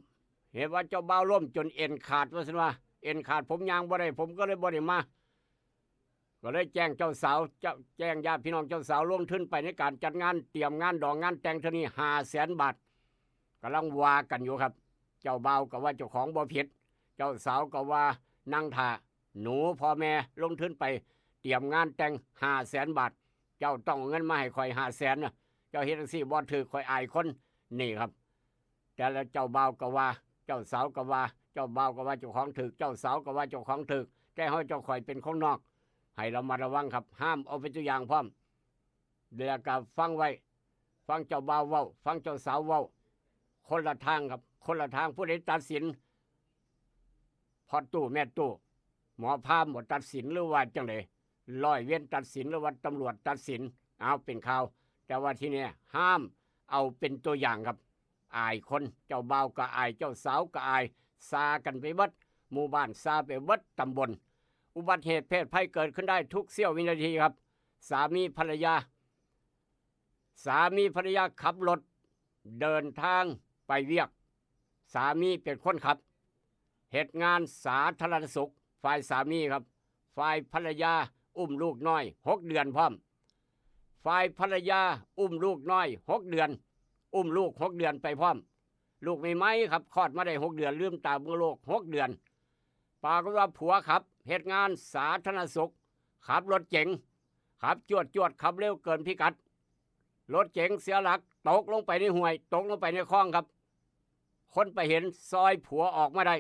เหตุว่าเจ้าบ่าวล้มจนเอ็นขาด ว่าซั่นว่า เอ็นขาด ผมย่างบ่ได้ ผมก็เลยบ่ได้มา ก็เลยแจ้งเจ้าสาว เจ้า แจ้งญาติพี่น้องเจ้าสาว ลงทุนไปในการจัดงาน เตรียมงานดองงานแต่งเทื่อนี้ ห้าแสนบาท กำลังว่ากันอยู่ครับ เจ้าบ่าวก็ว่าเจ้าของบ่ผิด เจ้าสาวก็ว่านั่งท่า หนู พ่อแม่ลงทุนไปเตรียมงานแต่ง ห้าแสนบาท เจ้าต้องเอาเงินมาให้ข้อย ห้าแสน นะ เจ้าเฮ็ดจั่งซี้บ่ถืก ข้อยอายคน นี่ครับ แต่ละเจ้าบ่าวก็ว่า เจ้าสาวก็ว่า เจ้าบ่าวก็ว่าเจ้าของถืก เจ้าสาวก็ว่าเจ้าของถืก แต่เฮาเจ้าข้อยเป็นคนนอก ให้ระมัดระวังครับ ห้ามเอาเป็นตัวอย่างพร้อม แล้วก็ฟังไว้ ฟังเจ้าบ่าวเว้า ฟังเจ้าสาวเว้า คนละทางครับ คนละทาง ผู้ใดตัดสิน พ่อตู้แม่ตู้ หมอพราหมณ์บ่ตัดสินหรือว่าจั่งใด ร้อยเวรตัดสินหรือว่าตำรวจตัดสิน เอาเป็นข่าว แต่ว่าที่เนี่ยห้ามเอาเป็นตัวอย่างครับ อายคน เจ้าบ่าวก็อาย เจ้าสาวก็อาย ซากันไปเบิด หมู่บ้านซาไปเบิดตำบล อุบัติเหตุเพศภัยเกิดขึ้นได้ทุกเสี้ยววินาทีครับ สามีภรรยา สามีภรรยาขับรถเดินทางไปเวียก สามีเป็นคนขับ เฮ็ดงานสาธารณสุข ฝ่ายสามีครับ ฝ่ายภรรยาอุ้มลูกน้อยหกเดือนพร้อม ฝ่ายภรรยาอุ้มลูกน้อยหกเดือน อุ้มลูกหกเดือนไปพร้อม ลูกใหม่ๆ ครับ คลอดมาได้หกเดือน ลืมตาเบิ่งโลกหกเดือน ปรากฏว่าผัวขับ เฮ็ดงานสาธารณสุข ขับรถเก๋ง ขับจวดจวด ขับเร็วเกินพิกัด รถเก๋งเสียหลัก ตกลงไปในห้วย ตกลงไปในคลองครับ คนไปเห็นซอยผัวออกมาได้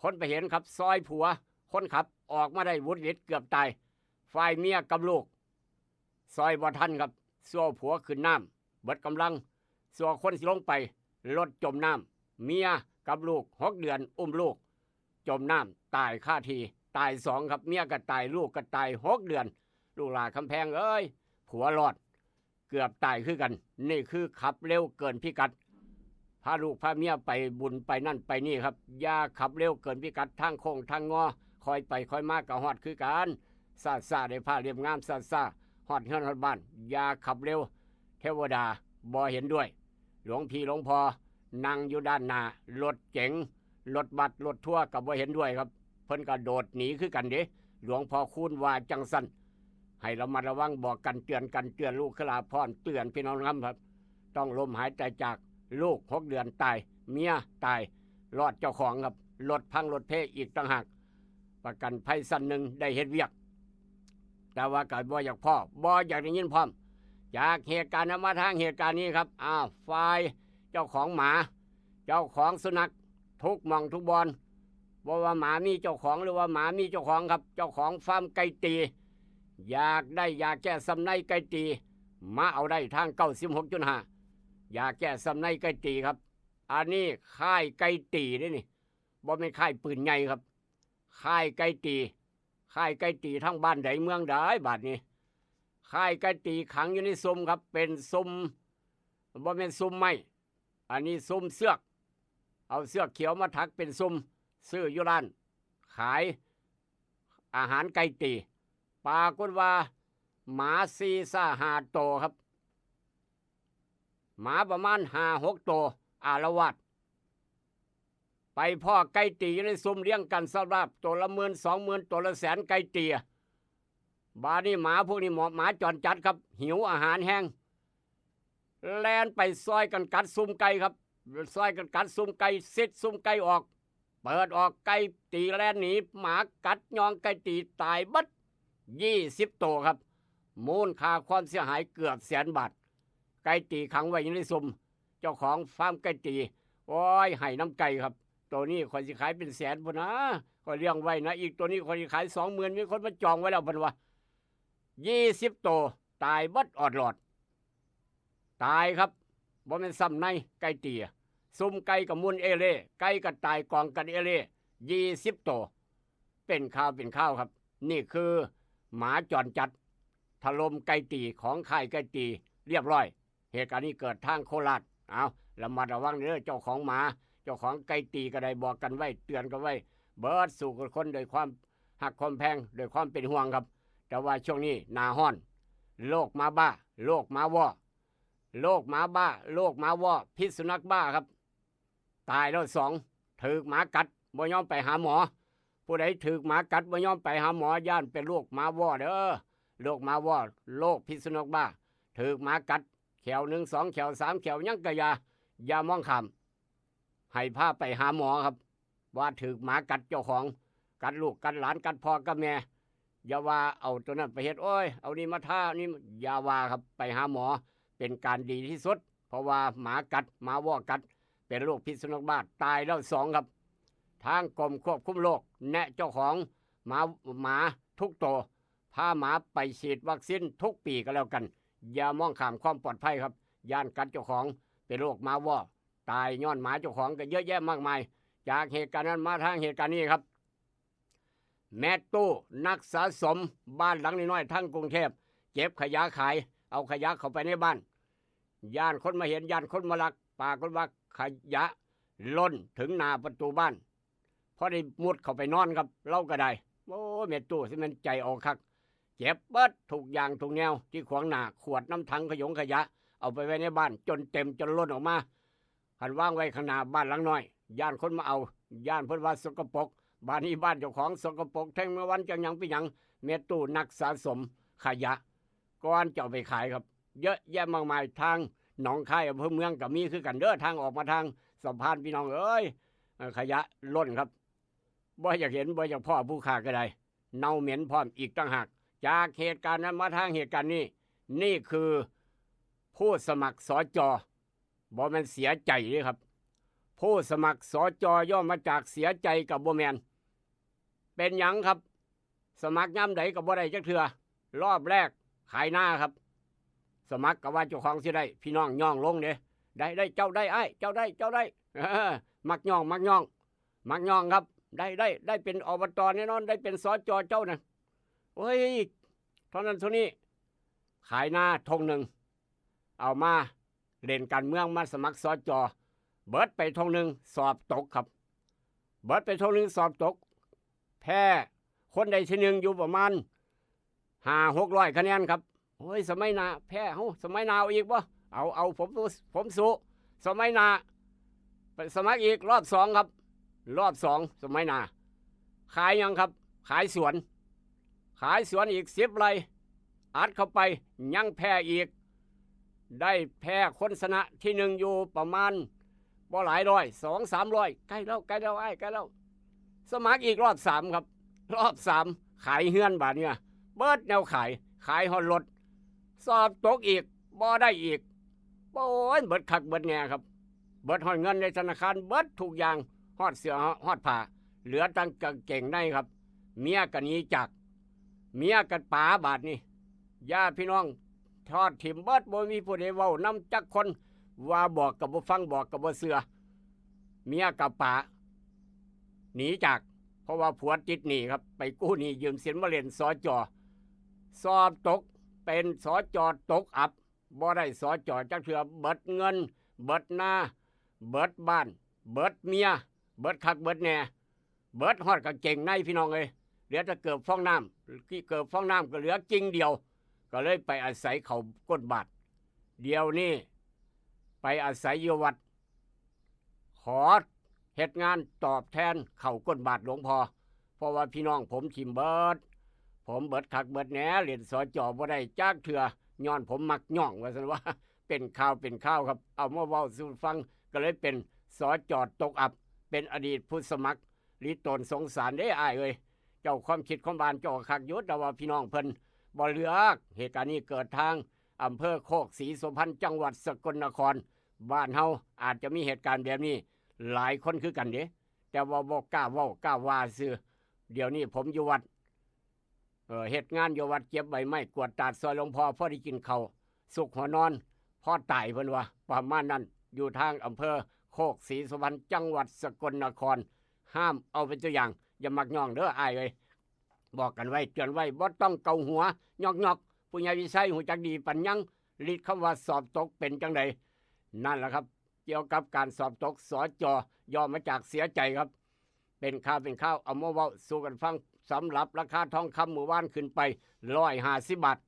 คนไปเห็นครับ ซอยผัว คนขับออกมาได้หวุดหวิดเกือบตาย ฝ่ายเมียกับลูก ซอยบ่ทันครับ ซัวผัวขึ้นน้ำ เบิดกำลัง ซัวคนสิลงไป รถจมน้ำ เมียกับลูกหกเดือน อุ้มลูก จมน้ำ ตายคาที่ ตายสองครับ เมียก็ตาย ลูกก็ตายหกเดือน ลูกหลาคำแพงเอ้ย ผัวรอด เกือบตายคือกัน นี่คือขับเร็วเกินพิกัด พาลูกพาเมียไปบุญไปนั่นไปนี่ครับ อย่าขับเร็วเกินพิกัด ทางโค้งทางงอ ค่อยไปค่อยมาก็ฮอดคือกัน ซาซาได้ผ้าเรียบงาม ซาซาฮอดเฮือนฮอดบ้าน อย่าขับเร็ว เทวดาบ่เห็นด้วย หลวงพี่หลวงพ่อนั่งอยู่ด้านหน้า รถเก๋ง รถบัส รถทัวร์ก็บ่เห็นด้วยครับ เพิ่นก็โดดหนีคือกันเด้ หลวงพ่อคูณว่าจั่งซั่น ให้ระมัดระวัง บอกกัน เตือนกัน เตือนลูกหลานพร้อม เตือนพี่น้องนำครับ ต้องล้มหายตายจาก ลูกหกเดือนตาย เมียตาย รอดเจ้าของครับ รถพังรถเพอีกต่างหาก ประกันภัยชั้นหนึ่งได้เฮ็ดเวียก แต่ว่าก็บ่อยากพ้อ บ่อยากได้ยินพร้อม จากเหตุการณ์นั้นมาทางเหตุการณ์นี้ครับ อ้าว ฝ่ายเจ้าของหมา เจ้าของสุนัข ทุกหม่องทุกบอน บ่ว่าหมามีเจ้าของหรือว่าหมามีเจ้าของครับ เจ้าของฟาร์มไก่ตี อยากได้ยาแก้ซ่ำในไก่ตี มาเอาได้ทางเก้าสิบหกจุดห้า ยาแก้ซ่ำในไก่ตีครับ อันนี้ค่ายไก่ตีเด้นี่ บ่แม่นค่ายปืนใหญ่ครับ ค่ายไก่ตี ค่ายไก่ตีทางบ้านใดเมืองใดบาดนี้ ค่ายไก่ตีขังอยู่ในซุมครับ เป็นซุม บ่แม่นซุมไม้ อันนี้ซุมเสือก เอาเสือกเขียวมาถักเป็นซุม ซื้ออยู่ร้าน ขายอาหารไก่ตี ปรากฏว่า หมาสี่ซาห้าโตครับ หมาประมาณห้าหกโต อาละวาด ไปพ้อไก่ตีอยู่ในซุมเลี้ยงกันสำหรับตัวละหมื่น สองหมื่น ตัวละแสน ไก่ตี บาดนี้หมาพวกนี้หมอ หมาจรจัดครับ หิวอาหารแฮง แล่นไปซอยกันกัดซุมไก่ครับ ซอยกันกัดซุมไก่ ซิดซุมไก่ออก เปิดออก ไก่ตีแล่นหนี หมากัดยองไก่ตีตายเบิด ยี่สิบโตครับ มูลค่าความเสียหายเกือบแสนบาท ไก่ตีขังไว้อยู่ในซุม เจ้าของฟาร์มไก่ตี โอ้ย ให้น้ำไก่ครับ ตัวนี้ข้อยสิขายเป็นแสนพุ้นนะ ข้อยเลี้ยงไว้นะ อีกตัวนี้ข้อยสิขายสองหมื่น มีคนมาจองไว้แล้วเพิ่นว่า ยี่สิบโต ตายเบิดออดหลอด ตายครับ บ่แม่นซ่ำใน ไก่ตี ซุมไก่ก็มุ่นเอเล่ ไก่ก็ตายกองกันเอเล่ ยี่สิบโต เป็นข่าวเป็นข่าวครับ นี่คือหมาจรจัด ถล่มไก่ตีของค่ายไก่ตีเรียบร้อย เหตุการณ์นี้เกิดทางโคราช เอา ระมัดระวังเด้อ เจ้าของหมา เจ้าของไก่ตีก็ได้บอกกันไว้ เตือนกันไว้ เบิดสู่คนด้วยความฮักความแพง ด้วยความเป็นห่วงครับ แต่ว่าช่วงนี้หน้าฮ้อน โรคหมาบ้า โรคหมาวอ โรคหมาบ้า โรคหมาวอ พิษสุนัขบ้าครับ ตายแล้วสอง ถืกหมากัด บ่ยอมไปหาหมอ ผู้ใดถืกหมากัด บ่ยอมไปหาหมอ ย้านเป็นโรคหมาวอเด้อ โรคหมาวอ โรคพิษสุนัขบ้า ถืกหมากัด แข้วหนึ่ง สองแข้ว สามแข้ว ยังกะยา อย่ามองข้าม ให้พาไปหาหมอครับ ว่าถืกหมากัดเจ้าของ กัดลูกกัดหลาน กัดพ่อกัดแม่ อย่าว่าเอาตัวนั้นไปเฮ็ด โอ้ย เอานี่มาทา นี่ อย่าว่าครับ ไปหาหมอ เป็นการดีที่สุด เพราะว่าหมากัด หมาวอกัด เป็นโรคพิษสุนัขบ้า ตายแล้วสองครับ ทางกรมควบคุมโรค แนะเจ้าของหมา หมาทุกตัว พาหมาไปฉีดวัคซีนทุกปีก็แล้วกัน อย่ามองข้ามความปลอดภัยครับ ย้านกัดเจ้าของ เป็นโรคหมาวอ ตายย้อนหมาเจ้าของก็เยอะแยะมากมาย จากเหตุการณ์นั้นมาทางเหตุการณ์นี้ครับ แม่ตู้นักสะสมบ้านหลังน้อยๆ ทั้งกรุงเทพ เก็บขยะขาย เอาขยะเข้าไปในบ้าน ย้านคนมาเห็น ย้านคนมาลัก ปรากฏว่าขยะล้นถึงหน้าประตูบ้าน พอได้มุดเข้าไปนอนครับ เราก็ได้ โอ้ แม่ตู้สิแม่นใจออกคัก เก็บเบิดทุกอย่างทุกแนวที่ขวางหน้า ขวดน้ำถังขยงขยะ เอาไปไว้ในบ้านจนเต็มจนล้นออกมา คันวางไว้ข้างหน้าบ้านหลังน้อย ย้านคนมาเอา ย้านเพิ่นว่าสกปรก บ้านนี้บ้านเจ้าของสกปรก แท่งเมื่อวันจังหยังไปหยัง แม่ตู้นักสะสมขยะ ก่อนจะเอาไปขายครับ เยอะแยะมากมาย ทางหนองคายอำเภอเมืองก็มีคือกันเด้อ ทางออกมาทางสะพาน พี่น้องเอ้ย เอ่อ ขยะล้นครับ บ่อยากเห็น บ่อยากพ้อผู้ค้าก็ได้ เน่าเหม็นพร้อมอีกต่างหาก จากเหตุการณ์นั้นมาทางเหตุการณ์นี้ นี่คือผู้สมัคร สจ บ่แม่นเสียใจเด้ครับ ผู้สมัคร สจ ย่อมาจากเสียใจกับบ่แม่น เป็นหยังครับ สมัครยามใดก็บ่ได้จักเทื่อ รอบแรกขายนาครับ สมัครก็ว่าเจ้าของสิได้ พี่น้องย่องลงเด้ ได้ ได้ เจ้าได้อ้าย เจ้าได้ เจ้าได้ เออ มักย่อง มักย่อง มักย่องครับ ได้ ได้ ได้เป็น อบต แน่นอน ได้เป็น สจ เจ้านะ โอ้ย เท่านั้นเท่านี้ ขายนาท่งหนึ่ง เอามาเล่นการเมือง มาสมัคร สจ เบิดไปท่งหนึ่ง สอบตกครับ เบิดไปท่งหนึ่ง สอบตก แพ้คนได้ที่หนึ่งอยู่ประมาณห้าหกร้อยคะแนนครับ โอ้ย สมัยหน้าแพ้เฮา สมัยหน้าเอาอีกบ่ เอา เอา ผม ผมสู้ สมัยหน้าไปสมัครอีกรอบสองครับ รอบสอง สมัยหน้า ขายหยังครับ ขายสวน ขายสวนอีกสิบไร่ อัดเข้าไป ยังแพ้อีก ได้แพ้คนชนะที่หนึ่งอยู่ประมาณบ่หลายร้อย สองสามร้อย ใกล้แล้ว ใกล้แล้วอ้าย ใกล้แล้ว สมัครอีกรอบสามครับ รอบสาม ขายเฮือนบาดเนี่ย เบิดแนวขาย ขายฮอดรถ สอบตกอีก บ่ได้อีก โอ้ย เบิดคักเบิดแน่ครับ เบิดฮอดเงินในธนาคาร เบิดทุกอย่าง ฮอดเสื้อฮอดผ้า เหลือแต่กางเกงในครับ เมียก็หนีจาก เมียกับป๋าบาดนี้ ญาติพี่น้องทอดถิ่มเบิด บ่มีผู้ใดเว้านำจักคน ว่าบอกกับบ่ฟัง บอกกับบ่เชื่อ เมียกับป๋าหนีจาก เพราะว่าผัวติดหนี้ครับ ไปกู้หนี้ยืมสินมาเล่น สจ. สอบตก เป็น สจ. ตกอับ บ่ได้ สจ. จักเทื่อ เบิดเงิน เบิดนา เบิดบ้าน เบิดเมีย เบิดคักเบิดแน่ เบิดฮอดกางเกงใน พี่น้องเอ้ย เหลือแต่เกิบฟองน้ำ เกิบฟองน้ำก็เหลือกิ่งเดียว ก็เลยไปอาศัยเขาก้นบาท เดี๋ยวนี้ไปอาศัยอยู่วัด ขอเฮ็ดงานตอบแทนเขาก้นบาทหลวงพ่อ เพราะว่าพี่น้องผมถิ่มเบิด ผมเบิดคักเบิดแน่ เล่น สจ. บ่ได้จักเทื่อ ย้อนผมมักย่อง ว่าซั่นว่า เป็นข่าวเป็นข่าวครับ เอามาเว้าสู่ฟัง ก็เลยเป็น สจ. ตกอับ เป็นอดีตผู้สมัคร ลิโตนสงสารเด้อ้ายเอ้ย เจ้าความคิดความอ่านเจ้าก็คักอยู่ แต่ว่าพี่น้องเพิ่นบ่เลือก เหตุการณ์นี้เกิดทางอำเภอโคกศรีสุพรรณ จังหวัดสกลนคร บ้านเฮาอาจจะมีเหตุการณ์แบบนี้หลายคนคือกันเด้ แต่ว่าบ่กล้าเว้ากล้าว่าซื่อ เดี๋ยวนี้ผมอยู่วัด เอ่อ เฮ็ดงานอยู่วัด เก็บใบไม้กวาดตาดซอยหลวงพ่อ พอได้กินข้าว สุกหัวนอน พอตาย เพิ่นว่า ประมาณนั้น อยู่ทางอำเภอโคกศรีสุพรรณ จังหวัดสกลนคร ห้ามเอาเป็นตัวอย่าง อย่ามักย่องเด้ออ้ายเอ้ย บอกกันไว้ เตือนไว้ บ่ต้องเกาหัวยอกๆ ผู้ใหญ่วิชัยฮู้จักดีปานยัง ฤทธิ์คำว่าสอบตกเป็นจั่งใด นั่นล่ะครับ เกี่ยวกับการสอบตก สจ. ย่อมาจากเสียใจครับ เป็นข่าวเป็นข่าว เอามาเว้าสู่กันฟัง สำหรับราคาทองคำมื้อวานขึ้นไป ร้อยห้าสิบบาท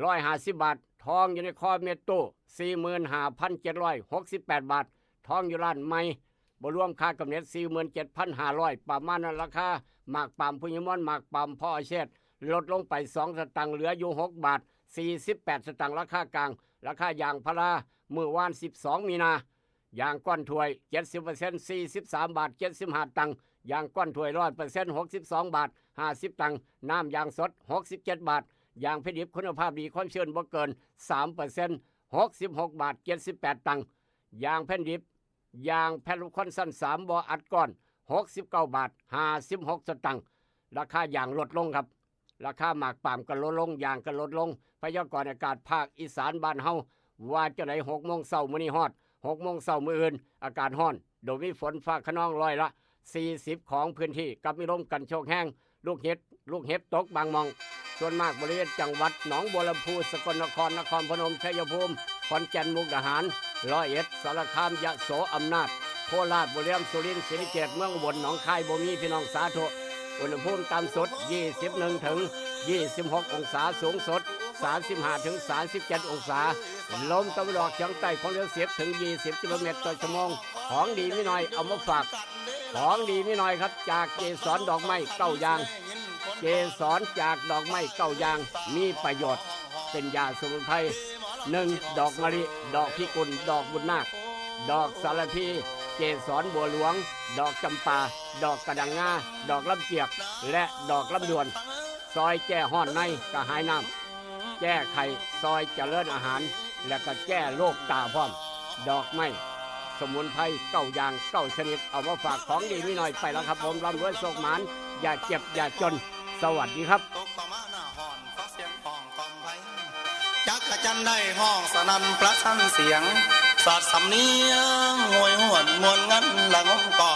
ร้อยห้าสิบบาท ทองอยู่ในคอเม็ดตู้ สี่หมื่นห้าพันเจ็ดร้อยหกสิบแปดบาท ทองอยู่ร้านใหม่ บ่รวมค่ากำเนิด สี่หมื่นเจ็ดพันห้าร้อย ประมาณนั้น ราคาหมากปาล์มผู้ใหญ่ม่อน หมากปาล์มพ่ออาเชษ ลดลงไปสองสตางค์ เหลืออยู่หกบาทสี่สิบแปดสตางค์ ราคากลาง ราคายางพารามื้อวาน สิบสองมีนา ยางก้อนถ้วย เจ็ดสิบเปอร์เซ็นต์ สี่สิบสามบาทเจ็ดสิบห้าตังค์ ยางก้อนถ้วย ร้อยเปอร์เซ็นต์ หกสิบสองบาทห้าสิบตังค์ น้ำยางสด หกสิบเจ็ดบาท ยางเพชรดิบคุณภาพดี ความชื้นบ่เกิน สามเปอร์เซ็นต์ หกสิบหกบาทเจ็ดสิบแปดตังค์ ยางแผ่นดิบ ยางแผ่นลูกคอนชั้นสาม บ่อัดก้อน หกสิบเก้าบาทห้าสิบหกสตางค์ ราคายางลดลงครับ ราคาหมากปาล์มก็ลดลง ยางก็ลดลง พยากรณ์อากาศภาคอีสานบ้านเฮา ว่าจั่งใด หกโมงเช้ามื้อนี้ฮอด หกโมงเช้ามื้ออื่น อากาศร้อน โดยมีฝนฟ้าคะนองร้อยละสี่สิบของพื้นที่ กับมีลมกันโชกแฮง ลูกเห็บ ลูกเห็บตกบางหม่อง ส่วนมากบริเวณจังหวัดหนองบัวลำพู สกลนคร นครพนม ชัยภูมิ ขอนแก่น มุกดาหาร ร้อยเอ็ด สารคาม ยโส อำนาจ โคราช บุรีรัมย์ สุรินทร์ ศรีสะเกษ เมืองอุบล หนองคาย บ่มี พี่น้อง สาธุ อุณหภูมิต่ำสุด ยี่สิบเอ็ด ถึง ยี่สิบหก องศา สูงสุด สามสิบห้า ถึง สามสิบเจ็ด องศา ลมตะวันออกเฉียงใต้ ความเร็ว สิบ ถึง ยี่สิบ กิโลเมตรต่อชั่วโมง ของดีมีน้อย เอามาฝาก ของดีมีน้อยครับ จากเกสรดอกไม้เก้าอย่าง เกสรจากดอกไม้เก้าอย่าง มีประโยชน์ เป็นยาสมุนไพร หนึ่ง ดอกมะลิ ดอกพิกุล ดอกบุญนาค ดอกสารพี เกสรบัวหลวง ดอกจำปา ดอกกระดังงา ดอกลำเจียก และดอกลำดวน ซอยแก้ฮ้อนใน กระหายน้ำ แก้ไข้ ซอยเจริญอาหาร และก็แก้โรคตาพร้อม ดอกไม้ สมุนไพรเก้าอย่างเก้าชนิด เอามาฝาก ของดีมีน้อย ไปแล้วครับผม ร่ำรวยโชคหมาน อย่าเจ็บอย่าจน สวัสดีครับ ตกต่อมาหน้าฮ้อน ฟังเสียงฮ้องกล่อมไพ จักจั่นได้ฮ้องสนั่นประชันเสียง สอดสำเนียงโหยหวนม่วนงันละงมกล่อม